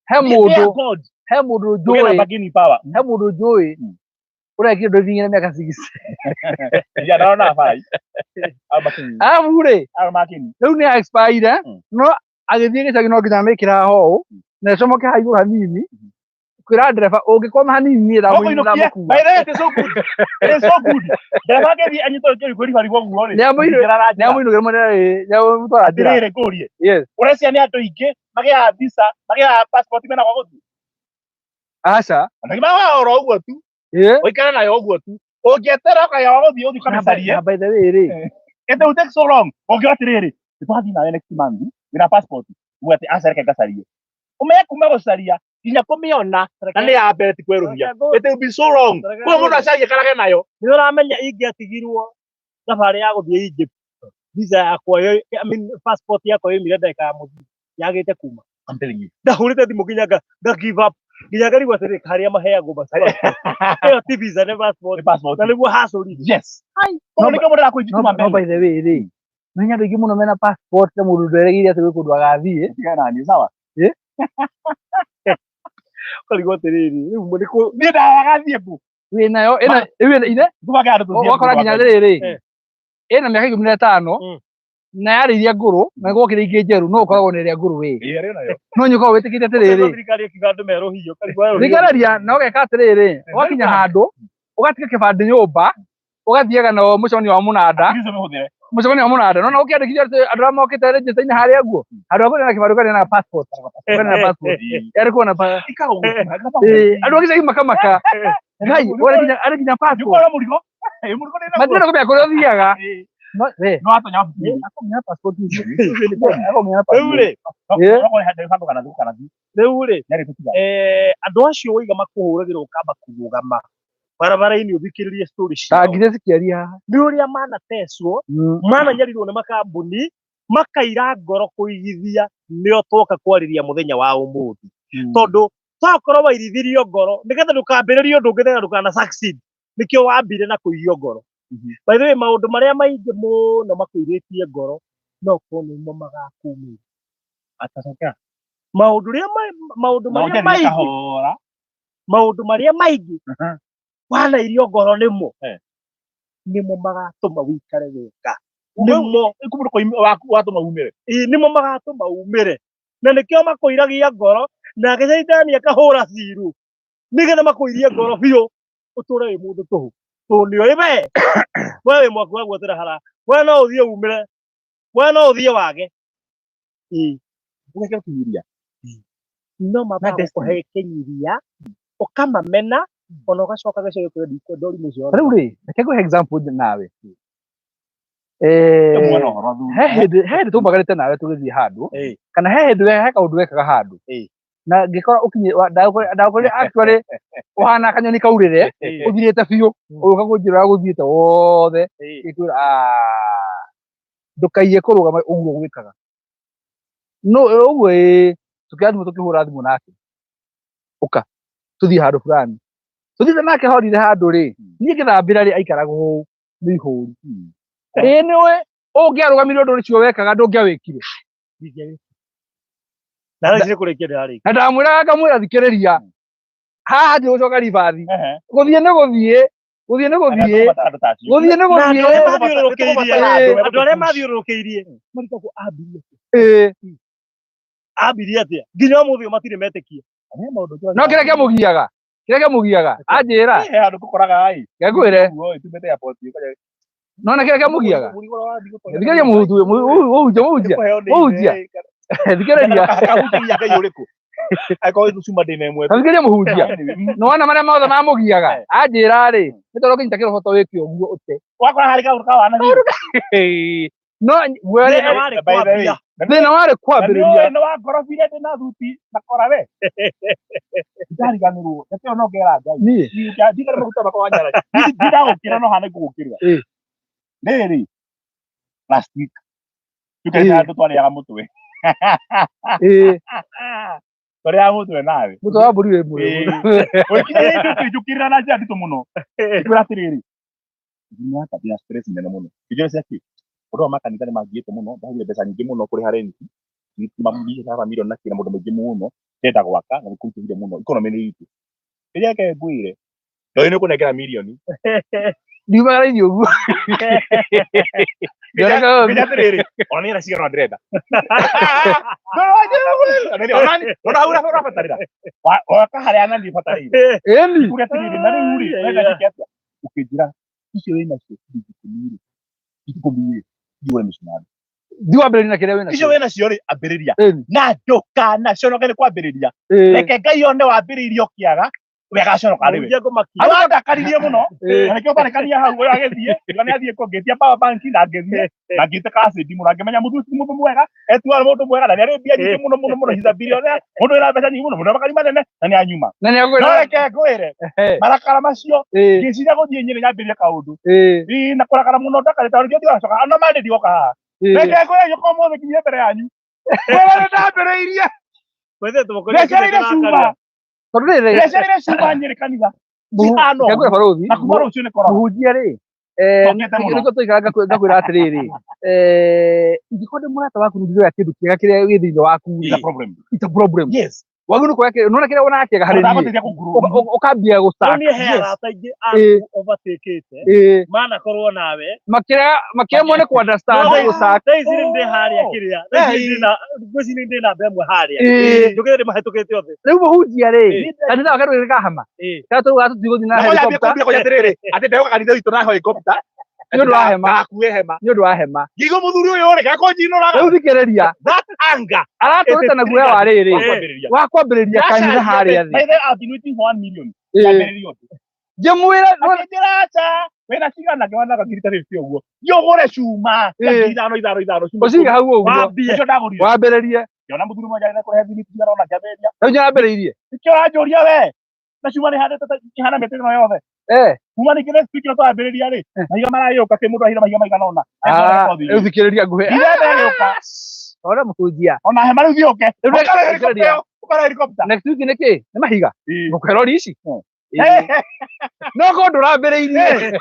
He mũndũ God he mũndũ ũgĩe na njũĩ bargaining power. He mũndũ njũĩ ũrekire driving na mĩaka 6. Ya ndona bara makini. Arabu rĩ, Aro makini. rĩu nĩ expire, no agĩthiĩ gĩcagi no nginya amĩkĩra haha ũũ na ĩcomoke haha igũrũ hanini, kwĩra ndereba ũngĩkwama hanini niĩ ndamũkua. By the way, it is so good. It is so good. Ndereba angĩthiĩ anyitwo kwĩribariba ũguo rĩ. Nĩ amũinũkĩra mwene rĩ, nĩ amũtwara njĩra. Atĩrĩrĩ, ngũrie. Ũreciria nĩ andũ aingĩ magĩaga visa, magĩaga passport mena gwa gũthiĩ? Aca. Andũ aingĩ magaga oro ũguo tu. Ũikare nayo ũguo tu. Ũngĩetera ũkagĩa wa gũthiĩ, ũthiĩ ũkamĩcarie. Na by the way rĩ, It will take so long. Ũngiuga atĩrĩrĩ, nĩ twathiĩ nawe next month, wĩna passport. Uge atĩ aca, reke ngacarie. Ũmenye kuma gũcaria nginya kũmĩona na nĩ ya mbere ti kwerũhia. It will be so long. Koguo mũndũ acarie karage nayo. Nĩ ũramenya ingĩatigirwo Thabarĩ ya gũthiĩ Egypt, visa yakwa I mean, passport yakwa yoimire ndagĩka ya mũthia yagĩte kuma. I'm telling you. Ndahũrĩte thimũ nginya nga give up, nginya ngarigwo atĩrĩ, harĩa maheagwo passport ĩyo ti visa, nĩ passport. Nĩ passport. Na nĩguo hacũrire. Yes. Koguo nĩkĩo mũndũ arakũinjituma No mbere. by the way rĩ, nĩ andũ aingĩ mũno mena passport na mũndũ nderegire atĩ gwĩ kũndũ agathiĩ. Tigana na niĩ, sawa? Ũkarigwo atĩrĩrĩ, rĩu nĩ kũ Niĩ ndagathiĩ kũ? Wĩ nayo ĩna rĩu ĩna ine Tũbake handũ tũthiĩ ũgakora kũndũ nginya kwa rĩrĩ Eh. ĩna mĩaka 15 na yarĩ iria ngũrũ na gwokire ingĩ njerũ, no ũkoragwo na ĩrĩa ngũrũ wĩ. Ĩĩ, arĩ nayo. No nĩ ũkoragwo wĩtĩkĩtie atĩrĩrĩ, Thirikari ĩkiuga andũ merũhio, ũkarigwo werũhio. thikĩrĩria, na ũgeka atĩrĩrĩ, ũgakinya handũ ũgatiga kĩbandĩ nyũmba, ũgathiaga na mũcemanio wa mũnanda. Akiri icio mĩhũthĩre. Mũcemanio wa mũnanda nona ũkĩandĩkithia atĩ andũ arĩa mokĩte register-inĩ harĩa guo, handũ ha kũgĩa na kĩbandĩ ũkagĩa na passport, ũkagĩa na passport yarĩ kuona pa. Ikara ũguo. Ĩĩ, andũ a gĩcagi makamaka ngai ũrĩ nginya arĩ nginya passport. Nĩũkora mũrigo. Ĩĩ, mũrigo nĩ naguo. Matirenda kũmenya kũrĩa ũthiaga. Ĩĩ. No we No watonya wabici-inĩ. akũmenya passport icio, akũmenya Rĩu passport. rĩ, Ĩĩ. No kũrĩ handũ handũ kana thĩ kana thĩ. Rĩu rĩ, Yarĩ tũtiga. Andũ acio waiga makũhũragĩra ũkamba kũrũgama barabara-inĩ ũthikĩrĩrie story ciao. Tangire cikĩaria haha. Nĩ ũrĩa manatecwo, mananyarirwo nĩ makambuni, makaira ngoro kũigithia, nĩo twoka kwarĩria mũthenya wa ũmũthĩ. Tondũ tokorwo wairithirio ngoro nĩgetha ndũkambĩrĩrie ũndũ ũngĩ nĩgetha ndũkana succeed, nĩkĩo wambire na kũirio ngoro. By the way, maũndũ marĩa maingĩ mũno makũirĩtie ngoro no korwo nĩmo magakumĩra. Atacokera. Maũndũ rĩa maũndũ Na marĩa ũnjarie maingĩ, kahora. maũndũ marĩa maingĩ wanairio ngoro nĩmo nĩmo magatũma wĩikare wega, nĩmo Ĩkũmũndũ watũma umĩre. Ĩĩ, nĩmo magatũma umĩre, na nĩkĩo makũiragia ngoro, nake caitani akahũra ciru nĩgetha makũirie ngoro biũ ũtũre wĩ mũndũ tũhũ, tondũ nĩoĩ we we wĩ mwaki wa gwetera hara, we no ũthiĩ umĩre, we no ũthiĩ wage. Ĩĩ. Ũgekĩra kĩnyiria. No mambaga destiny. gũkũhe kĩnyiria, ũkamamena, ona ũgacoka gĩcagi kwĩra ndikwenda ũrimũ ũcio. Rĩu rĩ, reke ngũhe example nawe. Mwana ũhoro thuri. He hĩndĩ taumagarĩte nawe tũgĩthiĩ handũ, kana he hĩndĩ he kaũndũ wekaga handũ, na ngĩkora ũkinyĩ ndagũkorire actually ũhana kanyoni kaurĩre, ũthirĩte biũ, ũgĩũka kũnjĩra ũrĩa gũthiĩte wothe, ngĩkwĩra, "Ah, ndũkaiye kũrũgama ũguo gwĩkaga no ũguo." Ĩĩ, tũkĩoya thimũ, tũkĩhũra thimũ nake, ũka tũthiĩ handũ fulani, tũthiĩte nake horire handũ rĩ, niĩ ngĩthambĩra rĩ, aikaraga ũũ nĩ ihũru. Ĩĩ, nĩũĩ ũngĩarũgamire ũndũ ũcio wekaga ndũngĩawĩkire. Na thaa ici nĩ kũrĩkia ndĩrarĩkia. Na ndamwĩraga ngamwĩra, thikĩrĩria haha, ndigũcoka ribathi, gũthiĩ nĩ gũthiĩ, gũthiĩ nĩ gũthiĩ, gũthiĩ nĩ Na andũ gũthiĩ. arĩa mathiũrũrũkĩirie, andũ arĩa mathiũrũrũkĩirie marigagwo ambirie atĩa, ambirie atĩa, nginya ũmũthĩ ũyũ matirĩ metĩkia. No kĩrĩa kĩamũgiaga anjĩra. Handũ tũkoraga ĩ. Ngwĩre. Tumĩte airport, ũkarĩa- Nona kĩrĩa kĩamũgiaga, thikĩrĩria, mũhunjia, mũhunjia, mũhunjia, mũhunjia, thikĩrĩria. Kahunjagia Ngai ũrĩkũ? Angĩkorwo cuma ndĩna ĩmwe. Thikĩrĩria mũhunjia, nĩwona marĩa mothe mamũgiaga anjĩra rĩ, nĩ tondũ ũkĩnyita kĩroboto wĩke ũguo ũte. Wakora harĩ kaũndũ kawana biũ. No guoya Thĩna warĩ By the way, kwambia. Thĩna warĩ kwambĩrĩria. Nĩ wangorobire ndĩ na thuti na kora we. Ndariganĩrwo. Reke no ngera Ngai. Niĩ Ndigare maguta makwa wanyara. Ndagũkĩra no hana ngũgũkĩrĩra. Rĩrĩ last week tukarĩ handũ twarĩaga mũtwe. Twarĩaga mũtwe nawe. Mũtwe wa mbũri wĩ mũrĩu. Ũgĩkinya hĩndĩ ũkĩnjũkĩrĩra na njĩra nditũ mũno. Ngĩkwĩra atĩrĩrĩ, ndinaka ndĩna stress nene mũno. Ngĩnjĩra cia kĩ? Ũndũ wa makanitha nĩ mangiĩte mũno, ndahũthĩrire mbeca nyingĩ mũno kũrĩha rent. Mambia milioni na kĩna maũndũ maingĩ mũno. Ndĩrenda gwaka na nĩ kũritũhire mũno. Economy nĩ itũ. Rĩrĩa reke ngwĩre, ndoĩ nĩ ũkũnengera milioni. Ndiumagara irio ũguo. Nginya atĩrĩrĩ, ona nĩ cigana ndĩrenda. Ona hau ũrabatarĩra. Waka harĩa nani batarĩire. Ĩni. Kuga atĩrĩrĩ, na rĩu rĩ, ũrenda njĩke atĩa? Ũkĩnjĩra icio wĩ nacio ciringi 10 rĩ, 10 rĩ, thiĩ ũgũre mĩcumarĩ. Thiĩ wambĩrĩrie na kĩrĩa wĩna. Icio wĩ nacio rĩ, ambĩrĩria. Ĩni. Na ndũkanaconoke nĩ kwambĩrĩria. Reke Ngai one wambĩrĩirie ũkĩaga, We agacoroka arĩ we. Mũhunjia ngũmakia. Andũ andakaririe mũno. Ĩĩ. Na nĩkĩo twarekania hau ũyũ agĩthiĩ, ngiuga nĩ athiĩ kũ, ngĩtia power bank na ngĩthiĩ na ngĩtĩka acid mũno ngĩmenya mũthuri ti mũndũ mwega, etuaga mũndũ mwega na nĩ arĩ mbia nyingĩ mũno mũno mũno, he's a billionaire, mũndũ wĩna mbeca nyingĩ mũno, mũndũ wĩna makari manene na nĩ anyuma. Na nĩ No akwĩra reke ngwĩre, marakara macio ngĩciria gũthiĩ Nyĩrĩ nyambĩrĩrie kaũndũ. Ĩĩ, na kũrakara mũno ndakarĩte tondũ ningĩ ndigacoka, ona Monday ndigoka haha. Reke ngwĩre gĩũka ũmũthĩ nginyie mbere yanyu. Ngwĩre nĩ ndambĩrĩirie, Kwethe tũmokoria ndecereire cuma, Tondũ rĩrĩ ndecereire cuma Nyĩrĩ kanitha. Cihana ũguo. Ngwĩra barũthi Na kuma rũciũ nĩ korona. Mũhunjia rĩ, Tokete mũno. nĩkĩo tũikara ngakwĩra atĩrĩrĩ, ingĩkorwo ndĩ mũrata waku nĩ ndĩroya kĩndũ kĩega kĩrĩa gĩ thĩinĩ waku It's a rĩ, problem. it's a problem. Yes. Wagĩrĩirwo nĩ kuoya kĩrĩa nĩwona kĩrĩa wonaga kĩega harĩ niĩ, Ndagũteithia kũngurũ. Ũkambia Rĩu gũcaka. niĩ he arata aingĩ Ĩĩ. aku overtakeĩte Ĩĩ. manakorwo nawe Makĩremwo nĩ kũ understand No, gũcaka. thaa ici rĩu ndĩ harĩa kĩrĩa thaa ici ndĩ na ngwĩciria ndĩ namba ĩmwe harĩa Ĩĩ. njũkĩte ndĩ mahĩtũkĩte othe Rĩu mũhunjia rĩ, Ĩĩ. kanitha wake ndũrĩ kahama Ĩĩ. kana tũrauga tũtigũthiĩ na Na ngoja ambie helicopter kumbia koja atĩrĩrĩ, atĩ ndegũka kanitha witũ na helicopter. Nĩ ũndũ wa hema. Ngakue hema. Nĩ ũndũ wa hema. Ngigo mũthuri ũyũ rĩ, gakũnjinũraga. Rĩu thikĩrĩria, That anger. aratũrĩte na guoya wa rĩrĩ Wa kwambĩrĩria. wa kwambĩrĩria kanitha harĩa thĩ. By the way, I've been waiting for 1 million. Ĩĩ. Kwambĩrĩria ũndũ. Ngĩmwĩra Akĩnjĩra aca, wĩna cigana ngĩona ngiri ta 50 ũguo. Thiĩ ũgũre cuma cia Ĩĩ. ngiri ithano ithano ithano cuma. Ũcige hau ũguo. Wambie. Nĩcio ndagũrire. Wambĩrĩrie. Ngĩona mũthuri ũmwe njarĩ na kũrehe thimiti cigana ũna ngĩambĩrĩria. Rĩu nĩambĩrĩirie. Nĩkĩo ũranjũria we. Na cuma nĩ handĩte ta ihana mĩtĩ ĩno yothe. Kuma ningĩ next week ĩno twambĩrĩria rĩ, mahiga maragĩũka kĩ mũndũ ahira mahiga maigana ũna. Ah, rĩu thikĩrĩria nguhĩ. Irembe ĩgĩũka. Ora mũhunjia. Ona hema rĩu thiĩ ũke. Rĩu Ũkare helicopter thikĩrĩria. ĩyo, ũkare helicopter. Next week nĩ kĩ? Nĩ mahiga. Ĩĩ. Ngũkũhe rori ici. Ĩĩ. No korwo ndũrambĩrĩirie.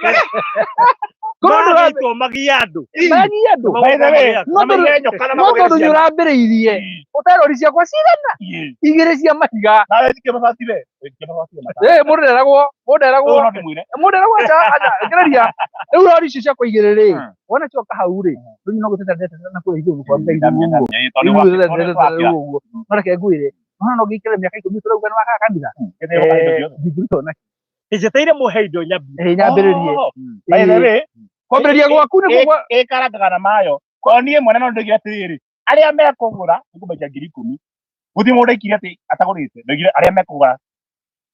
Korwo ndũrambĩrĩirie. Magĩtwo magie andũ. Magie andũ. By the way, No na tondũ maige nyoka na no magũrĩre tondũ ciana. nĩũrambĩrĩirie. Ũte rori ciakwa cigana? Ĩĩ. Igĩrĩ cia mahiga. Nawe thiĩ mabati we. Thiĩ mabati we matano. Ĩ mũndũ nderagwo, mũndũ nderagwo. Ũyũ no ndĩmwĩre. Mũndũ nderagwo aca aca thikĩrĩria. Rĩu rori icio ciakwa igĩrĩ rĩ, Mm. wona cioka hau rĩ, rĩu no gũteta ndeteta na kũrĩa igũrũ kwa Ngai Ndamia, ũguo. ndamia, ĩĩ, tondũ Rĩu nĩ ndeteta gwakĩra, tondũ nĩ ndeteta gwakĩra. rĩu ũguo. No reke ngwĩre, nĩwona no ngĩikare mĩaka ikũmi tũrauga nĩ wakaga kanitha. Githĩ ũka indo ciothe. Ndingĩruta ona Njeteire mũhe indo nyambie. ĩ nyambĩrĩrie. Oh, by the way, Kwambĩrĩria gwaku nĩ kwa ĩkarangaga na mayo. Korwo niĩ mwene no ndoigire atĩrĩrĩ, arĩa mekũgũra nĩngũmaikia ngiri ikũmi. Gũtirĩ mũndũ aikire atĩ atagũrĩte. Ndoigire arĩa mekũgũra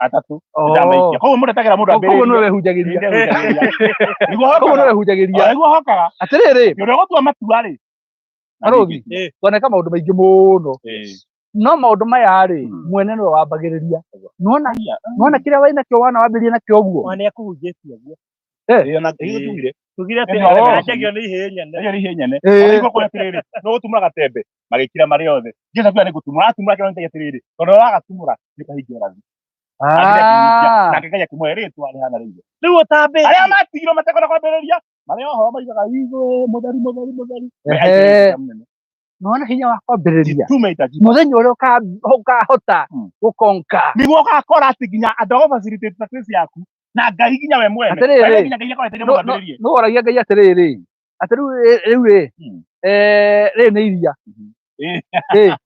atatũ nĩndamaikia. Koguo mũndũ etagĩra mũndũ Koguo nĩwe ambĩrĩrie. wehunjagĩria. Nĩguo Koguo nĩwe hokaga. wehunjagĩria. Nĩguo hokaga. Atĩrĩrĩ, Ũrĩa ũgũtua matua rĩ. Barũthi, Ĩĩ. twaneka maũndũ maingĩ mũno. Ĩĩ. No maũndũ maya rĩ, Mm. mwene nĩwe wambagĩrĩria. Nĩwona nĩwona kĩrĩa wĩ nakĩo wana wambĩrĩria nakĩo ũguo. Ona nĩakũhunjĩtie ũguo. Ĩĩ, ona ĩĩ, tugire. Tugire atĩ Ĩno arĩa anjagio nĩ ihĩĩ nyene. Ĩyo nĩ ihĩĩ nyene. Ĩĩ. Ona igua kũrĩa atĩrĩrĩ, nĩ ũgũtumũra gatembe, magĩkira marĩ othe. Jesũ akiuga nĩ gũtumũra, atumũra kĩroneka atĩrĩrĩ, tondũ wagatumũra nĩ ũkahingia ũrathi. Agĩthiĩ akĩhingia, Ah. nake Ngai akĩmũhe rĩtwa rĩhana rĩa ithe. Rĩu ũtambĩtie. Arĩa matigirwo matekwenda kwambĩrĩria, marĩ oho maigaga igũ, mũtheru, mũtheru, mũtheru. We Ehe. aitĩrĩrie mũnene. Nĩwona hinya wa kwambĩrĩria. Jitume itajipa. Mũthenya ũrĩa ũkahota Mm. gũkonka. Nĩguo ũgakora atĩ nginya andũ a gũ-facilitate success yaku na Ngai nginya we mwene. Atĩrĩrĩ. We nginya Ngai akoretwo mũgambĩrĩrie. Nĩ woragia Ngai atĩrĩrĩ, atĩ rĩu rĩu rĩ, rĩrĩ nĩ iria. Ĩĩ. Ĩ,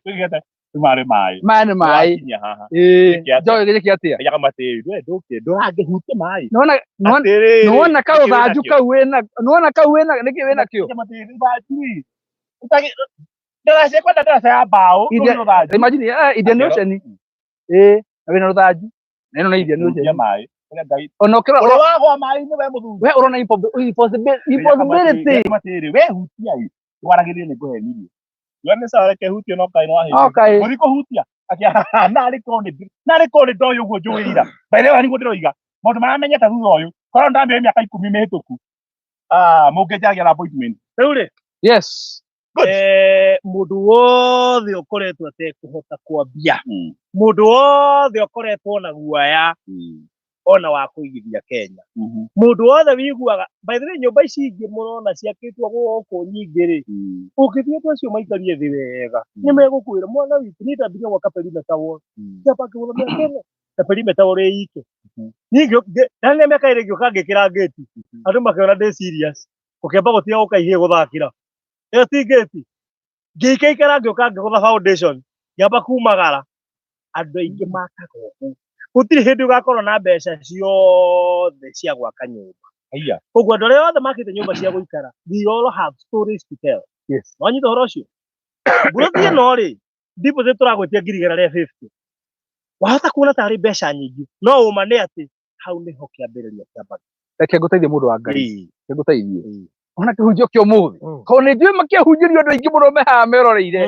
Rĩu marĩ maĩ. maya nĩ maĩ. Wakinya haha. Ĩ, Gĩkĩ atĩa? njoĩ gĩkĩ atĩa? Ngai akamatĩrĩ, we ndũkĩ, ndũrangĩhutia maĩ. Nĩwona nĩwona Atĩrĩrĩ. nĩwona karũthanju Nĩkĩ kau wĩna nĩwona kau wĩna nĩkĩ wĩnakĩo? wĩnakĩo? Ndaraca kwenda ndaraca ya mbaũ, rũu nĩ rũthanju. Imagine Indian Akĩrwo- Ocean. Ĩ, na wĩna rũthanju. Na ĩno nĩ Indian Hutia Ocean. maĩ. Ũrĩa Ngai Ona ũkĩrora ũrĩa wagwa maĩ-inĩ we mũthuri. we ũrona impossibility. Atĩrĩrĩ, we hutia ĩ, ndwaragĩrĩrie nĩ ngũhenirie. We nĩ sawa reke hutie no kaĩ nĩwahĩtia. Okay. Gũthiĩ kũhutia akĩaga narĩ korwo nĩ narĩ korwo nĩ ndoĩ ũguo njũĩ ira. By the way nĩguo ndĩroiga maũndũ marĩa menyete thutha ũyũ korwo ndambire mĩaka ikũmi mĩhĩtũku ah mũngĩnjaragia na appointment. Rĩu rĩ, Yes. Good. Mũndũ wothe ũkoretwo atekũhota kwambia, mũndũ wothe ũkoretwo na guoya ona wa kũigithia Kenya, mũndũ wothe wiguaga, by the way, nyũmba ici ingĩ mũrona ciakĩtwo gũkũ nyingĩ rĩ, ũngĩthiĩ andũ acio maikarie thĩ wega nĩ megũkwĩra mwana witũ niĩ ndambirie gwaka perimeter wall, ngĩamba ngĩgũra mĩaka ĩno na perimeter wall ĩ ike. Niĩ ndania mĩaka ĩrĩ ngĩũka ngĩkĩra ngĩti, andũ makĩona ndĩ serious, gũkĩamba gũtiga gũka ihĩĩ gũthakĩra ĩyo ti ngĩti, ngĩikaikara ngĩũka ngĩgũtha foundation, ngĩamba kumagara. Andũ aingĩ makaga ũguo, gũtirĩ hĩndĩ ũgakorwo na mbeca ciothe cia gwaka nyũmba. Haiya. Koguo andũ arĩa othe makĩte nyũmba cia gũikara, we all have stories to tell. Yes. Wanyita ũhoro ũcio? Mburoti ĩno rĩ, deposit tũragwĩtia ngiri igana rĩa 50. Wahota kuona tarĩ mbeca nyingĩ, no ũma nĩ atĩ hau nĩho kĩambĩrĩria kĩambagia. Reke ngũteithie mũndũ wa Ngai, reke ngũteithie. Ona kĩhunjio kĩa ũmũthĩ, tondũ nĩ njũĩ makĩhunjĩrio andũ aingĩ mũno me haha meroreire,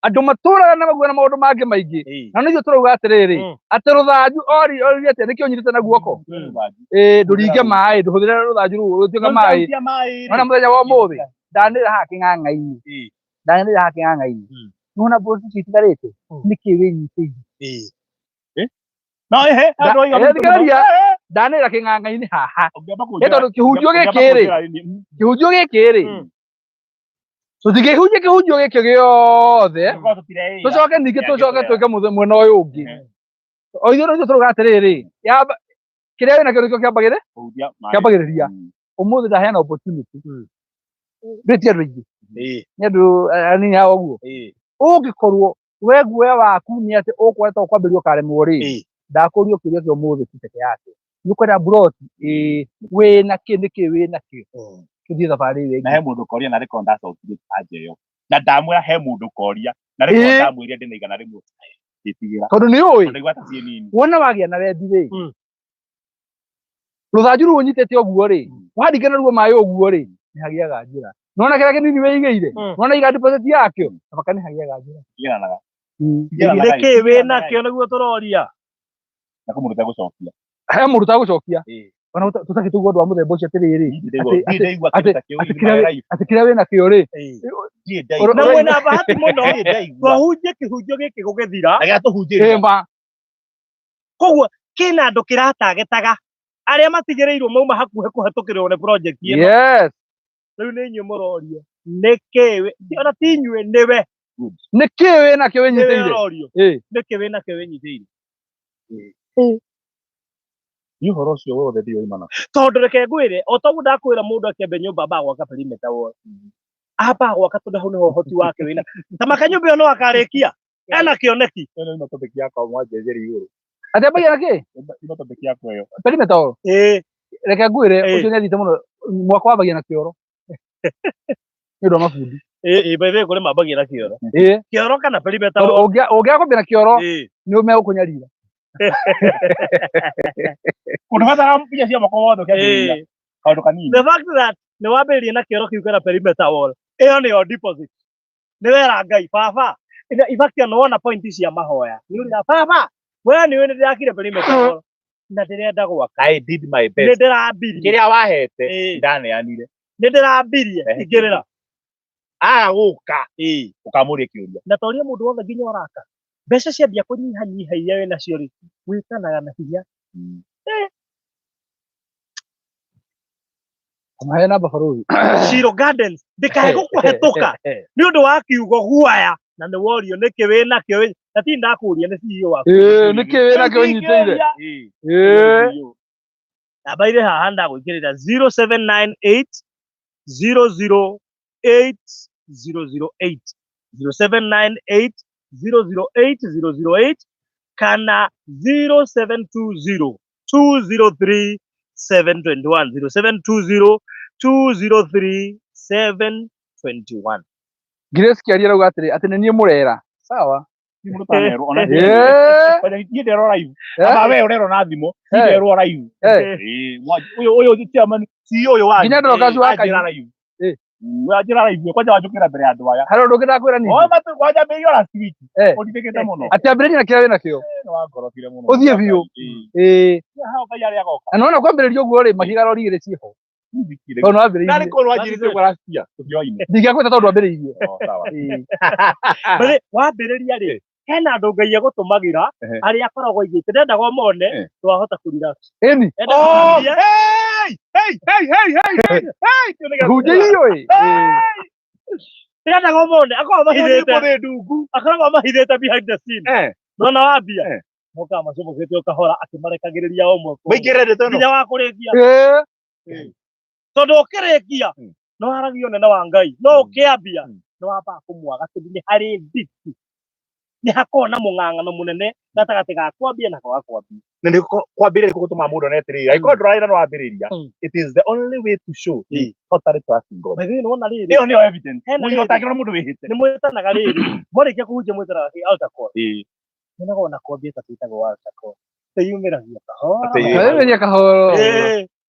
andũ matũraga na maguo na maũndũ mangĩ maingĩ. Na nĩ ithuĩ tũrauga atĩrĩrĩ, atĩ rũthanju ori ori atĩa nĩkĩo ũnyitĩte na guoko? Ĩĩ, ndũringe maĩ, ndũhũthĩre rũthanju rũu rũtuĩke maĩ. Ona mũthenya wa ũmũthĩ, ndanĩrĩra haha kĩng'ang'a-inĩ. Ndanĩrĩra haha kĩng'ang'a-inĩ. Nĩwona mbũri ici itigarĩte? Nĩkĩ wĩnyitĩire? No ehe, andũ oiga mũndũ Thikĩrĩria. mũno. Ndanĩrĩra kĩng'ang'a-inĩ haha. Ũngĩamba Nĩ kũnjĩra- tondũ kĩhunjio ũngĩamba gĩkĩ rĩ, kũnjĩra kĩhunjio gĩkĩ rĩ, tũtingĩhunjia kĩhunjio gĩkĩ gĩothe, tũkorwo tũtireĩra. tũcoke ningĩ Kĩangĩ tũcoke tũrera. twĩke mwena ũyũ ũngĩ. O ithuĩ no ithuĩ tũrauga atĩrĩrĩ, kĩrĩa wĩnakĩo nĩkĩo kĩambagĩrĩ Kũhutia maĩ. kĩambagĩrĩria. Ũmũthĩ ndaheana opportunity. Ndwĩtie andũ aingĩ. Nĩ andũ anini haha ũguo. Ũngĩkorwo we guoya waku nĩ atĩ ũkwenda kwambĩrĩria ũkaremwo rĩ, ndakũria kĩũria kĩa ũmũthĩ ti peke yake. Nĩ ũkwenda mburoti? Ĩĩ. Wĩna kĩ? Nĩkĩ wĩna kĩo? Tũthiĩ thabarĩ ĩyo Na ĩngĩ. he mũndũ koria na rĩkorwo ndacokirie anja ĩyo. Na ndamwĩra he mũndũ koria na rĩkorwo ndamwĩrire ndĩna 100. Ngĩtigĩra. Tondũ nĩ ũĩ, Tondũ ndaigua ta ciĩ nini. wona wagĩa na wendi rĩ, rũthanju rũu ũnyitĩte ũguo rĩ, waringa naruo maĩ ũguo rĩ, nĩ hagĩaga njĩra. Nĩwona kĩrĩa kĩnini wĩigĩire? Nĩwona iga deposit yakĩo? Kabaka nĩ hagĩaga njĩra. Igĩranaga. Nĩkĩ wĩnakĩo nĩguo tũroria? Na kũ mũndũ ũtegũcokia. He mũndũ ũtagũcokia. Ona tũtakĩtũgwo ũndũ wa mũthemba ũcio atĩrĩrĩ, Niĩ ndaigua kĩndũ ta kĩu atĩ in my life. atĩ kĩrĩa wĩnakĩo rĩ, Niĩ ndaigua. Na mwĩna bahati mũno, Niĩ ndaigua. twahunjia kĩhunjio gĩkĩ gũgĩthira. Na gĩatũhunjĩria. ĩma. Koguo kĩna andũ kĩratagetaga arĩa matigĩrĩirwo mauma hakuhĩ kũhetũkĩrwo nĩ project ĩno. Yes. Rĩu nĩ inyuĩ mũrorio nĩkĩ ona ti inyuĩ, nĩwe. Nĩkĩ wĩnakĩo Nĩwe wĩnyitĩire? ũrorio nĩkĩ wĩnakĩo wĩnyitĩire? Ni ũhoro ũcio wothe ndiũĩ mana. Tondũ reke ngwĩre, o toguo ndakwĩra, mũndũ akĩambia nyũmba ambaga gwaka perimeter wall, ambaga gwaka tondũ hau nĩho ũhoti wake wĩna ta maka nyũmba ĩyo no akarĩkia ena kĩoneki. Ĩno nĩ topic yakwa mwanjĩrĩria igũrũ. Atĩ ambagia na kĩ? Ĩno topic yakwa ĩyo. Perimeter wall. Reke ngwĩre, ũcio nĩ athiĩte mũno. Mwaka wambagia na kĩoro. Nĩ ũndũ wa mabundi. Ĩĩ, by the way, kũrĩ mambagia na kĩoro. Kĩoro kana perimeter Tondũ wall. ũngĩaga kwambia na kĩoro, nĩ megũkũnyarira. Ũndũbatara mbia cia moko wothe ũkĩambĩrĩria. Kaũndũ kanini. The fact that nĩ wambĩrĩria na kĩoro kĩu kana perimeter wall, ĩyo nĩyo deposit. Nĩ wera Ngai baba. In fact, ona wona point cia mahoya. Nĩ ũrira baba, we nĩ ũĩ nĩ ndĩrakire perimeter wall na ndĩrenda gwaka. I did my Nĩ best. ndĩrambirie. Kĩrĩa wahete ndaneanire. Nĩ ndĩrambirie ingĩrĩra. Aga gũka ũkamũria kĩũria. Na toria mũndũ wothe nginya ũraka. Mbeca ciambia kũnyihanyiha iria wĩ nacio rĩ, wĩkanaga na hinya. Mahe namba barũthi. Shiro Gardens ndĩkae gũkũhetũka nĩ ũndũ wa kiugo guaya na nĩ worio nĩkĩ wĩnakĩo na ti ndakũria nĩ CEO waku. Ĩĩ, nĩkĩ wĩnakĩo wĩnyitĩire? Ĩĩ. Namba irĩ haha ndagwĩkĩrĩra 0798 008 008, 0798 008 008 kana 0720 203 721, 0720 203 721. Grace Kĩaria arauga atĩrĩ, atĩ nĩ niĩ mũrera. Sawa. Ti mũndũ ũtanerwo, ona niĩ Ĩĩ. niĩ nderwo live. Aba we ũrerwo na thimũ, niĩ nderwo live. Ũyũ ũyũ chairman, CEO ũyũ wanyu. Nginya Dorcas wa Anjĩra live. Anjĩra live, kwanja wanjũkĩra mbere ya andũ aya. Harĩ ũndũ ũngĩ ndakwĩra ningĩ. O matu kwanja mbĩrio last week. Ũndithĩkĩte mũno. Atĩ ambĩrĩria na kĩrĩa wĩnakĩo. Wangorokire mũno. Ũthiĩ biũ. Ĩĩ. Hau Ngai arĩa agoka. Na nĩwona kwambĩrĩria ũguo rĩ, mahiga rori igĩrĩ ciĩho. Tondũ nĩwambĩrĩirie. Narĩ korwo wanjĩrĩte ũguo last year, tũtioaine. Ndingĩakwĩta tondũ ndwambĩrĩirie. Sawa. But wambĩrĩria rĩ, hena andũ Ngai egũtũmagĩra arĩa akoragwo aigĩte ndendaga ũmone twahota kũ relax. Ĩni. Endaga Oh, hey, hey, hey, hey, hey, hey, hey, kĩu nĩ gĩa Hunjĩirio ĩ. Ndendaga ũmone akoragwo Ĩyo nĩ mahithĩte mũthĩ ndungu. Akoragwo mahithĩte behind the scene. Nona wambia mokaga macomokete o kahora akĩmarekagĩrĩria o ũmwe kwa ũmwe. Maingĩre ndeto ĩno. Nginya wa kũrĩkia. Tondũ ũkĩrĩkia no haragia ũnene wa Ngai, no ũkĩambia nĩ wambaga kũmwaga tondũ nĩ harĩ nditi, nĩ hakoragwo na mũng'ang'ano mũnene gatagatĩ ga kwambia na kwaga kwambia. Na nĩ kwambĩrĩria nĩkuo gũtũmaga mũndũ one atĩrĩrĩ, angĩkorwo ndũrarĩ na nĩwambĩrĩria, it is the only way to show you totally trust in God. By the way, nĩwona rĩrĩ, Ĩyo nĩyo evidence. Hena Mũira rĩrĩ. ũtangĩona mũndũ wĩhĩte. Nĩ mwĩtanaga rĩrĩ, mwarĩkia kũhunjia mwĩtanaga kĩ altar call. Nyonaga ona kwambia ta twĩtagwo altar call. Twĩyumĩragia kahora. Twĩyumĩria kahora.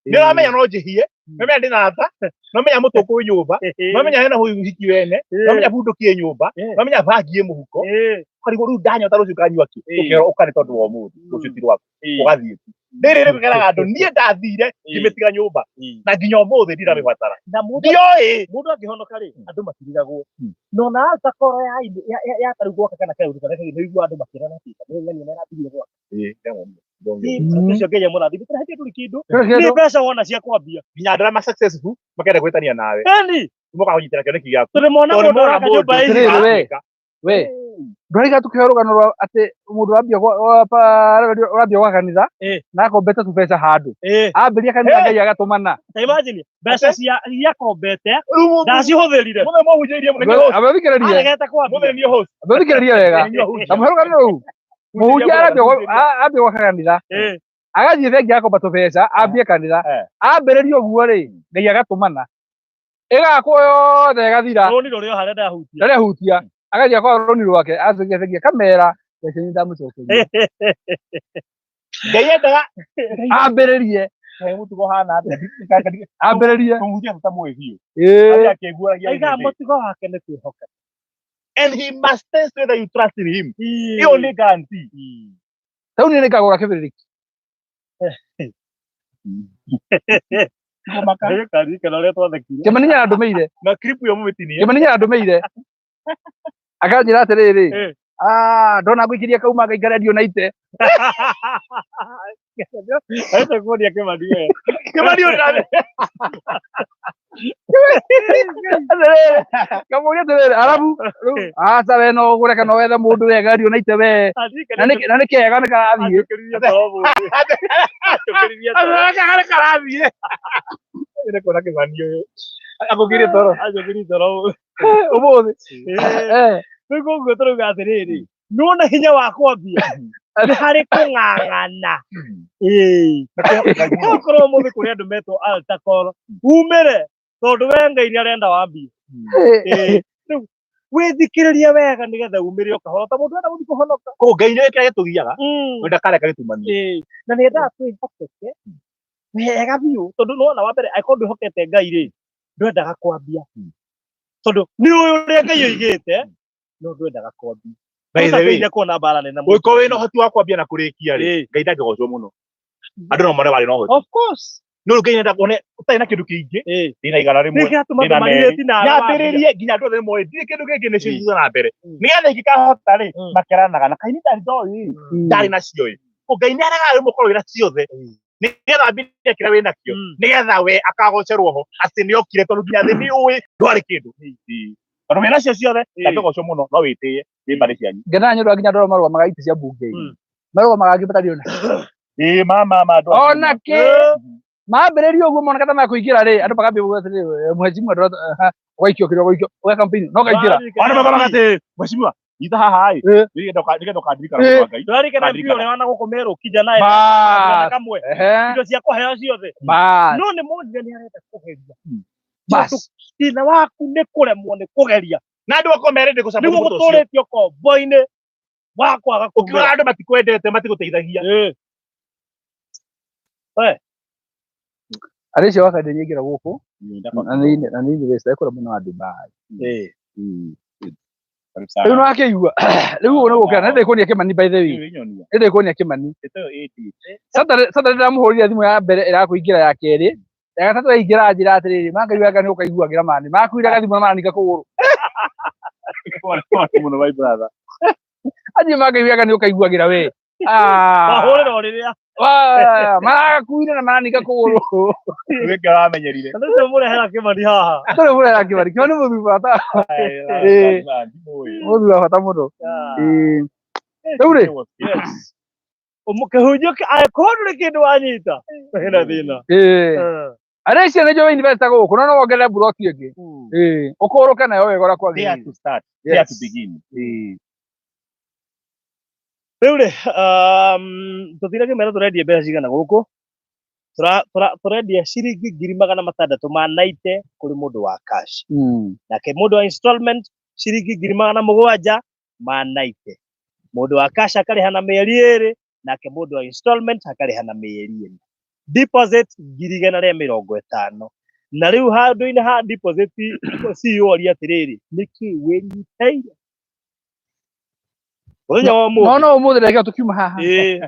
Nĩ ũramenya no njĩhie, nĩ ũramenya ndĩna tha, nĩ ũramenya mũtũkũ wĩ nyũmba, nĩ ũramenya hena ũhiki wene, nĩ ũramenya bunduki ĩ nyũmba, nĩ ũramenya bangi ĩ mũhuko, ũkarigwo rĩu ndanyota rũciũ nganyua kĩ, ũkerwo ũka nĩ tondũ wa ũmũthĩ, rũciũ ti rwaku, ũgathiĩ tu. Rĩrĩ rĩu keraga andũ niĩ ndathire ngĩmĩtiga nyũmba na nginya ũmũthĩ ndiramĩbatara. Na mũndũ Ndioĩ. Mũndũ angĩhonoka rĩ, andũ matirigagwo. No na altar call ya tarĩu gwaka kana kaũndũ karĩa kangĩ, nĩ ũiguaga andũ makĩrana atĩ nĩ ng'ania nĩ arambirie gwaka. Ũcio Ngai amũrathime, tũrĩ hatirĩ ndũrĩ kĩndũ. Nĩ mbeca wona cia kwambia. Nginya andũ arĩa ma successful makenda gwĩtania nawe. Ĩni. Mokaga kũnyitĩra kĩoneki gĩaku. Tondũ mona Tondũ mũndũ mona araka nyũmba mũndũ ĩhiga. Atĩrĩrĩ we. We. Ndwariga tukĩheo rũgano rwa atĩ mũndũ ũrambia gwa kanitha na akombete tũbeca handũ. Ambĩrĩria kanitha Ngai agatũmana. Ta imagine mbeca cia iria akombete ndacihũthĩrire. Mũthenya mũhunjĩirie mũthenya host. Amethikĩrĩrie. Aregete kwambia. Mũthenya nĩ host. Amethikĩrĩrie wega. Kamũhe rũgano rũu. Mũhunjia arambia gwaka kanitha. Agathiĩ bengi agakomba tũbeca ambie kanitha. Ambĩrĩria ũguo rĩ, Ngai agatũmana. Ĩgakwo yothe ĩgathira. Rũni rũrĩ o harĩa ndahutia. Ndarĩ ahutia. Agathiĩ akoya rũni rwake, acokia bengi akamera mbeca iria ndamũcokeria. Ngai endaga Ambĩrĩrie. Ngai mũtugo hana atĩa? Ambĩrĩrie. Kũhunjia tũtamũĩ biũ. Ĩĩ. Akĩguaragia Aigaga everything. mũtugo wake nĩ kwĩhoka. And he must test whether you trust in him. Ĩyo nĩ guarantee. Rĩu niĩ nĩngagũra kĩbĩrĩrĩki. Nĩkaririkana ũrĩa twathekire. Kĩmani nĩarandũmĩire. Na clip ĩyo mũmĩtinie. Kĩmani nĩarandũmĩire. Akanjĩra atĩrĩrĩ, ah, ndona ngũikĩria kauma ngaikara redio na ite. Acha kuonia Kĩmani we. Kĩmani ũndame. Atĩrĩrĩ, kamũria atĩrĩrĩ, arabu rĩu aca we no ũgũre kana wethe mũndũ wega redio na ite we. Na nĩ kega nĩ karathiĩ. Anjũkĩririe toro ũmũthĩ. Anjũkĩririe toro. Harĩ karathiĩ. Nĩ kuona Kĩmani ũyũ. Akũkĩrie toro. Anjũkĩririe toro ũmũthĩ. Ũmũthĩ. Rĩu koguo tũrauga atĩrĩrĩ, nĩwona hinya wa kwambia nĩ harĩ kũng'ang'ana. Okorwo ũmũthĩ kũrĩ andũ metwo altar call, umĩre tondũ we Ngai nĩ arenda wambie. Rĩu wĩthikĩrĩrie wega nĩgetha umĩre ũkahora ta mũndũ ũrenda gũthiĩ kũhonoka. Koguo Ngai nĩwe kĩrĩa gĩtũgiaga, we ndakareka gĩtumanie. Na nĩ endaga twĩhokeke wega biũ, tondũ nĩwona wa mbere angĩkorwo ndwĩhokete Ngai rĩ, ndwendaga kwambia. Tondũ nĩ ũĩ ũrĩa Ngai oigĩte, no ndwendaga kwambia. By the way, Ũtabĩrĩire kuona mbara nene mũno. ũngĩkorwo wĩna ũhoti wa kwambia na kũrĩkia rĩ, Ngai ndangĩgocwo mũno. Andũ no mone warĩ na ũhoti. Of course. No rĩu Ngai nĩendaga wone ũtarĩ na kĩndũ kĩingĩ, ndĩna igana rĩmwe, Nĩkĩo atũma ndĩna tũmanire merĩ. tina arĩa wambia. Nyambĩrĩrie nginya andũ othe nĩmoĩ ndirĩ kĩndũ gĩkĩ nĩcio thutha na mbere. Nĩgetha ingĩkahota rĩ, makeranaga na kaĩ niĩ ndarĩ ndoĩ, ndarĩ nacio ĩ. Ngai nĩaregaga rĩmwe ũkorwo wĩna ciothe, nĩgetha ambĩrĩrie kĩrĩa wĩnakĩo, nĩgetha we akagocerwo ho atĩ nĩokire tondũ nginya thĩ nĩũĩ ndwarĩ kĩndũ. Tondũ wĩna cio ciothe, ndangĩgocwo mũno, no wĩtĩe nĩ mbarĩ cianyu. Ngenaga nĩ ũndũ wa nginya andũ arĩa marũgamaga itĩ cia mbunge. Marũgamaga angĩ matarĩ ona. Ĩĩ ma ma andũ acio. Ona kĩ mambĩrĩria ũguo moneka ta mekũingĩra rĩ, andũ makambia kuuga atĩrĩrĩ, mheshimiwa ũgaikio kĩrĩa ũgaikio, ũga campaign no ũkaingĩra. Ona magaga atĩ mheshimiwa nyita haha ĩ, nĩgetha ũkandirikana mũndũ wa Ngai. Tũrarikana biũ ũrĩa wana gũkũ Meru kijana ĩ, Bas. kamwe. Indo cia kũheo ciothe. Bas. No nĩ monire nĩ arenda kũgeria. Bas. Thĩna waku nĩ kũremwo nĩ kũgeria. Na andũ akorwo merende gũ-support Nĩguo mũndũ ũcio. gũtũrĩtio kombo-inĩ wa kwaga Ũkiuga kumĩra. andũ matikwendete matigũteithagia. Arĩa acio wakandi nĩaingĩra gũkũ na nĩ investor ekũrĩa mwena wa Dubai. Rĩu nĩwakĩigua rĩu ũguo nĩguo gũkĩra na nĩndĩkuonia Kĩmani by the way. Nĩndĩkuonia Kĩmani. Saturday ndĩramũhũrire thimũ ya mbere ĩrakũingĩra ya kerĩ, ya gatatũ yaingĩra njĩra atĩrĩrĩ, ma Ngai wega nĩũkaiguagĩra mani. Makuire gathimũ na maraninga kũgũrũ. Mũno my brother. Anjĩ ma Ngai wega nĩũkaiguagĩra we. Wahũrĩra o rĩrĩa. Marakuire na maraninga kũgũrũ. Wĩke ũramenyerire. Na nĩcio mũrehera Kĩmani haha. Tũrĩ mũrehera Kĩmani. Kĩmani mũthuri wa bata. Mũthuri wa bata mũno. Rĩu rĩ. Yes. Kĩhunjio angĩkorwo ndũrĩ kĩndũ wanyita, hena thĩna. Arĩa icio nĩnjũĩ investor gũkũ, no no wongerere mburoti ĩngĩ. Ũkũrũke nayo wega ũrĩa kwagĩrĩire. Dare to start. Dare to begin. Rĩu rĩ, tũthire ngĩmera tũrendia mbeca cigana gũkũ? Tũrendia ciringi ngiri magana matandatũ ma naite kũrĩ mũndũ wa cash. Nake mũndũ wa installment ciringi ngiri magana mũgwanja ma naite. Mũndũ wa cash akarĩha na mĩeri 2, nake mũndũ wa installment akarĩha na mĩeri 4. Deposit 150,000. Na rĩu handũ-inĩ ha deposit CEO oria atĩrĩrĩ, nĩkĩ wĩnyitĩire? Mũthenya wa No ũmũthĩ. no ũmũthĩ ndagĩka tũkiuma haha. Ĩĩ,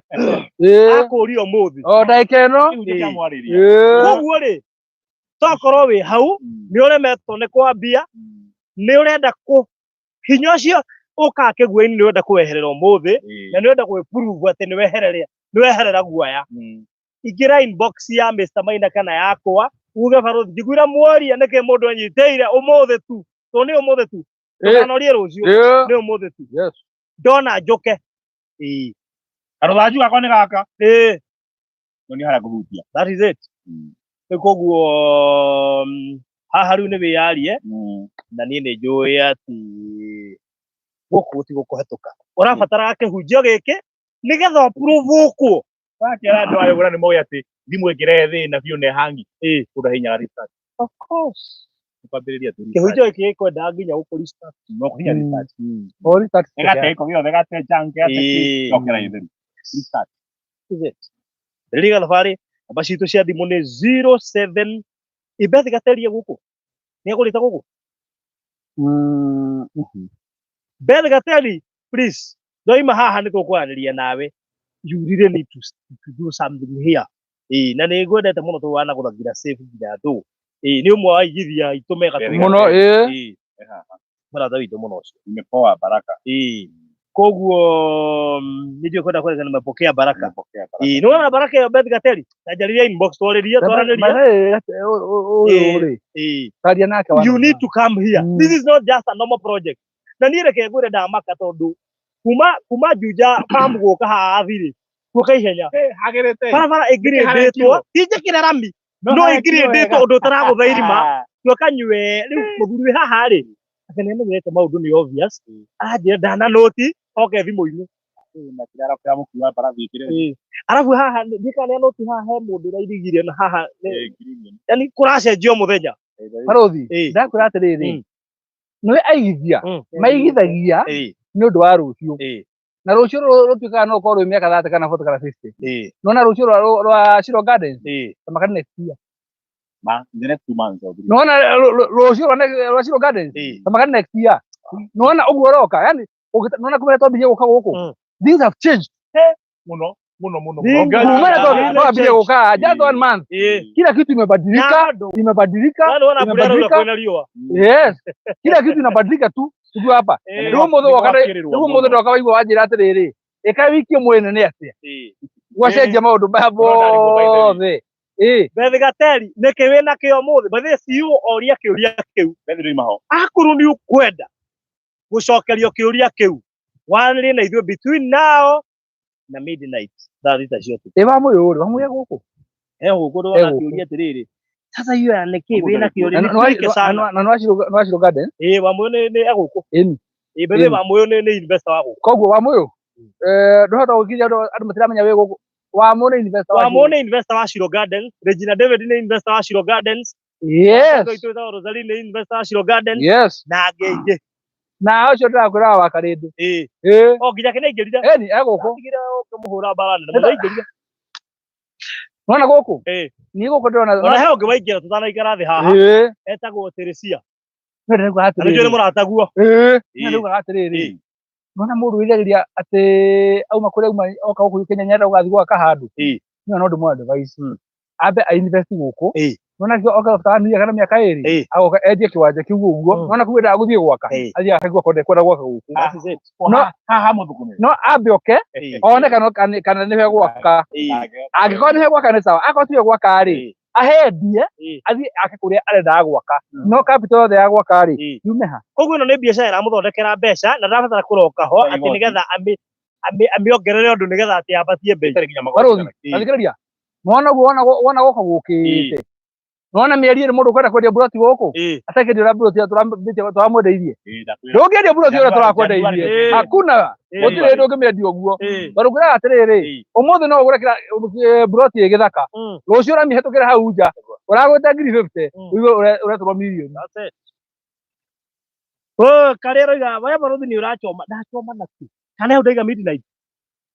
Ĩĩ. akũria ũmũthĩ. O ndagĩka ĩno. Kĩhunjio Ĩĩ. kĩamwarĩria. Ĩĩ. Koguo rĩ, tokorwo wĩ hau, nĩ ũremetwo nĩ kwambia, nĩ ũrenda kũ hinya ũcio ũkaga kĩguoinĩ nĩ ũrenda kũweherera ũmũthĩ, na nĩ ũrenda gwĩprove atĩ nĩ wehereria, nĩ weherera guoya. Ingĩra inbox ya Mr. Maina kana yakwa, uge barothi, njiguire mworia nĩkĩ mũndũ anyitĩire ũmũthĩ tu, tondũ nĩ ũmũthĩ tu, ndũkanorie rũciũ, Ĩĩ. nĩ ũmũthĩ tu. Yes. Ndona njũke. Ĩĩ. Karũthanju gakwa nĩ gaka. Ĩĩ. No nĩ harĩa kũhutia. That is it. Rĩu koguo haha rĩu nĩ wĩyarie, na niĩ nĩ njũĩ atĩ gũkũ gũtigũkũhetũka. Ũrabatara kĩhunjio gĩkĩ nĩgetha ũprove-ũkwo. Wakĩra andũ aya ũguo nĩ moĩ atĩ thimũ ĩngĩrehe thĩna biũ na ĩhangi, mũndũ ahihinyaga restart. Of course. Kwambĩrĩria tu restart. Kĩhunjio gĩkĩ gĩkwendaga nginya gũkũ restart. No kũhihinya restart. O restart. Ĩgate gĩko gĩothe, gate junk, gate kĩ, Ĩĩ. yokera ĩtheru. Restart. Is it? Rĩrĩa thabarĩ namba citũ cia thimũ nĩ 07 Ibethi gaterie gũkũ. Nĩ agũrĩte gũkũ? Beth Gateri, please, ndoima haha nĩ tũkwaranĩria nawe. You really need to do something here. Ĩĩ, na nĩ ngwendete mũno tondũ wanagũthagira safe nginya ndũ. Ĩĩ, nĩ ũmwe wa aigithia aitũ mega Beth tũrĩ. Mũno ĩĩ. Ĩĩ, mũrata witũ mũno ũcio. Nimepoa baraka. Ĩĩ. Koguo nĩ ndiũĩ kwenda kwereza nimepokea baraka. Nimepokea baraka. Ĩĩ, nĩ wona baraka ĩyo Beth Gateri? Ta njarĩria inbox twarĩrie, twaranĩrie. Ũyũ rĩ. Ĩĩ. Taria nake You need to come here. This is not just a normal project. Na niĩ reke ngwĩre ndamaka tondũ kuma Juja farm gũka haha thirĩ gũka ihenya Hagĩrĩte. barabara ĩngirĩndĩtwo ti njĩkĩre rami no ĩngirĩndĩtwo ũndũ ũtaragũtha irima tuoka nyue rĩu mũthuri wĩ haha rĩ anga nĩ amenyerete maũndũ nĩ obvious aranjĩra ndana noti oke thimũ-inĩ. Arabu haha ndiĩ kana nĩ noti haha he mũndũ ũrairigire na haha yani kũracenjio mũthenya. Barothi. Ĩĩ. Ndakwĩra atĩrĩrĩ. Nĩ aigithia. Maigithagia nĩ ũndũ wa rũciũ. Na rũciũ rũtuĩkaga no rũkorwo rwĩ mĩaka 30 kana 40 kana 50. Nona rũciũ rwa Shiro Gardens tamaka next year. Ma, in the next 2 months or 3. Nona rũciũ rwa Shiro Gardens tamaka next year. Nona ũguo ũroka yani nona kumenya twambirie gũka gũkũ. Things have changed. Mũno mũno mũno. Kumenya twambirie gũka just 1 month. Kila kitu imebadilika, imebadilika, imebadilika. Yes. Kila kitu inabadilika tu tukiwa hapa. Rĩu ũmũthĩ woka rĩu ũmũthĩ ndoka waigua wanjĩra atĩrĩrĩ, ĩka wiki ĩmwe nene atĩa? Gwacenjia maũndũ maya mothe. Ĩĩ. Beth Gateri, nĩkĩ wĩna kĩo ũmũthĩ? By the way, CEO oria kĩũria kĩu. Beth ndũima ho. Akorwo nĩ ũkwenda gũcokerio kĩũria kĩu, warĩrie na ithuĩ between now na midnight thaa thita cia ũtukũ. Ĩ wamũyũ rĩ, wamũyũ gũkũ? He gũkũ ndona kĩũria atĩrĩrĩ, sasa hiyo ya nĩkĩ wĩna kĩũria nĩ tricky sana. Na nĩ wa Shiro Gardens? Ĩĩ, wamũyũ nĩ egũkũ. Ĩni. Ĩĩ, by the way, wamũyũ nĩ investor wa gũkũ. Koguo wamũyũ, ndũhota gũkinya andũ matiramenya wĩ gũkũ. Wamũyũ nĩ investor wa Wamũyũ nĩ investor wa Shiro Gardens. Regina David nĩ investor wa Shiro Gardens. Yes. Rosaline nĩ investor wa Shiro Gardens. Yes. Na angĩ aingĩ. Na ũcio ndĩrakwĩra wa Karĩndũ. Ĩĩ. Ĩĩ. O nginya kĩ nĩaingĩrire. Ĩni, egũkũ. Atigire ũkĩmũhũra mbara nene mũno aingĩrire. Nona gũkũ? Ĩĩ. Niĩ gũkũ ndĩrona. Ona he ũngĩ waingĩra tũtanaikara thĩ haha. Ĩĩ. Etagwo Teresia. No ndĩrauga atĩrĩrĩ. Na nĩnjũĩ nĩ mũrataguo. Ĩĩ. No ndĩrauga atĩrĩrĩ. Nona mũndũ wĩriragĩria atĩ auma kũrĩa auma oka gũkũ Kenya nĩarenda gũgathiĩ gwaka handũ. Ĩĩ. Niĩ no ndĩmũ advise. Ambe a invest gũkũ. Ĩĩ. Nona kĩo oka after 1 year kana mĩaka 2. Ĩĩ. Agoka endie kĩwanja kĩu ũguo. Nona kũu endaga gũthiĩ gwaka. Athiĩ ake gwaka ndekwenda gwaka gũkũ. That is it. No haha mũthũkũme. No ambe oke one kana nĩwe gwaka. Angĩkorwo nĩwe gwaka nĩ sawa. Akorwo tiwe gwaka rĩ, ahendie athiĩ ake kũrĩa arendaga gwaka. No capital yothe ya gwaka rĩ, yume ha. Koguo ĩno nĩ biacara ĩramũthondekera mbeca na ndarabatara kũroka ho atĩ nĩgetha amĩongerere ũndũ nĩgetha atĩ ambatie bei. Barothi, tathikĩrĩria. Nĩwona ũguo wona gũka gũkĩte. Nĩwona mĩeri ĩrĩ mũndũ ũkwenda kwendia buroti gũkũ? Atakĩendia ũrĩa buroti tũramwendeirie. Ndũngĩendia buroti ũrĩa tũrakwendeirie. Hakuna. Gũtirĩ hĩndĩ ũngĩmĩendia ũguo. Tondũ ngwĩraga atĩrĩrĩ, ũmũthĩ no ũgũre buroti ĩ gĩthaka. Rũciũ ũramĩhetũkĩra hau nja, ũragũrĩte ngiri 50, ũigue ũretũrwo mirioni. Karĩa aroiga we barothi nĩ ũrachoma, ndachoma nakĩ? Kana hau ndaiga midnight,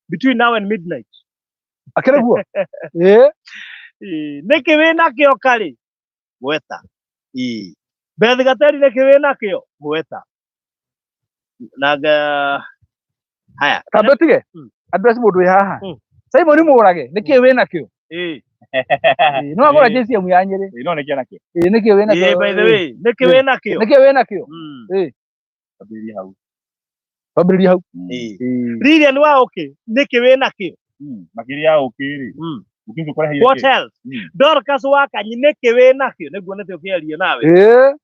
between now and midnight. Akĩrĩ guo. Ĩĩ. Ĩĩ, nĩkĩ wĩ nakĩo karĩ gweta. Ĩĩ. Beth Gateri, nĩkĩ wĩ nakĩo gweta na haya. Tambe ũtige. Address mũndũ wĩ haha. Simon Mũrage, nĩkĩ wĩ nakĩo? Ĩĩ. Ĩĩ, no agũra JCM ya Nyĩrĩ. Ĩĩ, no nĩkĩ nakĩo? Ĩĩ, nĩkĩ wĩ nakĩo? Ĩĩ, by the way, nĩkĩ wĩ nakĩo? Nĩkĩ wĩ nakĩo? Ĩĩ. Ambĩrĩria hau. Twambĩrĩria hau. Ĩĩ. Ĩĩ. Lilian wa ũkĩ, nĩkĩ wĩ nakĩo? Makĩria ya ũkĩ rĩ. Ũkĩ ũcio ũkũreheire What kĩ? else? Dorcas wa Kanyi, nĩkĩ wĩ nakĩo? Nĩguo nĩkĩo kĩario nawe. Ĩĩ.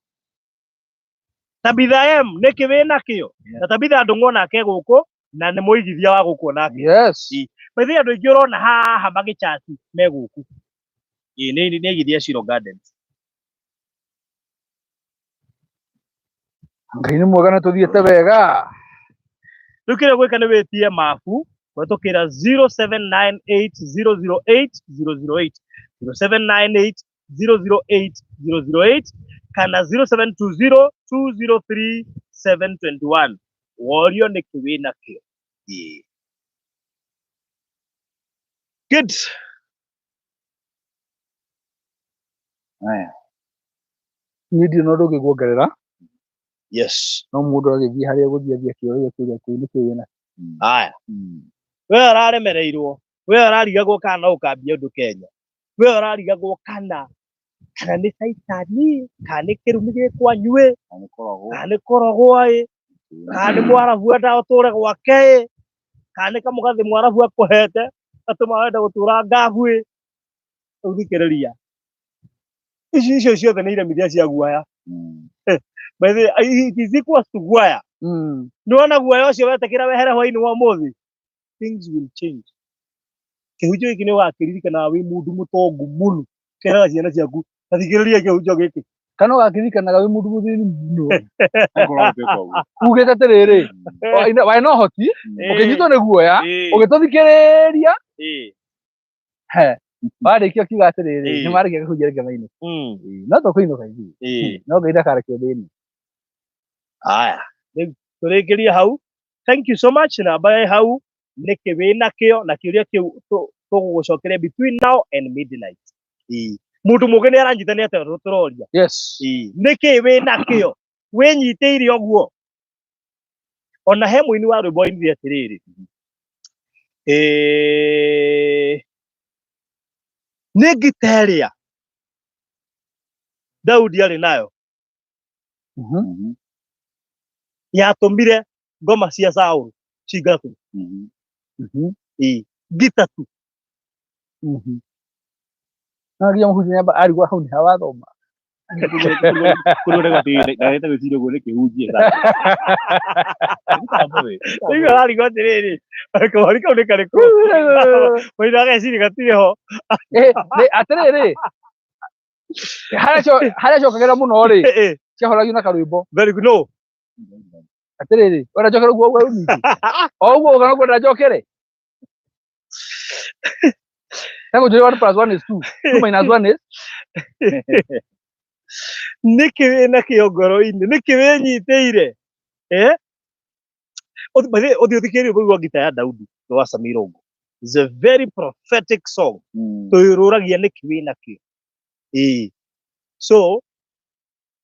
Tabitha M, nĩkĩ wĩ nakĩo? Na Tabitha Ndũng'ũ nake gũkũ na nĩ mũigithia wa gũkũ nake. Yes. Ĩĩ. By the way, andũ aingĩ ũrona haha magĩchati me gũkũ. Ĩĩ, nĩ aigithia Shiro Gardens. Ngai nĩ mwega na tũthiĩte wega. Rĩu kĩrĩa ũgwĩka nĩ wĩtie mabu kũhetũkĩra 0798008008, 0798008008 kana 0720203721, worio nĩkĩ wĩ nakĩo. Ĩĩ. Good. Haya. Niĩ ndirĩ na ũndũ ũngĩ nguongerera. Yes. No mũndũ agĩthiĩ harĩa gũthiĩ athiĩ akĩũria kĩũria kĩu, nĩkĩ wĩna? Haya. We ũraremereirwo, we ũrarigagwo kana no ũkambia ũndũ Kenya, we ũrarigagwo kana nĩ caitani, kana nĩ kĩrumi gĩ kwanyu ĩ, Na nĩ kũrogwo. kana nĩ kũrogwo ĩ, kana nĩ mwarabu endaga ũtũre gwake ĩ, kana nĩ kamũgathĩ mwarabu akũhete atũma wenda gũtũra ngabu ĩ. Rĩu thikĩrĩria, ici icio ciothe nĩ iremithia cia guoya. By the way, it is equals to guoya. Nĩwona guoya ũcio wetĩkĩra wehere hwainĩ wa ũmũthĩ, things will change. Kĩhunjio gĩkĩ nĩ ũgakĩririkana wĩ mũndũ mũtongu mũno, keraga ciana ciaku, ta thikĩrĩria kĩhunjio gĩkĩ. Kana ũgakĩririkanaga wĩ mũndũ mũthĩni mũno. Angĩkorwo gũtuĩka ũguo. Ugĩte atĩrĩrĩ, warĩ na ũhoti, ũkĩnyitwo nĩ guoya, ũgĩtũthikĩrĩria, he warĩkia ũkiuga atĩrĩrĩ, nĩ marĩkia kũhunjia rĩngĩ mainũke. No tũkũinũka ithuĩ. No Ngai ndakareke ũthĩni. Haya, rĩu tũrĩkĩrie hau. Thank you so much. Namba ĩ hau, nĩkĩ wĩ nakĩo, na kĩũria kĩu tũgũgũcokeria between now and midnight. Ĩĩ. Mũndũ mũgĩ nĩ aranyita nĩ atĩa tũroria. Yes. Ĩĩ. Nĩkĩ wĩ nakĩo? Wĩnyitĩire ũguo. Ona he mũini wa rwĩmbo oinire atĩrĩrĩ, ĩĩ, nĩ ngita ĩrĩa Daudi arĩ nayo yatũmire ngoma cia Saũlũ cingatwo. Ĩĩ, ngita tu. No nginya mũhunjia nĩamba arigwo hau nĩ ha wathoma. Kũrĩ ũrĩa ndagĩte gwĩciria ũguo nĩ kĩhunjie. Rĩu ararigwo atĩrĩrĩ, kamori kau nĩ karĩkũ? Mũini ageciria gatirĩ ho. Eh, atĩrĩrĩ, harĩa cokagĩra mũno rĩ, ciahoragio na karwĩmbo. Very good. No. Atĩrĩrĩ, wenda njokere ũguo ũguo nyingĩ. O ũguo ũguo noguo njokere. Tangu njũĩ 1 plus 1 is 2. 2 minus 1 is Nĩkĩ wĩ nakĩo ngoro-inĩ? Nĩkĩ wĩnyitĩire? Eh? By the way, ũthiĩ ũthikĩrĩrie rwĩmbo rwa ngita ya Daudi rwa Samirongo. It's a very prophetic song. Tũrũragia nĩkĩ wĩ nakĩo. Ĩĩ. So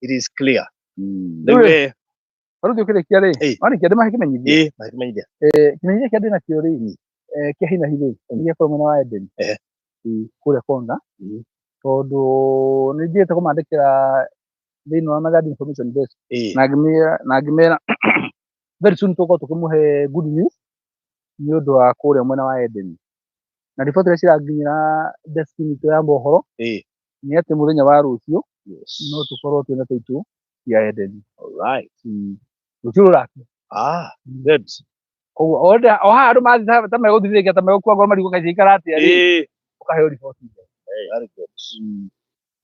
it is clear. Rĩu we, Rĩu ũkĩrĩkia rĩ, warĩkia ndĩmahe kĩmenyithia. Ĩĩ, mahe kĩmenyithia. Kĩmenyithia kĩrĩa ndĩnakĩo rĩ, kĩa hi na hi rĩ, nĩ gĩakorwo mwena wa Eden. Ĩĩ, kũrĩa Konda. Tondũ nĩ njĩte kũmandĩkĩra thĩinĩ wa Magadi Information Desk. Na ngĩmera very soon tũgũkorwo tũkĩmũhe good news nĩ ũndũ wa kũrĩa mwena wa Eden. Na riboti iria ciranginyĩra desk itũ ya mohoro nĩ atĩ mũthenya wa rũciũ no tũkorwo twĩna title ya Eden. All right. Rũciũ rũraka. Ah, good. Koguo o haha andũ mathiĩ ta megũthirĩrĩkia ta megũkua ngoro marigwo kaĩ ciaikara atĩa rĩ, ũkaheo riboti. Very good.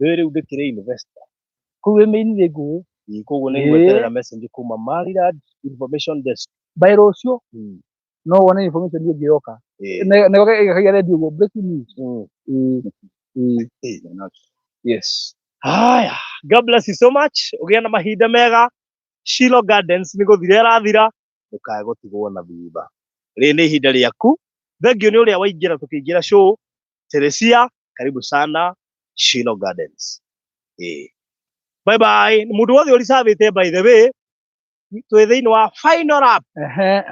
Rĩu rĩu ndĩkĩrĩ investor. Kũu wĩ main rĩ ngũĩ. Ĩĩ, koguo nĩ ngweterera message kuma Maryland Information Desk. By rũciũ no wone information ĩngĩ yoka. Na ĩgakagia redio ũguo breaking news. Ĩĩ. Ĩĩ. Yes. Haya, God bless you so much. Ũgĩe na mahinda mega. Shilo Gardens nĩ gũthira ĩrathira, ndũkae gũtigwo na thutha. Rĩrĩ nĩ ihinda rĩaku. Thengiũ nĩ ũrĩa waingĩra tũkĩingĩra show. Teresia, karibu sana Shilo Gardens. Ĩĩ. Bye bye. Mũndũ wothe ũricabĩte by the way, twĩ thĩinĩ wa final lap. Ehe.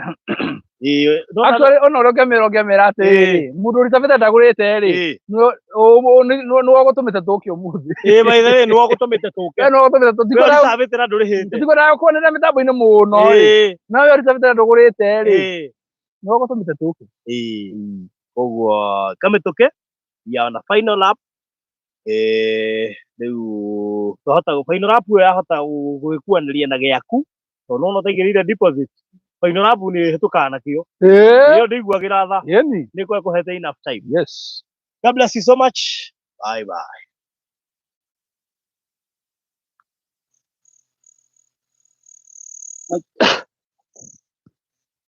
Ĩĩ, ndona- Actually, ona ũrĩa ũngĩamĩra ũngĩamĩra atĩrĩrĩ, mũndũ ũricabĩte ndagũrĩte rĩ, Ĩĩ. nĩwe ũgũtũmĩte tũke ũmũthĩ. Ĩĩ, by the way, nĩwe ũgũtũmĩte tũke. We nĩwe ũgũtũmĩte We ũricabĩte na ndũrĩhĩte. tũtikwendaga kuonera mĩtambo-inĩ mũno rĩ, Ĩĩ, no we ũricabĩte na ndũgũrĩte rĩ, ĩĩ. nĩwe ũgũtũmĩte tũke. Ĩĩ. Koguo kamĩtũke we are on a final lap. Rĩu twahota final lap ĩyo yahota gũgĩkuanĩria na gĩaku tondũ nĩwona ũtaigĩrĩire deposit. Final lap nĩ ĩhĩtũkaga nakĩo. Ĩĩ. Ĩyo ndĩiguagĩra tha. Ĩni. Nĩ ĩkũhete enough time. Yes. God bless you so much. Bye bye.